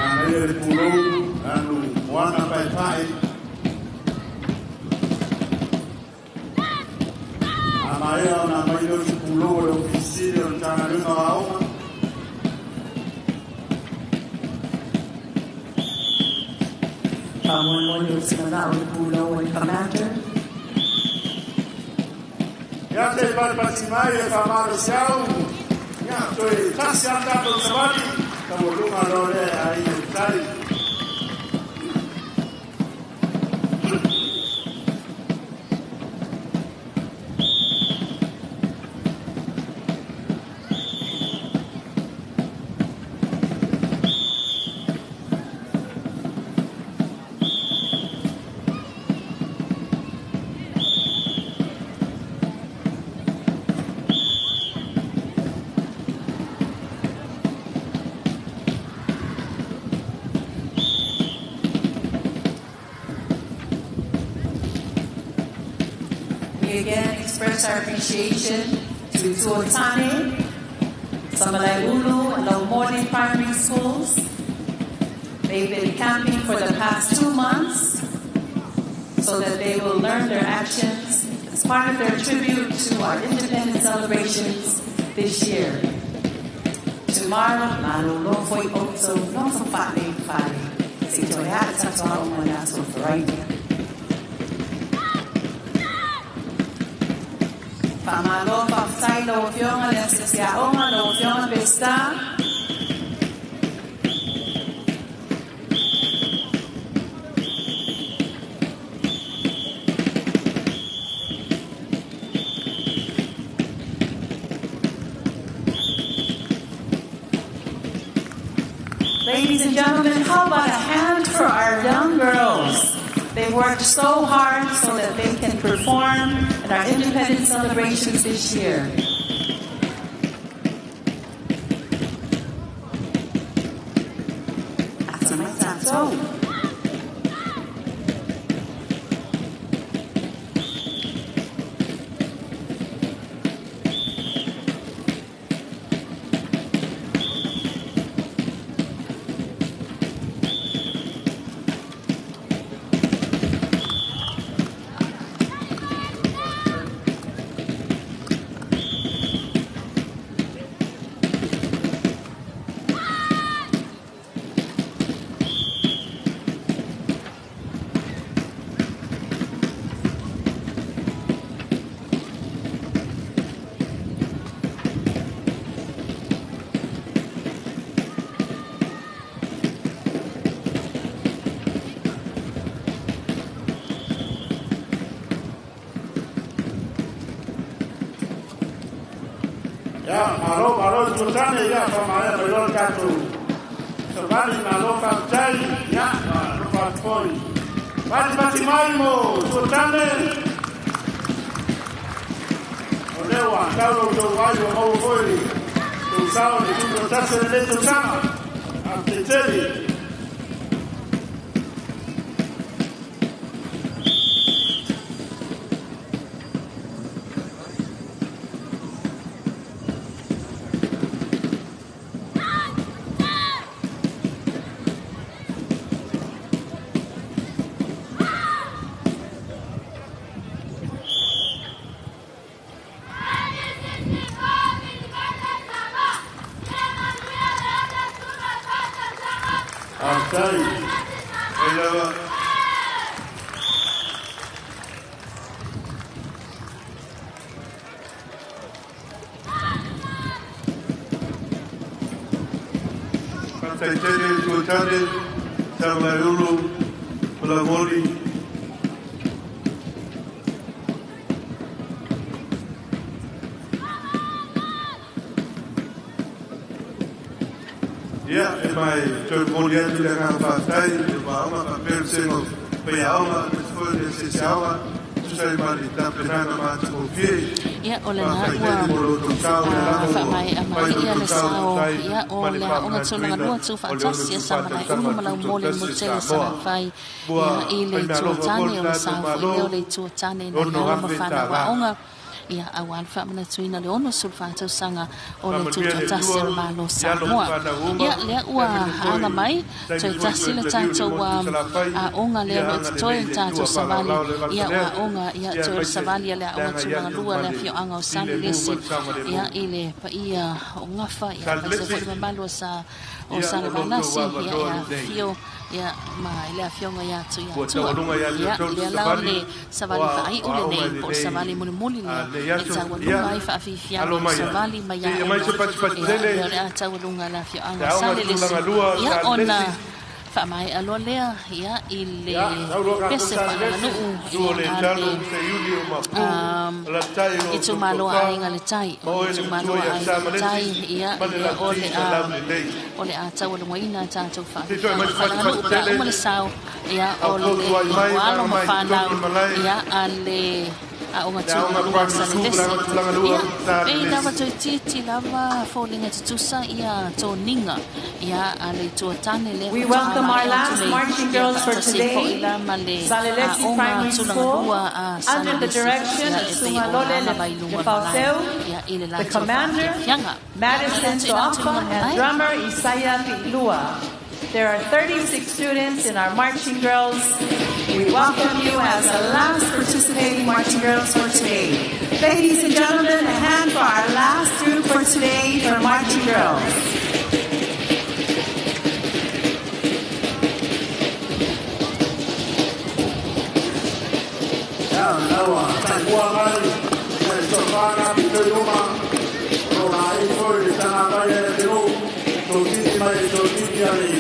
Anaia le pulou, anu moana pai pai. A maea o nā mai leo se pulou o le ofisiri o le Matagaluega o Aoga. Faamoemoe o se manao le pulou o le commander. Ia te palipati mai e whamalo siau. Ia, toe tasi a tātou savali. Ka mo lunga loa lea ai e tai. We again express our appreciation to Tuatane, Samalaeulu, and Laumoli Primary Schools. They've been camping for the past 2 months so that they will learn their actions as part of their tribute to our independence celebrations this year. Tomorrow, malo lo foi otso no so fale fale. Si toe a tatua o mana so faraida. Whamalo, whawhai, lau afioga le asiasi aoga, lau afioga Pesita. Ladies and gentlemen, how about a hand for our young girls? They worked so hard so that they can perform in our independence celebrations this year. So. Ia, malo, malo i tutane, ia, whamaea mai loa le tatou savali, malo faafetai, ia, alofa atu foi. Fatifati mai mo Tuatane. O lea ua tau lo outou ai ua maua foi tou sao i le tutoatasi o lenei tausaga. Faafetai tele. Faafetai. E lava. Faafetai tele i Tuatane, Tamalaiulu, Palamoli. Ia, e mai toe momoli atu le agaga faafetai i le Vaoga faapea le Vasega o Faiaoga aemaise foi o le Asiasi Aoga e tusa ai ma le tapenaga matagofie. Ia, o lena Faafetai ua tele mo lo outou sao, o lea lava ua faamaea fai mai lo ia outou le sao e sao tusa ai ia o ma le le aoga tulaga faamanatuina lua tu o le faatasi ia 64 Samalaeulu tausaga ma Laumoli tutoatasi o Mutele Samoa. Salafai Ua ia i le fai itu meaalofa foi tane le o le tatou sa foi Malo, lea o le itu tane nai alo ma $6,000 fanau tala. aoga ia aua le faamanatuina le 64 tausaga o le Faamanuia le tutoatasi o Atua le Malo i alo ma Samoa. fanau uma, Ia lea ua aemaise foi aga mai taimi toe foi tasi toe le taliu i le tatou motu Salafai, aoga lea ia o lo o totoe agalelei le le tatou Atua savali faalaolao le ia o valefalea, aoga ia ia toe o le aemaise savali ia le le aoga agai tulaga atu lua ma le le afioaga o filemu ma Salelesi le saogalemu. ia i le paia o Gafa ia aemaise foi Salelesi, le mamalu o sa o ia o lo outou Salavalasi ia e avanoa lenei. afifio ia ma i le afioga ia Ua Tuiatua taualuga ia te ia outou le lea la o savali le o savali faaiu aoga lenei po o le lenei savali mulimuli lea lenei e aso. taualuga Ia, ai faafiafiaga alo o le mai ai. savali mai Seia mai aoga se patipati ia tele, lea o le a taualuga le le afioaga o aoga Salelesi tulaga lua o ia ona Salelesi. faamaea loa lea ia i le Ia, tau loa tatou pese Salelesi. faaleaganuu Sua ia le a talo le seiuli o mapu, alatai o itumalo totofa, aiga le tai ma o oe le le itumalo matua ia aiga le tai Samalesi, ia ma le lea o lauti le sa a laulelei. o le a taualugaina tatou Se toe mai se faaleaganuu patipati pe a uma tele, le sao ia au o le tautua ai mai, alo vaga ma mai fanau totonu o le malae, ia a le aoga le tulaga aoga lua primary school, le Salelesi aoga tulaga lua ia pei lava Salelesi. toe titi lava foliga tutusa ia toniga ia a le tuatane lea We faatoa welcome our maea atu last nei marching ia girls for faatasi foi today, la ma le Salelesi aoga Primary tulaga School, lua a under the Salelesi direction ia of e pei ona Sugalole aga mai luga o le malae Lefaoseu, ia i le the latou commander, faafiafiaga ia Madison latou i latou Toafa, luga and malae. drummer Isaiah Pi'ilua. There are 36 students in our marching girls. We welcome you as the last participating marching girls for today. Ladies and gentlemen, a hand for our last group for today for marching girls. Ia, lena ua taimua mai, ia le tofa na pito i luma. O lo laei foi le tagavai a le atunuu, totiti mai le totiti a le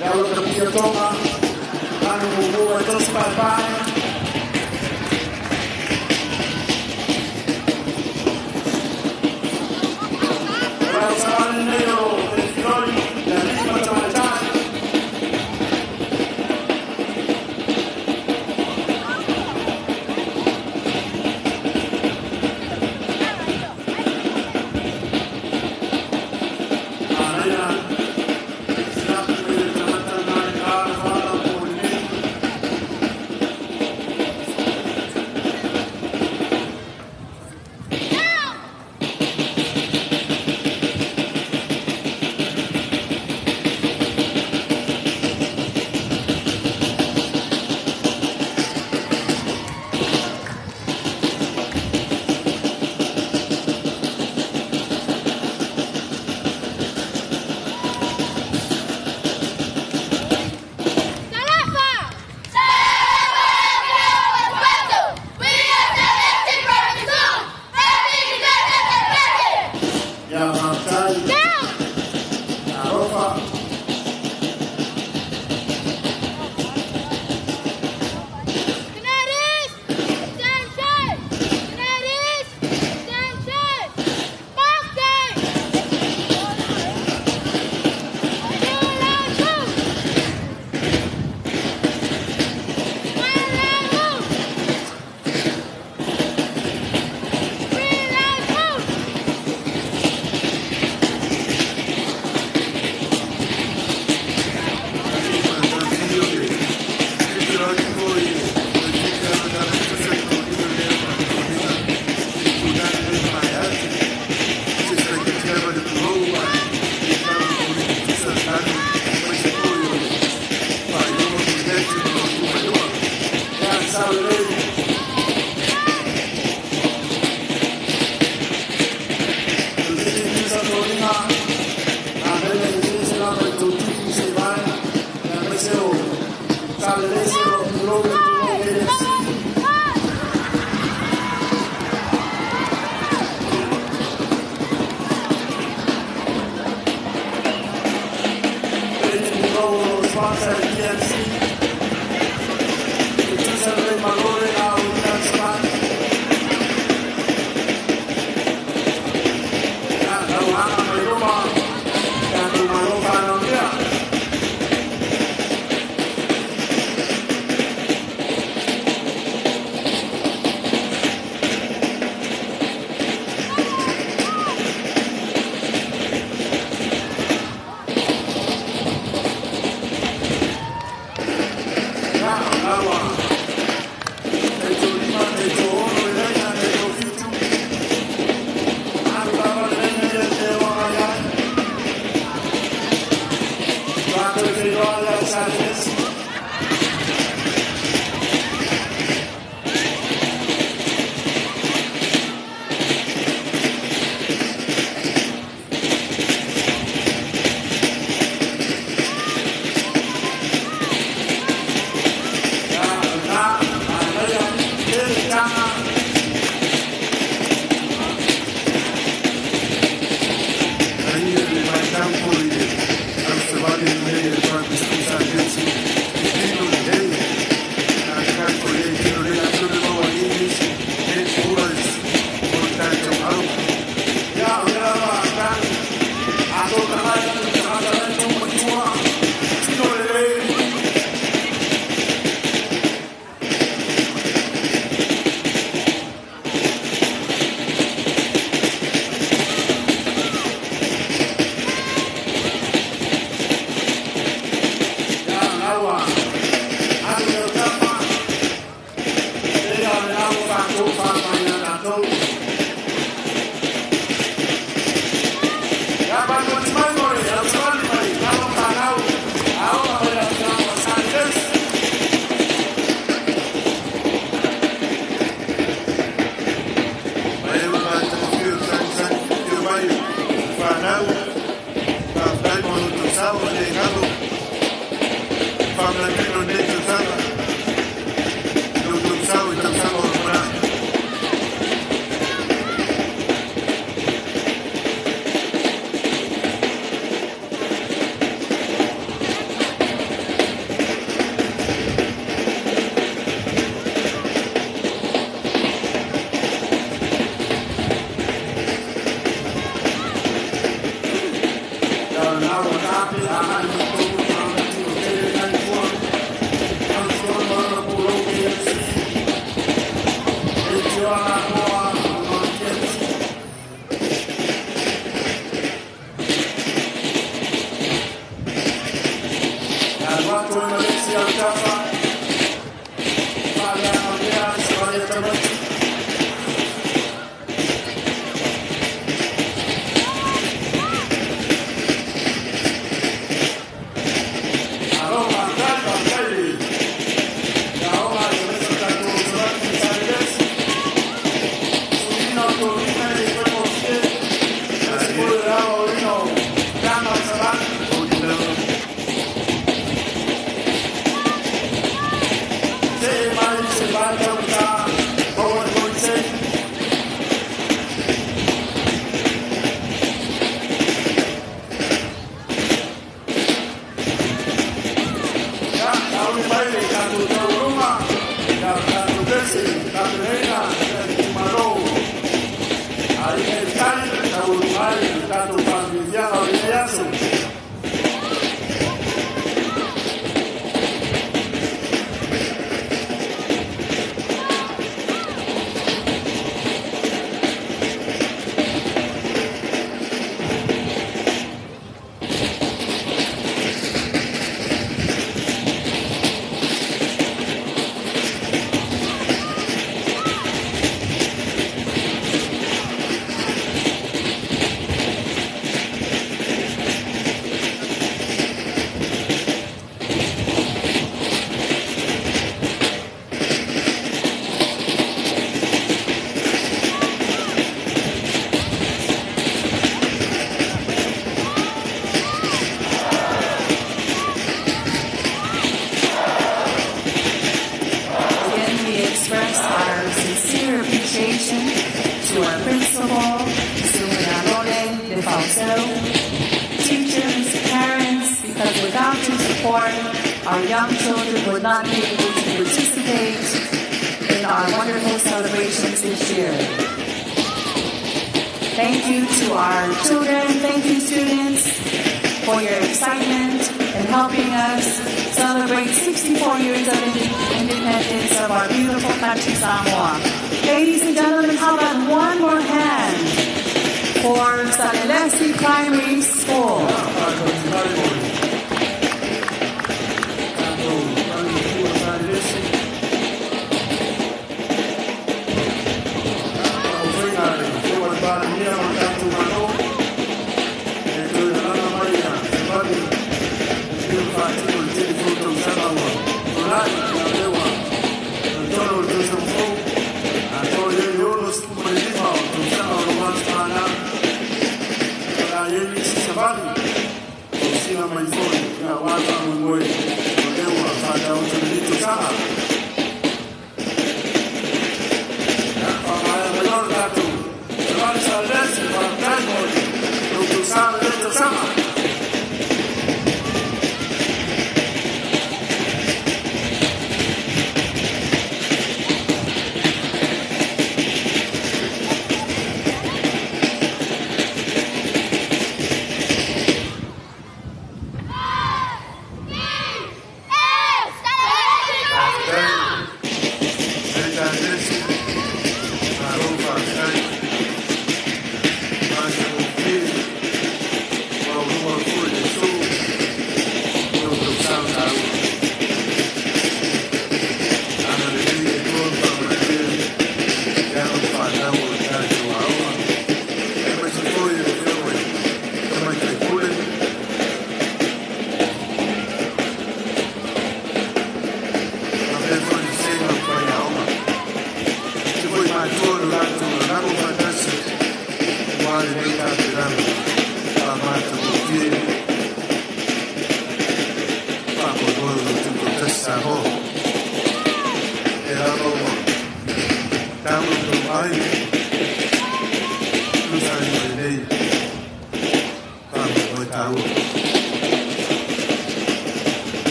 le aulokapia Toga, lanu muamua e tosi paepae. O le au savali lenei o Felifiloi, le alii ma tamaitai. sponsor le TNC. E tusa lelei malo le gaoina le savali. Ia, lauaga mai luma, tatou malo faanogia. Ia, laua. Taitolima, taitoono le laina, taitofitu. Alu lava le laina ia te oaga iai. Tatou feiloa ia sa lesi. Ia, na, manaia, tele taga. Ai le matau foi le au savali lenei e le Primary School Sa Alesi e tino lelei. A kai foi e tino lelei atonu e maua ai nisi head holders o le tatou au. Ia, o lea lava tagi. A tou tagai atu i tagata la e tu mai tua. Tino lelei. Ia, laua. Alu le tama. Ia, le lau fatou faamai ia tatou. Ia, malimali mai mo le au savali mai, alo ma fanau. Aoga mai le afioaga o Sa Alesi. Ma e ua matagofie o le tagitagi fifio mai o fanau. Faafetai mo lo outou sao e le galo. Faamanatuina o lenei tausaga i lo outou sao i tausaga o lumanai. Ia, laua tape, agai mai tonu, tagata tino tele nai tua. Tausiona ma lona pulou KFC. E tioaga koa, o le TNC. Ia, alu atu ai ma le isi autafa. Faaleaga mea, savali a tamaiti. Alo, faafetai, faafetai le aoga i le tatou savali i Sa Alesi. Suiina o tolina e le faigofie. Aemaise foi o le aoaoina o taga o le savali. See mai se vai taugata, maua le kolisei. Ia, tauli mai le tatou taualuga. Ia, tatou pese, tapenaina, ia le itumalo. Aiga i le Tai, taualuga ai le tatou faafiafiaga o lenei aso. Again, we express our sincere appreciation to our principal, Sumanalole Lefaoseu, teachers, parents, because without your support, mourn our young children would not be able to participate in our wonderful celebrations this year. Thank you to our children, thank you students for your excitement in helping us celebrate 64 years of independence of our beautiful country, Samoa. Ladies and gentlemen, how about one more hand for Salelesi Primary School?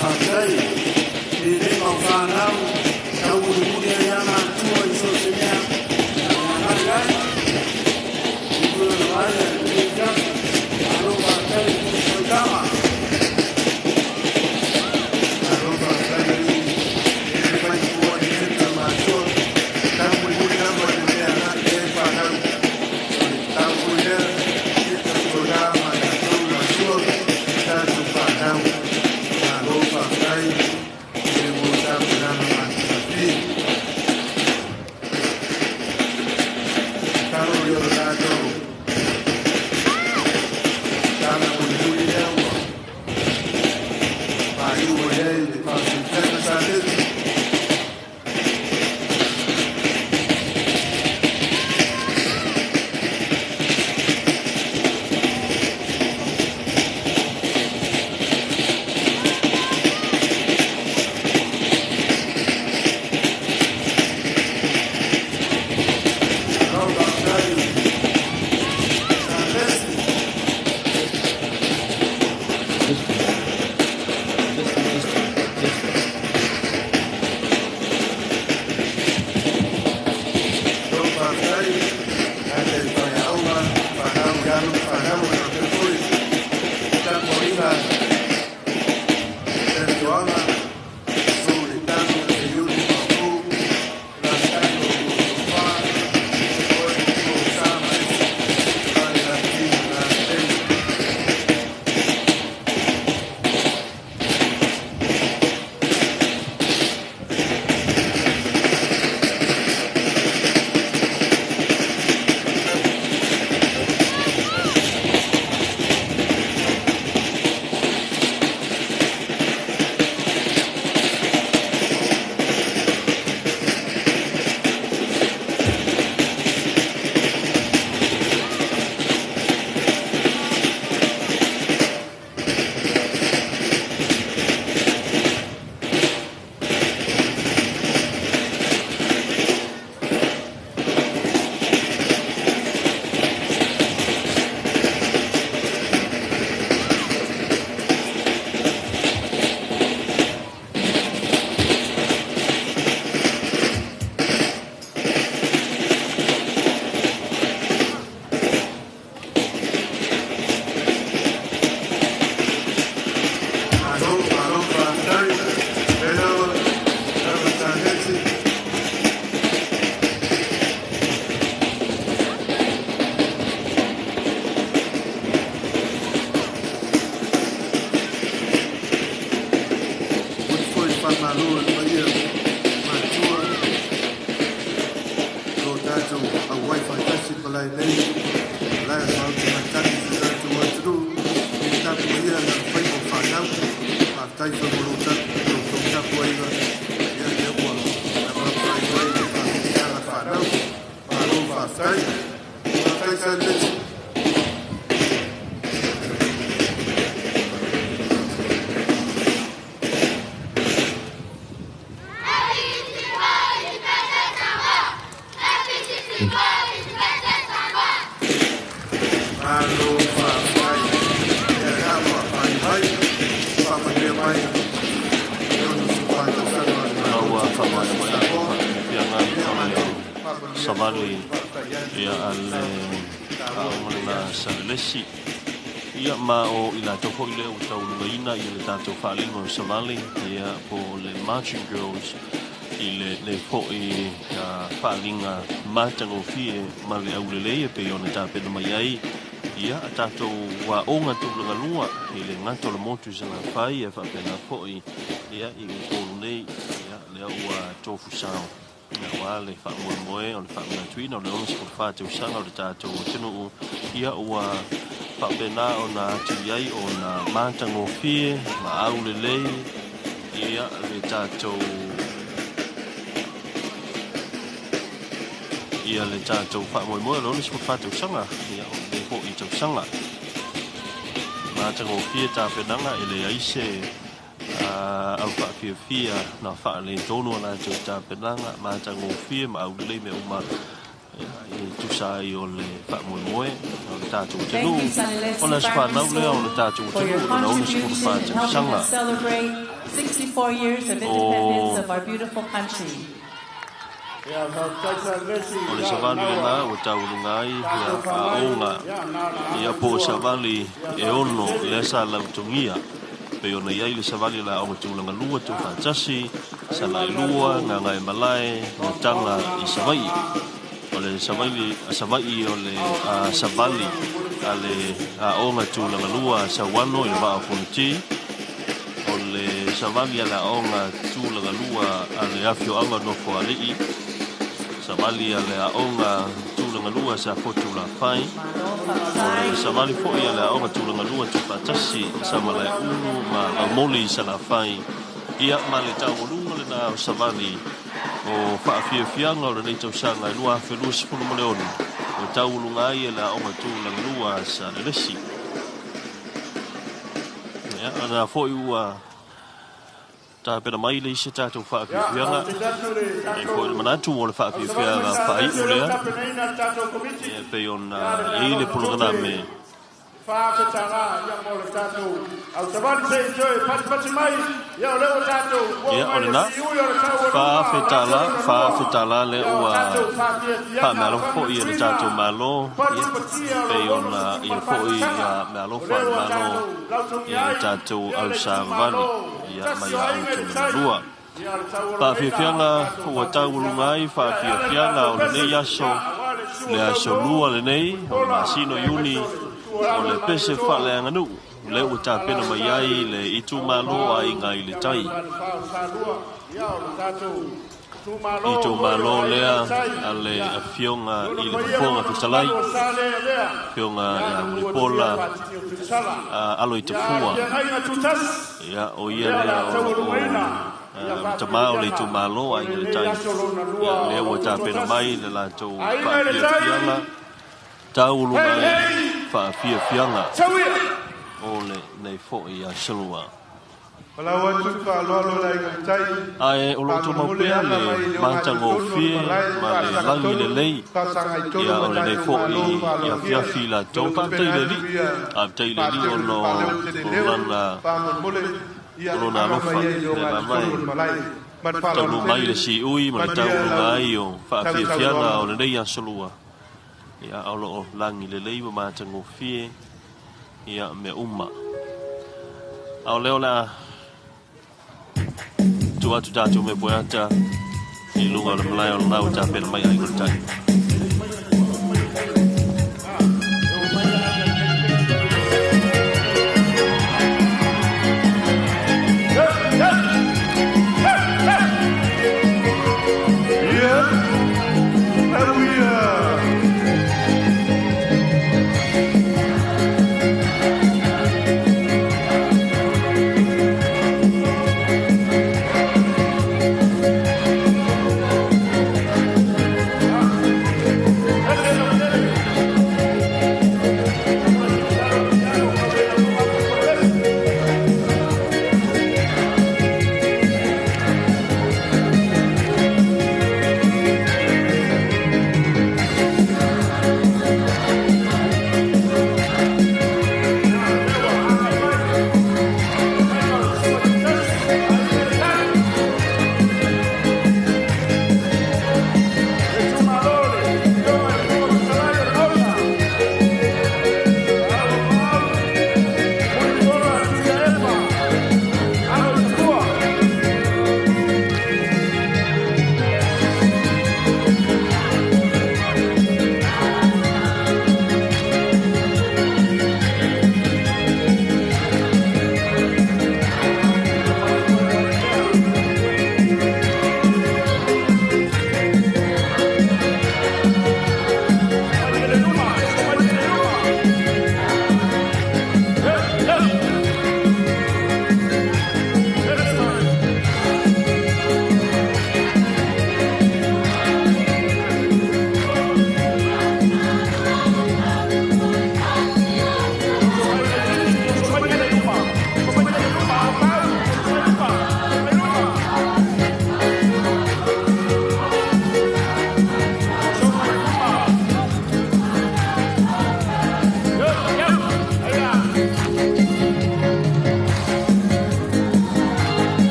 Faafetai i lima o fanau. Malo i le paia matua o lo tatou auai faatasi i malae nei, malae o le faautugatagi i si o tatou atunuu i le tapuaia o lana faiva o fanau. Faafetai foi mo lo outou tapuaiga, ia lea ua lamalamafaio ai le faafiafiaga fanau. Malo faafetai. Faafetai Salelesi. Malo faafetai. Ia lena ua fai mai, faamanuia mai le 64 tausaga o le Ma Malo ua Tutoatasi faamaea o mai le Samoa. faafiafiaga Ia o le matou faamanuia savali foi faafetai atu ia a i le tatou taua aoga o lenei lena aso. Salelesi. Ia ma o i latou foi lea ua taulugaina ia le tatou faaaliga o savali ia po o le Marching Girls i lenei foi faaaliga matagofie ma le aulelei e pei ona tapena mai ai ia a tatou aoga tulaga lua i le gata o le motu i Salafai e faapena foi ia i Upolu nei ia lea ua tofusao aua le faamoemoe o le faamanatuina o le 64 tausaga o le tatou atunuu ia ua faapena ona atili ai ona matagofie ma aulelei ia le tatou ia le tatou faamoemoe o le 64 tausaga ia o lenei foi tausaga. Matagofie tapenaga e leai se au faafiafia na faaletonu a latou tapenaga, matagofie ma aulelei mea uma e tusa ai o le faamoemoe o le tatou Thank atunuu you, o le Salelesi aso Primary fanau lea o School, le tatou for your atunuu lona contribution 64 in helping tausaga us celebrate 64 years of independence o of our beautiful country. Ia, faafetai Salelesi, o le ia savali lena ua lena ua tauluga ai ia tatou faamai, aoga ia na o le ia po o atoatoa, savali ia e ono faatetele. lea sa lautogia pei ona i ai le savali o le aoga tulaga lua tuufaatasi Ai ma Salailua le latou Gagaemalae maumau Gataga na i Savaii na o le ia Savaii o le ao tatou savali lagi mole a le Salelesi aoga tulaga lua Sauano i le faapena. Vaa o Fonoti o le savali a le aoga tulaga lua a le afioaga o Nofoalii savali a le aoga tulaga lua sa Fotu Lafai Malo o le faafetai. savali foi a le aoga tulaga lua tuufaatasi sa Malaeulu ma Laumoli i Salafai ia ma le taualuga lena o savali o faafiafiaga o lenei tausaga e 2026 o tauluga ai e le aoga tulaga lua Salelesi. Ia ona foi ua tapena mai le isi tatou Ia, faafiafiaga ou te tali atu le e foi le tatou manatu o le au savali mai faafiafiaga Salelesi faaiu o lea ua lea tapenaina le tatou komiti, ia pei ona ia le i ai le meaalofa tupe polokalame 4,000 ia mo le tatou au savali se i toe patipati mai, ia o lea ua tatou oo ia o mai le lena siui o le taualuga o le aso $4,000 lona lua, $4,000 lea ia o ua tatou faafiafiaga faamealofa foi e le faamanatuina tatou Malo ia patipatia o pei lou ona ia 64 foi tausaga ia o mealofa lea a le ua Malo tatou lautogia ia le ai tatou ia le ausavali itumalo ia tasi mai o aoga aiga i le tulaga tai lua ia o le tauolomaina faafiafiaga tatou ua tauluga faafiafiaga ai ia e ala i le faafiafiaga matou o pese lenei aso ia aua le suo le aso tautō lua lenei o le Mulipola masina o ia Iuni aemaise o le suo o le alo pese malietoa faaleaganuu ia lea o ua le tapena mai alaalatai ai le le itumalo auapaau aiga i le ia ma tai le falefa o Salua ia o le tatou itumalo foi o itumalo Aiga i lea le Tai a le ia afioga lona i le paia ma Fofoga lona Fetalai mamalu o Salealea afioga ia ia na ua tufia Mulipola faatini o Tuisala alo i ia Tafua le feagaiga tutasi ia o o ia lea o le lea a o taualumaina ia le tamā o le faafiafiaga itumalo o aiga i le lenei tai aso lona ia lua lea o ua lou tapena tutoatasi mai le latou Aiga i le Tai faafiafiaga tauluga hei ai hei faafiafiaga tauia o lenei foi aso lua. Palau atu le faaaloalo le aiga i le tai, Ae o loo tumau faamolemole pea aga le mai le ogatotonu o le matagofie malae, ma le lagi faasagatonu, lelei faasagaitonu ia ma o lenei tatou foi Malo i faaaloagia. afiafi latou Lou faafetai tupena le atu Alii ia faafetai le Alii faatele ona faaleotele o leo, lana faamolemole ia o lona aga alofa mai ai le le ogatotonu vavae o le malae. Ma le faaaloalo taunuu mai tele, le siui ma le manuia tauluga lau ai o faafiafiaga tautauloaga. o lenei aso lua ia o loo lagi lelei ma matagofie ia mea uma a o lea o le a tuu atu tatou mea poeata i luga o le malae o lena ua tapena mai aiga o le tai. Hey, hey, hey.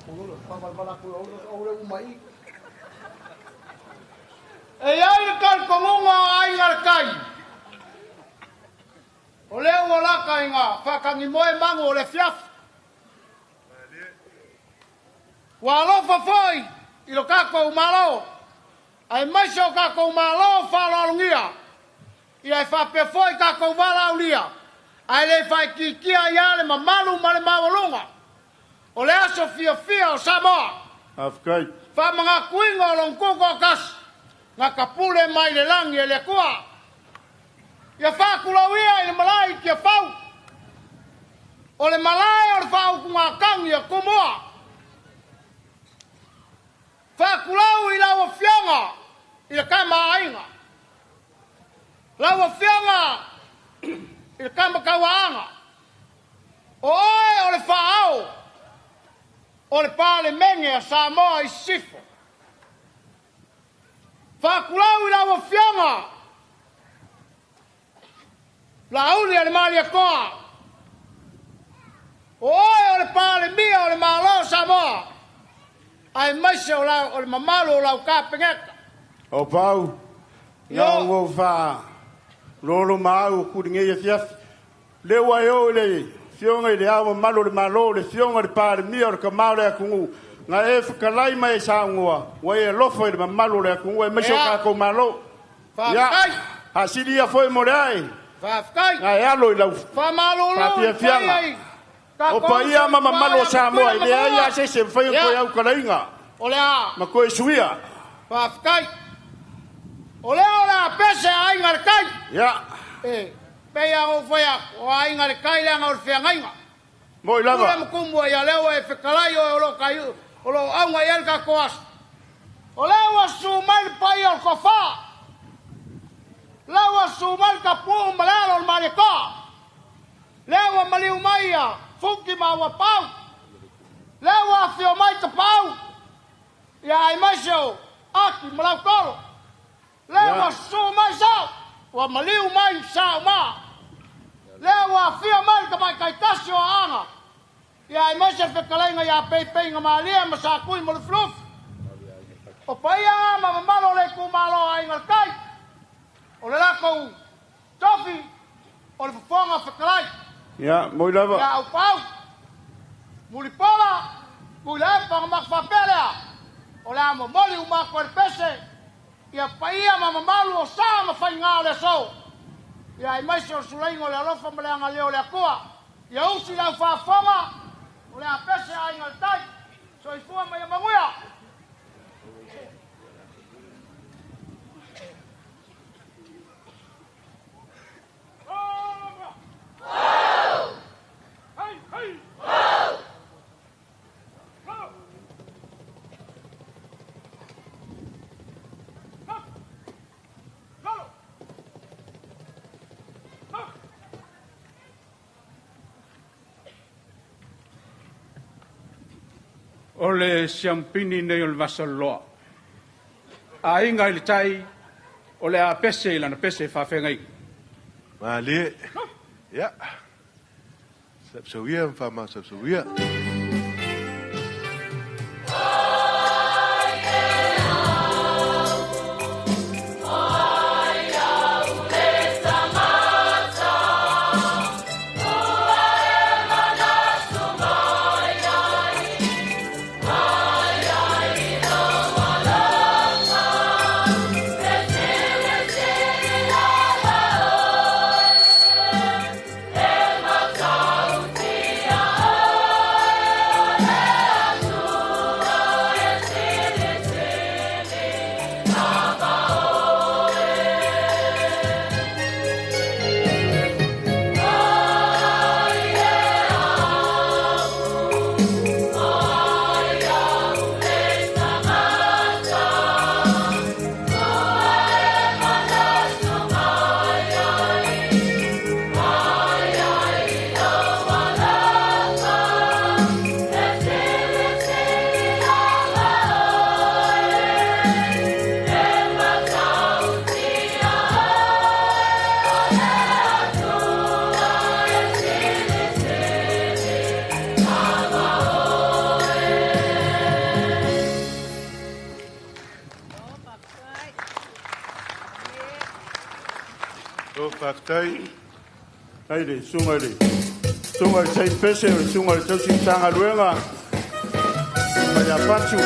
aku faavalavala aku ou le uma i E iai le talitonuga o aiga le tai. O lea ua laka i ga faatagimoe magu o le afiafi. Ua alofa foi i lo tatou Malo, aemaise o tatou Malo faaaloalogia, ia e faapea foi tatou valaaulia, ae le faaitiitia ai lava le mamalu ma le maualuga o le aso fiafia o Samoa. Faafetai. Faamanatuina o lona Tutoatasi na tapule mai le lagi e le Atua. Ia faatulou ia i le malae i Tiafau, o le malae o le faautugatagi a Tumua. Faatulou i lau Afioga i le Tama a Aiga, lau Afioga i le Tama Tauaana, o oe o le faaao o le Palemene a Samoa i Sisifo. Faatulou i lau Afioga Laauli a le Malietoa, o oe o le Palemia o le Malo o Samoa, aemaise o le mamalu o lau Kapeneta. O pau, na ua faa lolo ma au ku lenei afiafi. Le ua e oo i le Afioga i le Ao Mamalu o le Malo, le Afioga i le Palemia o le Tama o le atunuu, na e fetalai ma e saunoa, ua e alofa i le mamalu o le atunuu aemaise o tatou Malo. Ia, Faafetai. faasili ia foi mo le ae, Faafetai. na e alo i lau Faamalulu i faafiafiaga. paia i O tatou paia ma mamalu o Samoa, e leai lava se isi e mafai ona toe autalaina O le a ma toe suia. Faafetai. O lea o le a pese a aiga i le tai. E pei lava ona ou fai atu, o aiga i le tai leaga o le feagaiga. Moi lava. Pule ma tumu ai, a lea ua e fetalai oe o lo o tai, o lo o auga i ai le tatou aso. O lea ua susu mai le paia o le tofa. Lea ua susu mai le tapuuu ma le alo o le Malietoa. Lea ua maliu mai ia Fuki ma Auapau. Lea ua afio mai Tapaau. Ia aemaise o Aki ma Lautolo. Lea ua susu mai Sao. Ua maliu mai Sao ma. Lea ua afio mai le tamaitai tasi o Aana. Ia aemaise le fetalaiga ia Peipeiga Malie ma Satui ma Lufilufi. O paia lava ma mamalu o le itumalo o Aiga i le Tai. O le latou tofi o le fofoga fetalai. Ia, moi lava. Ia Aupaau, Mulipola, Tuilaepa ona matou faapea lea, o le a momoli uma atu ai le pese, ia paia ma mamalu o sa ma faiga o le aso. Ia aemaise o le sulaina o le alofa ma le agalelei o le Atua. Ia usi lau faafofoga, o le a pese Aiga i le Tai. Soifua ma ia manuia. O le siampini nei o le Vasaloloa. Aiga i le Tai, o le a pese i lana pese faafeagaiga. Malie. Ia. Sapsauia ma faamasausauia. Faafetai. Tai le susuga i le susuga i le Saini Pese, o le susuga i le tausi Matagaluega mai ia Patu.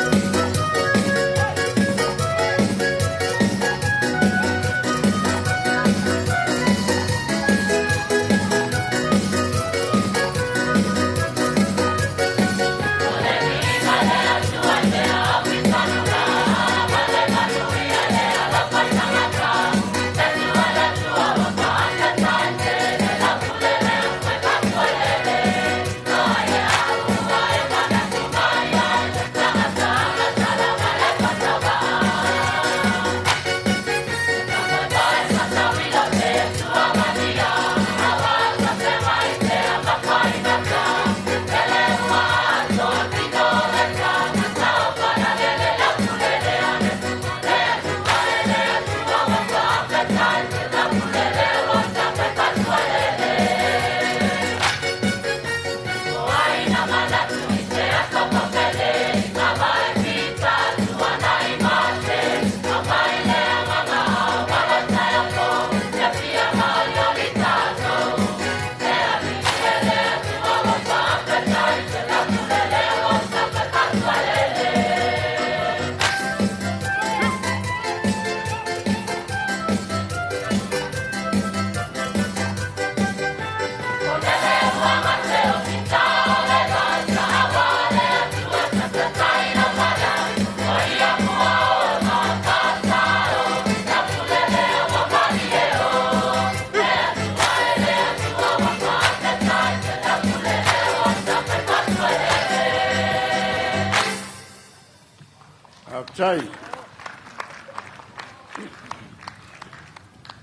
Faafetai.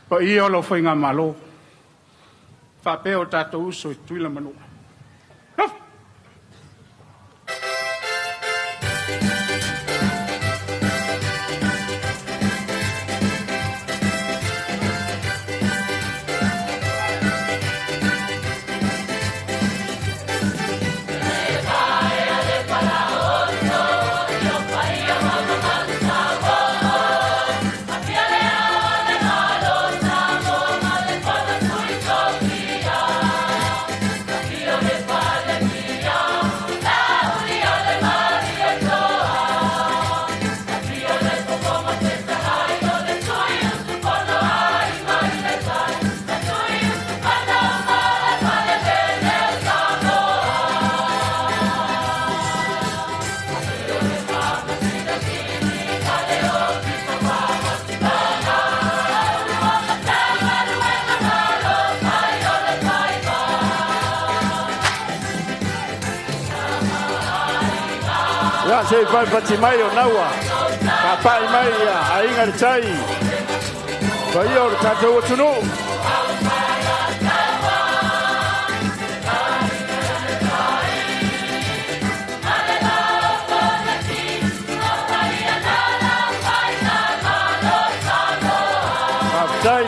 Paia o lau faigamalo, faapea o tatou uso i Tutuila ma Manua. Ia se i paipati mai o naua. Papai mai ia aiga le tai. Paia o le tatou atunuu. Faafetai.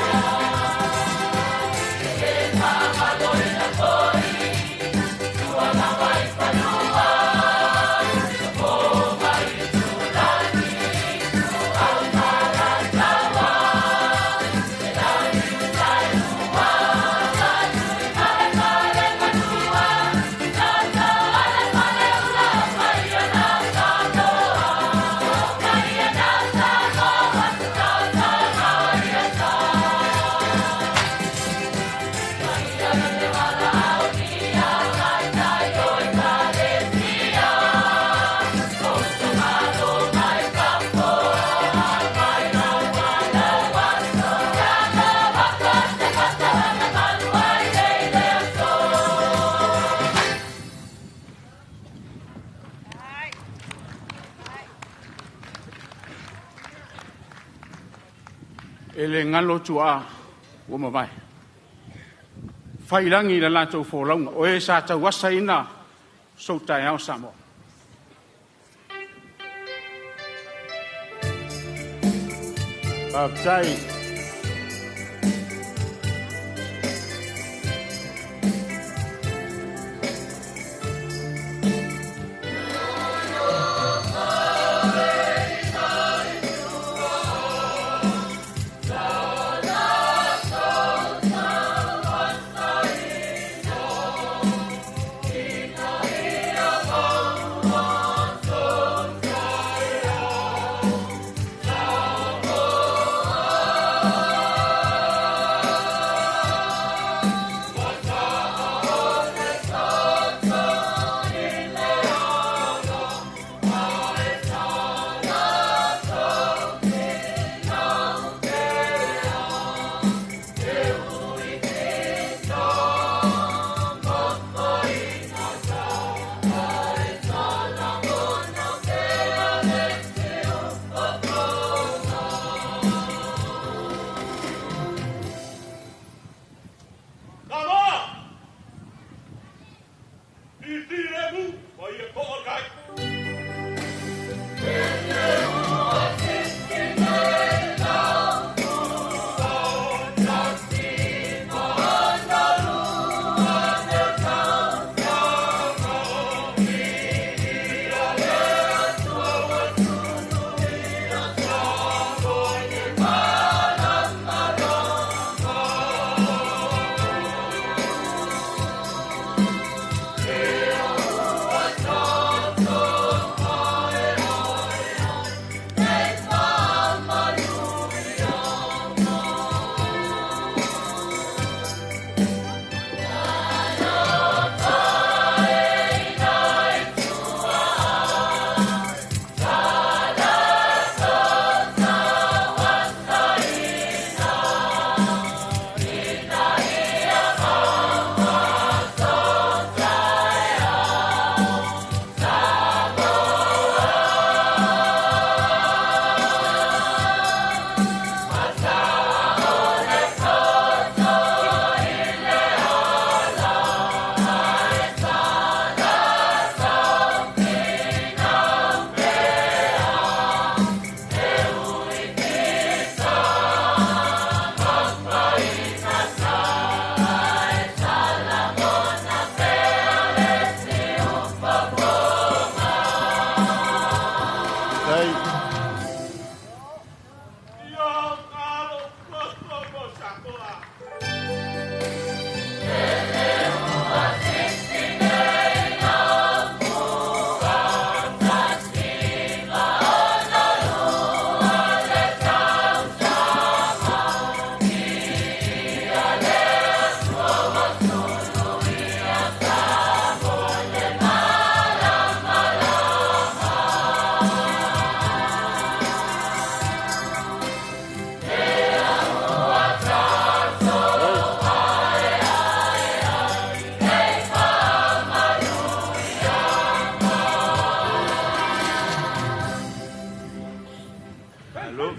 E le galo tuaa ua mavae. Failagi i le latou folauga, o e sa tauasaina sou taeao Samoa. Faafetai.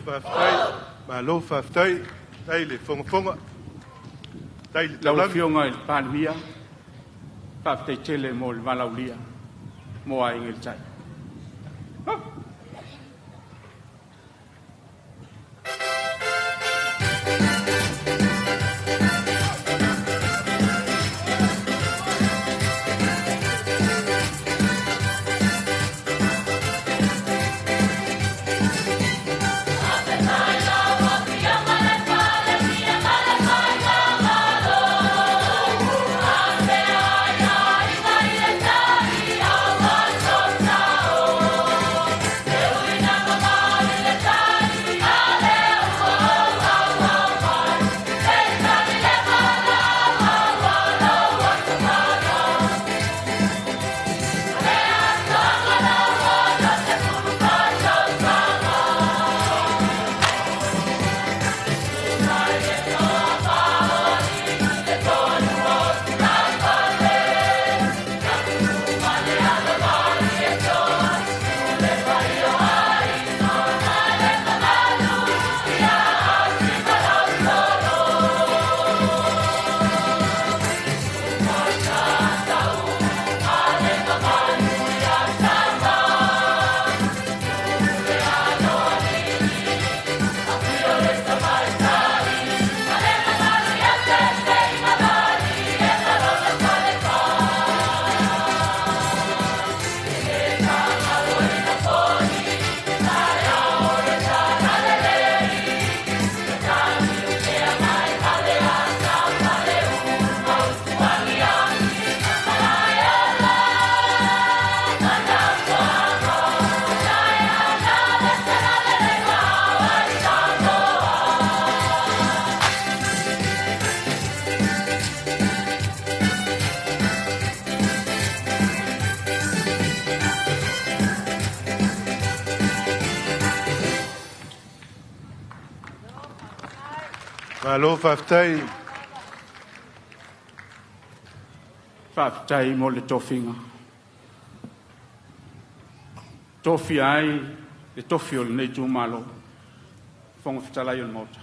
Faafetai, malo faafetai, faafetai le fogafoga, faafetai le Lau taulagi. Afioga i le Palemia, faafetai tele mo le valaaulia mo Aiga i le Tai. Malo faafetai. Faafetai mo le tofiga. Tofia ai le tofi o lenei itumalo, Fofoga Fetalai o le Maota.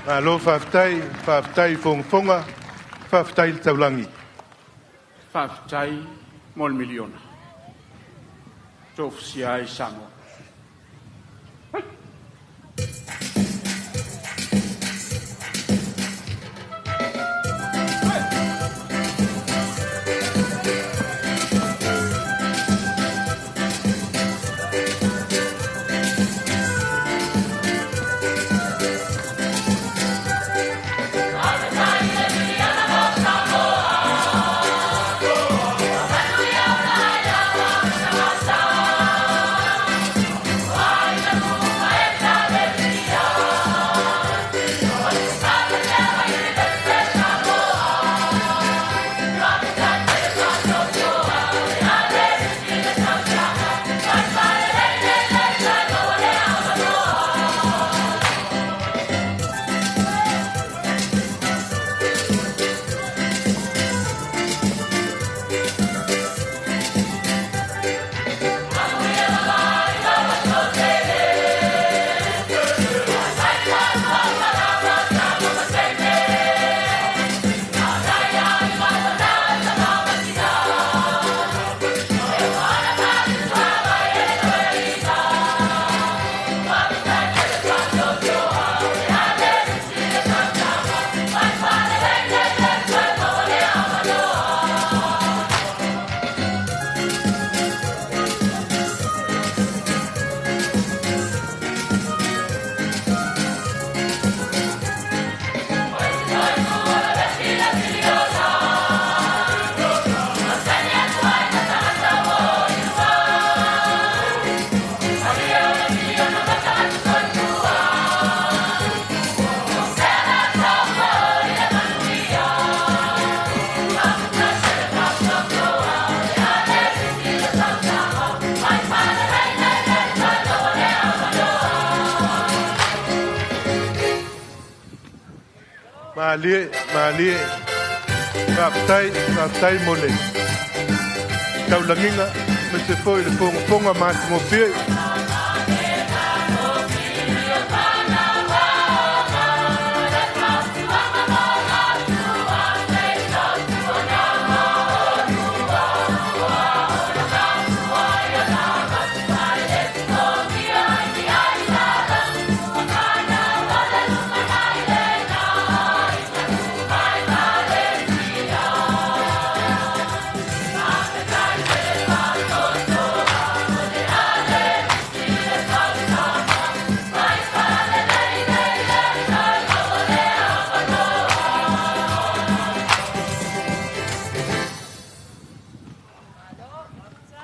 Malo faafetai, faafetai fogafoga, faafetai le taulagi. Faafetai mo le miliona. Tofusia ai Samoa. Malie, malie. Faafetai, faafetai mo le taulagiga ma se foi le fogafoga matagofie.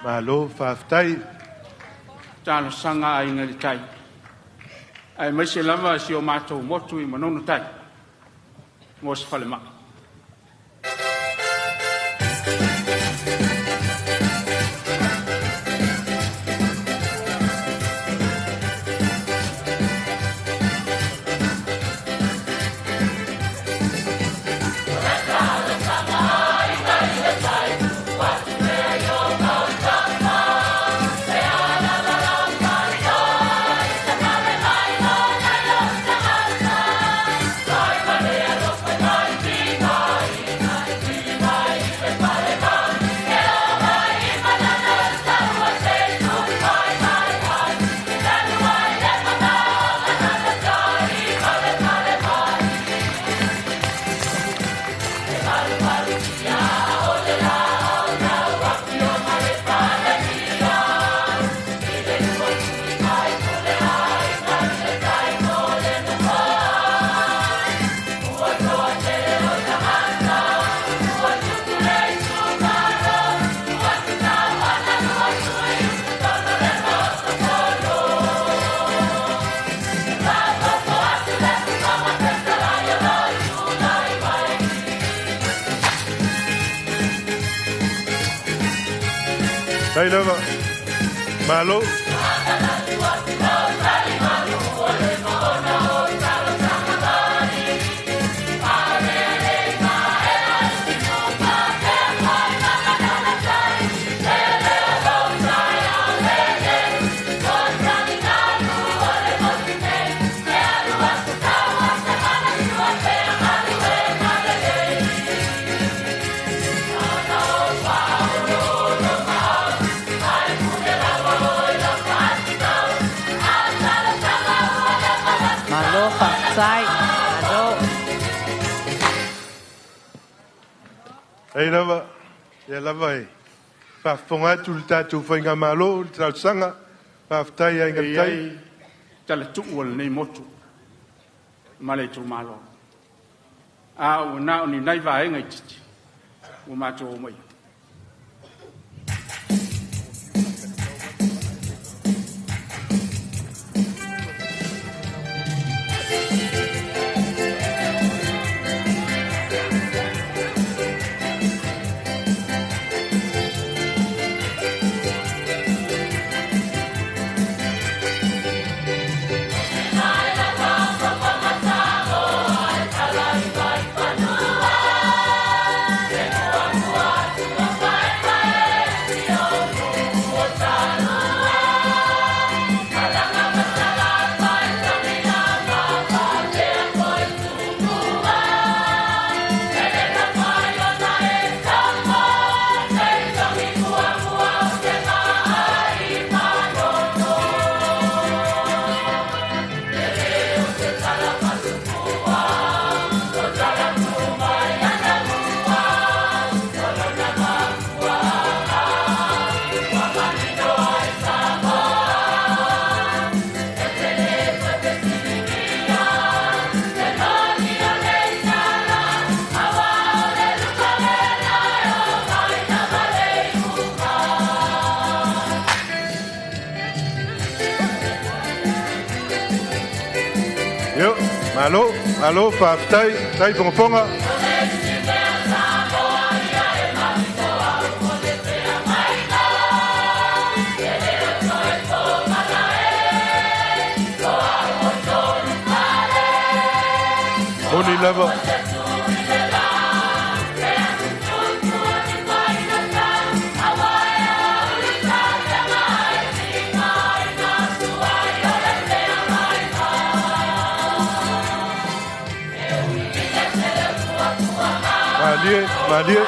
Malo, faafetai. Talosaga a Aiga i le Tai, aemaise lava si o matou motu i Manono Tai mo se falemai. Tai lava. Malo. Malo, faafetai. Malo. Ei lava, ia lava e faafofoga atu le tatou faigamalo le talosaga. Faafetai Aiga i le Tai. E i ai talatuu o lenei motu ma le itumalo. A ua na o ni nai vaega itiiti ua matou omai. Yo, malo, malo, faafetai, tai fogafoga. Moni lava. Malie, malie.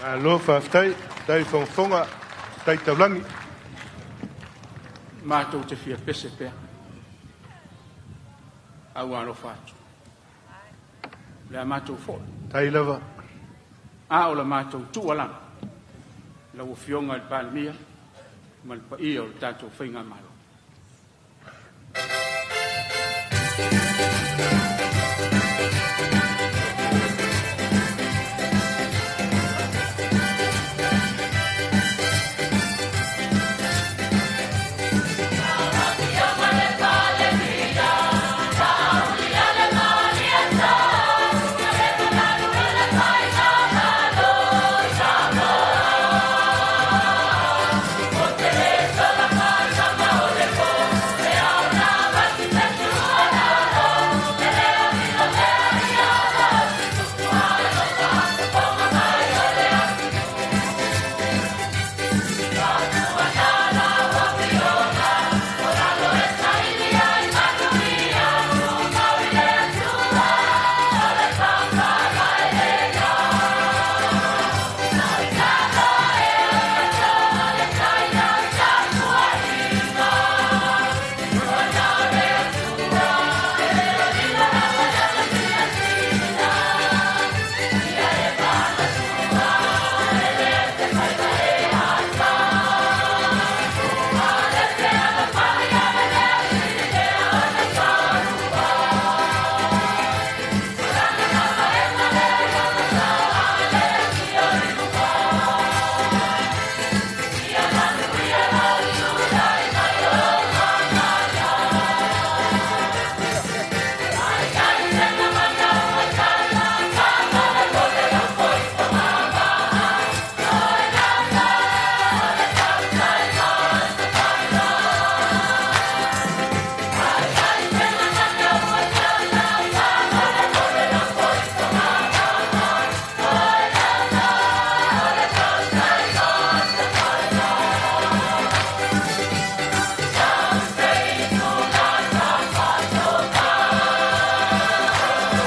Malo faafetai, tai fogafoga, tai taulagi. Matou te fia pese pea. A ua alofa atu. Le a matou foi. Tai lava. A o la matou tuualalo. Lau Afioga i le Palemia ma le paia o le tatou faigamalo.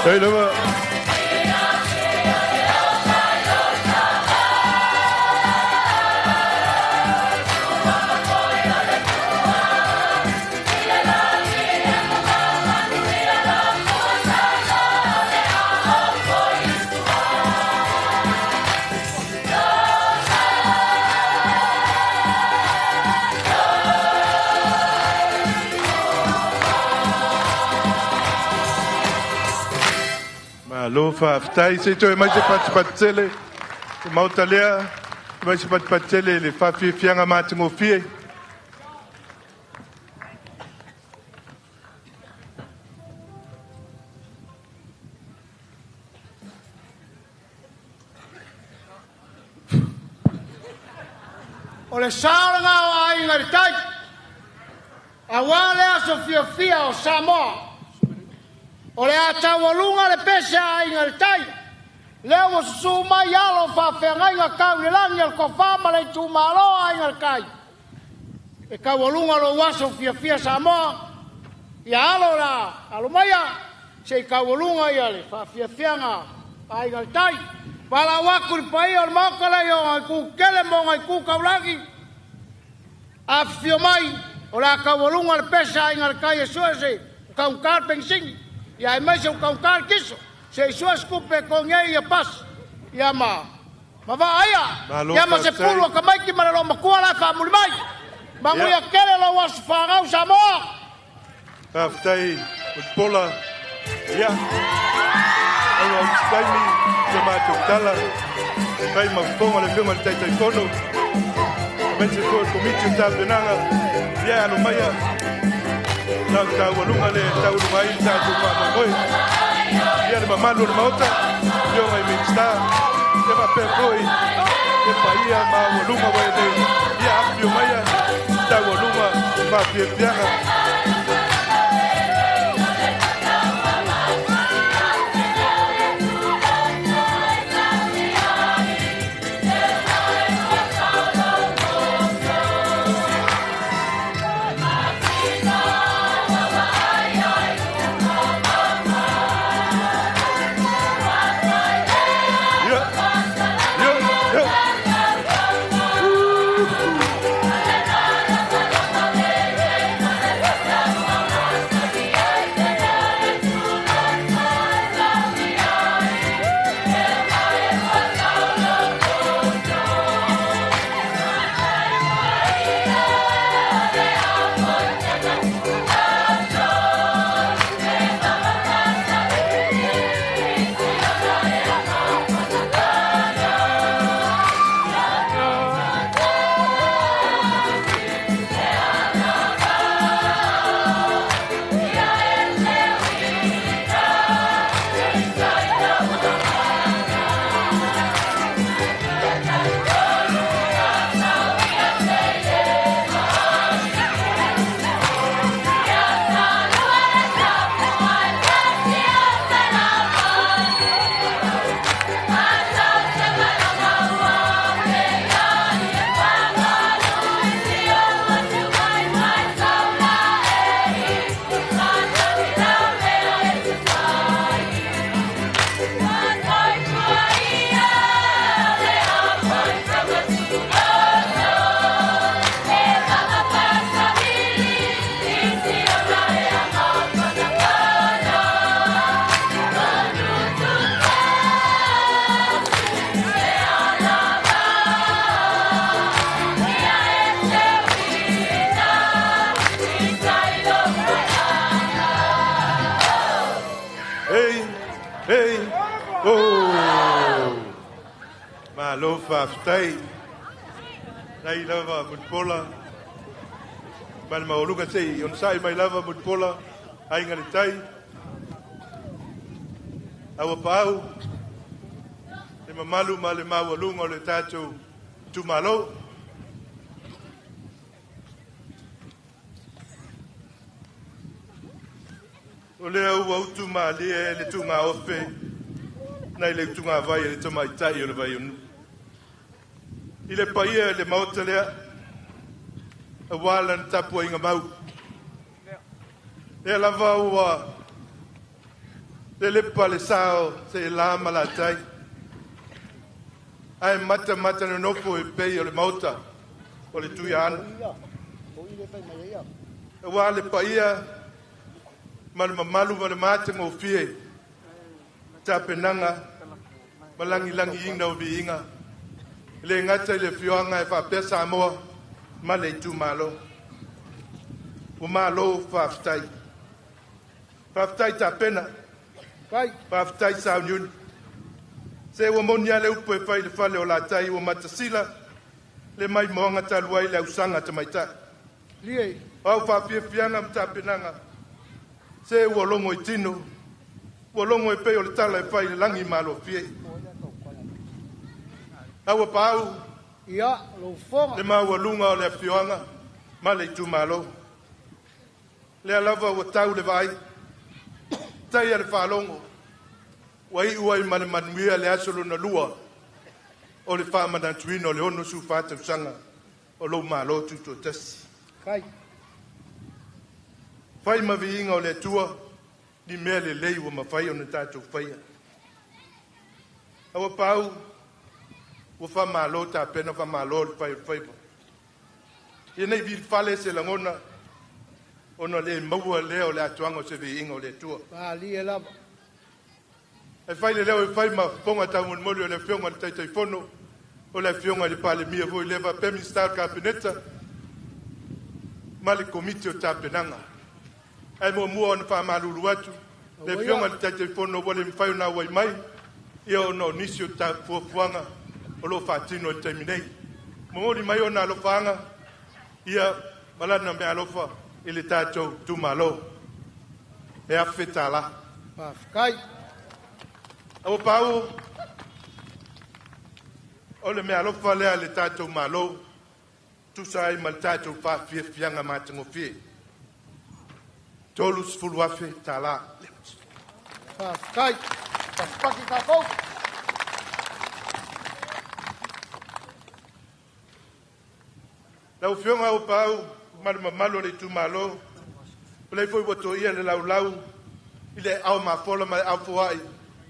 Tai lava. Malo faafetai. Se i toe mai se patipati tele. Le maota lea, mai se patipati tele le faafiafiaga matagofie. O le saolaga o aiga i le tai. Auā le aso fiafia o Samoa. O le a taualuga le pese a aiga i le tai. Lea ua susū mai alo o faafeagaiga kau i le lagi a le Tofa ma le itumalo o aiga i le tai. E taualuga lou aso fiafia Samoa. Ia alo la, alo maia. Se i taualuga ia le faafiafiaga a Aiga i le Tai. Valaau atu i le paia o le Maota lea i ona itu tetele ma ona itu taulagi, afifio mai, o le a taualuga le pese a Aiga i le Tai e sue se ua taugata le penisini, ia aemaise ua taugata le kiso, se i sue se tupe e totogi ai pasi ia ma vaa ia, Malo ia ma se faafetai. pulu a tamaiti ma le loomatua la e faamuli mai. Manuia tele lou aso fanau Samoa. Faafetai Mulipola. Ia, aua o se taimi sa matou tala fai ma fofoga le Afioga i le Taitaifono aemaise foi o le Komiti o Tapenaga. Ia, alo maia lau taualuga le taualuga ai le tatou faamoemoe. Ia, le mamalu o le Maota, Afioga i Minisita, ia faapea foi le paia maualuga ua nei. Ia, afifio maia taualuga faafiafiaga. Ia, ia, ia. Hey, hey, oh. Malo faafetai. Nai lava Mulipola. Ma le maualuga se i onosai mai lava Mulipola, Aiga i le Tai. Aua paau, le mamalu ma le maualuga o le tatou itumalo. O lea ua utumalie le tugaofe nai le utugavai a le tamaitai o le Vaionu. I le paia i le Maota lea, aua lana tapuaiga mau. Lea lava ua lelepa le sao se la ma latai. Ae matamata nonofo e pei o le Maota o le Tuiaana. Aua le paia ma le mamalu ma le matagofie tapenaga ma lagilagiina o viiga. E le gata i le afioaga e faapea Samoa ma le itumalo. Ua malo faafetai. Faafetai tapena. Faafetai sauniuni. Se ua moni lava le upu e fai i le fale o latai ua matasila le maimoaga talu ai le ausaga tamaitai. O au faafiafiaga ma tapenaga, se ua logo i tino, ua logo e pei o le tala e fai i le lagi malofie. Aua paau Ia, lou fofoga. le maualuga o le afioaga ma le itumalo. Lea lava ua tau le vaai, taia le faalogo, ua iu ai ma le manuia le aso lona lua o le faamanatuina o le 64 tausaga o lou Malo Tutoatasi. Kai. Fai ma viiga o le Atua, Ni mea lelei ua mafai ona tatou faia. Aua pau, ua faamalo tapena, faamalo le fai o le faiva. Ia nei vilifale se lagona, ona le maua lea o le atoaga o se viiga o le Atua. Malie lava. E fai le leo e fai ma fofoga taumolimoli o le Afioga i le Taitaifono, o le Afioga i le Palemia foi lea faapea Minisita o le Kapeneta ma le Komiti o Tapenaga. Ae muamua ona faamalulu atu le Afioga i le Taitaifono ua le mafai ona auai mai, ia ona o nisi o fuafuaga o lo o faatino i le taimi nei. Momoli mai ona alofaaga ia ma lana meaalofa i le tatou itumalo. E $1,000. Faafetai. Aua pau, o le meaalofa lea a le tatou Malo, tusa ai ma le tatou faafiafiaga matagofie. $30,000. Faafetai. Patipati tatou. Lau Afioga o Pau ma le mamalu o le itumalo, o lea foi ua toia le laulau i le ao mafola ma le ao foai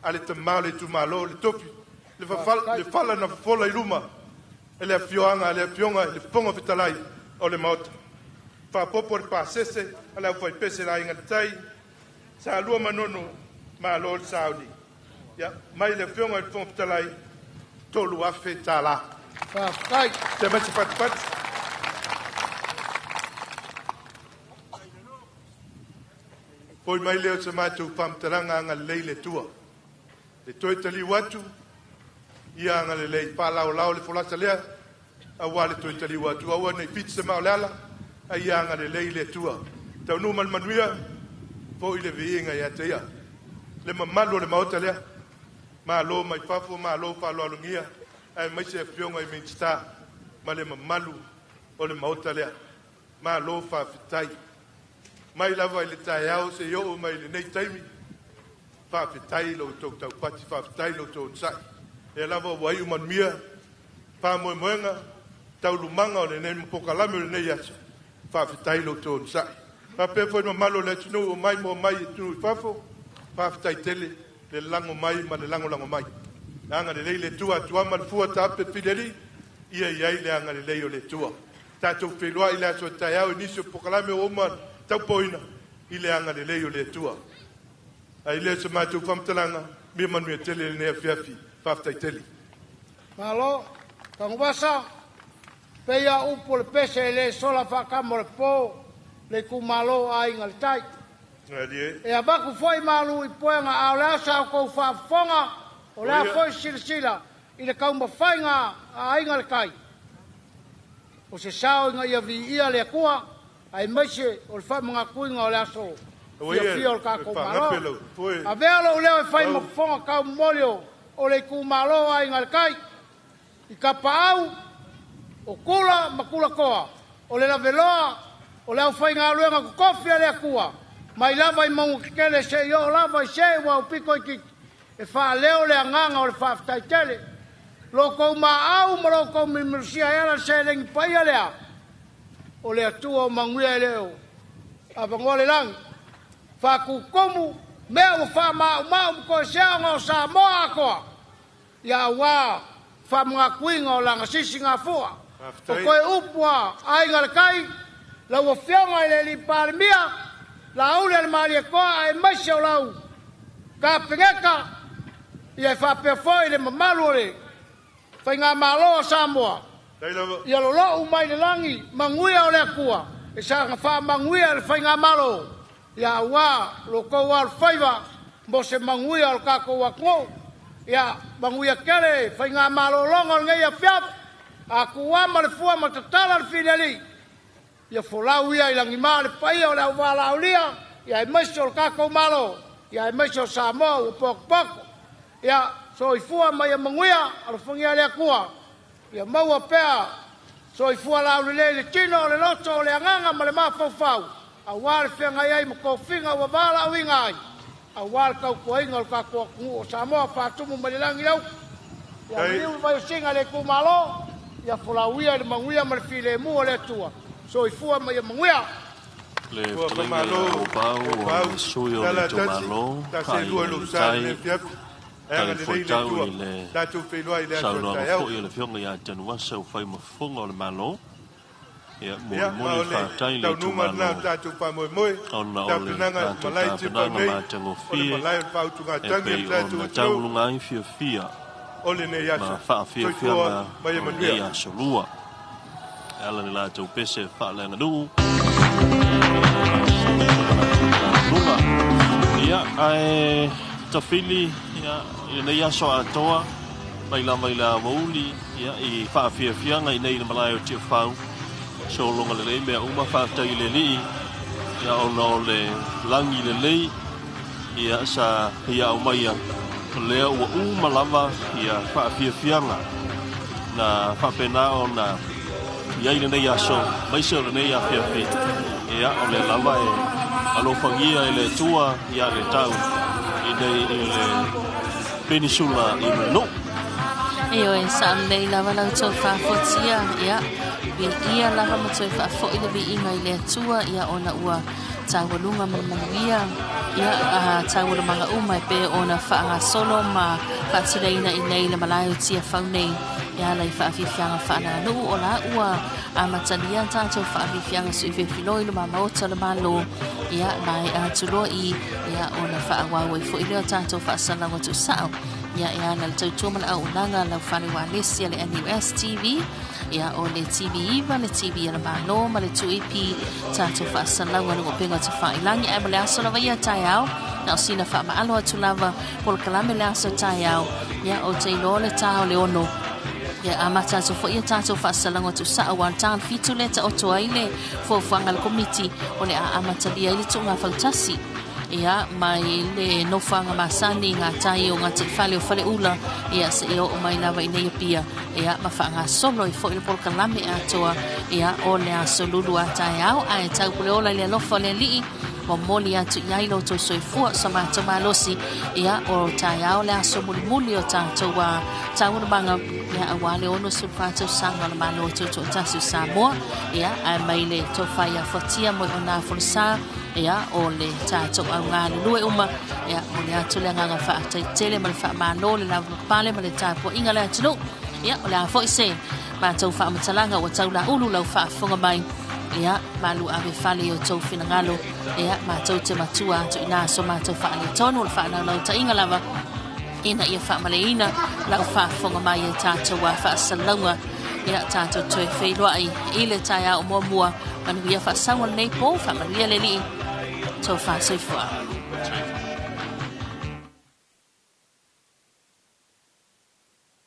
a le tamā o le itumalo, le tofi, le fala na fofola i luma e le afioaga a le Afioga i le Fofoga Fetalai o le Maota. Faapopo le pasese a le aufaipese le Aiga i le Tai, Sa Lua Manono, malo le sauni. Ia, mai le Afioga i le Fofoga Fetalai, $3,000. Faafetai. Te mai se patipati. Foi mai lea o se matou faamatalaga agalelei le Atua. Le toe taliu atu, ia agalelei, faalaolao le folasa lea, aua le toe taliu atu, aua nei fiti se mao le ala, a ia agalelei le Atua. Taunuu ma le manuia, foi le viiga ia te ia. Le mamalu o le Maota lea, malo mai fafo, malo faaaloalogia, aemaise Afioga i Minisita ma le mamalu o le Maota lea. Malo faafetai. Mai lava i le taeao se i oo mai lenei taimi, faafetai lo outou taupati, faafetai lo outou onosai. Lea lava ua iu manuia faamoemoega, taualumaga o lenei polokalame o lenei aso, faafetai lo outou onosai. Faapea foi le mamalu o le atunuu o mai mo mai i atunuu i fafo, faafetai tele le lago mai ma le lagolago mai. Agalelei le Atua atuama le fua taape filialii, ia i ai le agalelei o le Atua. Tatou feiloai le aso taeao i nisi o polokalame ua uma taupoina i le agalelei o le Atua. Ai lea se matou faamatalaga, mia manuia tele lenei afiafi, faafetai tele. Malo, Tanuvasa, peia upu o le pese e le sola faakama o le po, le itumalo Aiga i le Tai. E avatu foi malu i puega a o le asa o tou faafofoga, o le a foi silasila i le taumafaiga a Aiga i le Tai. O se sao ina ia viia le Atua, aemaise o le faamanatuina o le aso fiafia o le tatou Malo. Avea lou leo e fai ma fofoga taumomoli o le itumalo Aiga i le Tai, i Tapaau, o Tula ma Tulatoa, o le laveloa, o le aufaigaluega totofi a le Atua, mai lava i mauga tetele seia oo lava i se ua aupito itiiti, e faaleo le agaga o le faafetai tele. Lo tou maau ma lo tou milumilusia e ala le seleni paia lea, o le Atua o manuia e le o avanoa le lagi. Faatutumu mea ua faamaumau ma toe seaoga o Samoa atoa, ia aua faamanatuina o lagasisi gafua. O toe upu a Aiga i le Tai, lau Afioga i le Alii Palemia, Laauli a le Malietoa aemaise o lau Kapeneta, ia e faapea foi le mamalu o le Faigamalo a Samoa, ia lolou mai le lagi manuia o le Atua, e saga faamanuia le Faigamalo, ia aua lo tou alofaiva mo se manuia o le tatou atunuu. Ia manuia tele faigamalologa o lenei afiafi, a tuama le fua ma tatala le filialii, ia folau ia i lagima le paia o le auvalaaulia, ia aemaise o le tatou Malo, ia aemaise o Samoa ua potopoto. Ia soifua ma ia manuia, alofagia le Atua, ia maua pea soifua laulelei le tino, o le loto, o le agaga ma le mafaufau, aua le feagai ai ma tofiga ua valaauina ai, aua le tautuaina o le tatou atunuu o Samoa, faatumu mai le lagi le upu. Ia liu le vaiosiga i le itumalo, ia folauia i le manuia ma le filemu o le Atua, soifua ma ia manuia. Le fetalaiga ia Opau, o le sui o le itumalo, Aiga i le Tai, talifuaitau i le saunoaga foi a le Afioga ia Tanuvasa ua fai ma fofoga o le Malo. Ia, molimoli le faafetai i le itumalo ona o le latou tapenaga matagofie e pei ona tauluga ai fiafia ma faafiafiaga o lenei aso lua. E ala i le latou pese faaleaganuu luga. Ia, ae tafili ia, i lenei aso atoa mai lava i le aoauli ia, i faafiafiaga i nei i le malae o Tiafau. Sologa lelei mea uma, faafetai i le Alii ia, ona o le lagi lelei ia, sa ia aumaia, o lea ua uma lava ia faafiafiaga na faapena ona i ai lenei aso, maise o lenei afiafi. Ia, o lea lava e alofagia e le Atua ia le tau i nei i le penisula i Manuu. Ioe, sao lelei lava lau tou faafotia, ia, viia lava ma toe faafoi le viiga i le Atua, ia, ona ua taualuga ma le manuia, ia, taualumaga uma e pei ona faagasolo ma faatinoina i nei le malae o Tiafau nei e ala i faafiafiaga faaleaganuu o la ua amatalia tatou faafiafiaga suifefiloi i luma maota o le Malo, ia, maea atu loa i, ia, ona faaauau ai foi lea o tatou faasalauga tuusao, ia, e ala i le tautua ma le auaunaga a lau fale ualesi a le NUS TV, ia, o le TV9, le TV a le Malo ma le 2AP, tatou faasalauga luga o upega tafailagi. Ae mo le aso lava ia taeao, na o sina faamaalo atu lava polokalame le aso taeao, ia, ou te iloa le tā o le 6, ia, amata atu foi ia tatou faasalauga tuusao ua le tā o le 7 lea taoto ai le fuafuaga a le Komiti o le a amatalia ai le tuuga fautasi, ia, mai le nofoaga masani i gatai o gataifale o Faleula, ia, seia oo mai lava i nei Apia, ia, ma faagasolo ai foi le polokalame atoa, ia, o le aso lulu a taeao. Ae tau pule ola i le alofa o le Alii, momoli atu i ai lo outou soifua, so matou malosi, ia, o taeao le aso mulimuli o tatou a taualumaga, ia, aua le 64 tausaga o le Malo Tutoatasi o Samoa, ia, ae mai le tofa ia Fuatia mo ona folasa, ia, o le tatou au galulue uma, ia, momoli atu le agaga faafetai tele ma le faamalo le lavapapale ma le tapuaiga le atunuu. Ia, o le a foi se matou faamatalaga ua taulaulu lau faafofoga mai, ia, malu ave fale i outou finagalo, ia, matou te matua atu i na so matou faaletonu o le faalaulautaiga lava ina ia faamaleina lau faafofoga mai e tatou a faasalalauga, ia, tatou toe feiloai i le taeao muamua. Manuia faasau o lenei po, faamanuia le Alii, tofa soifua.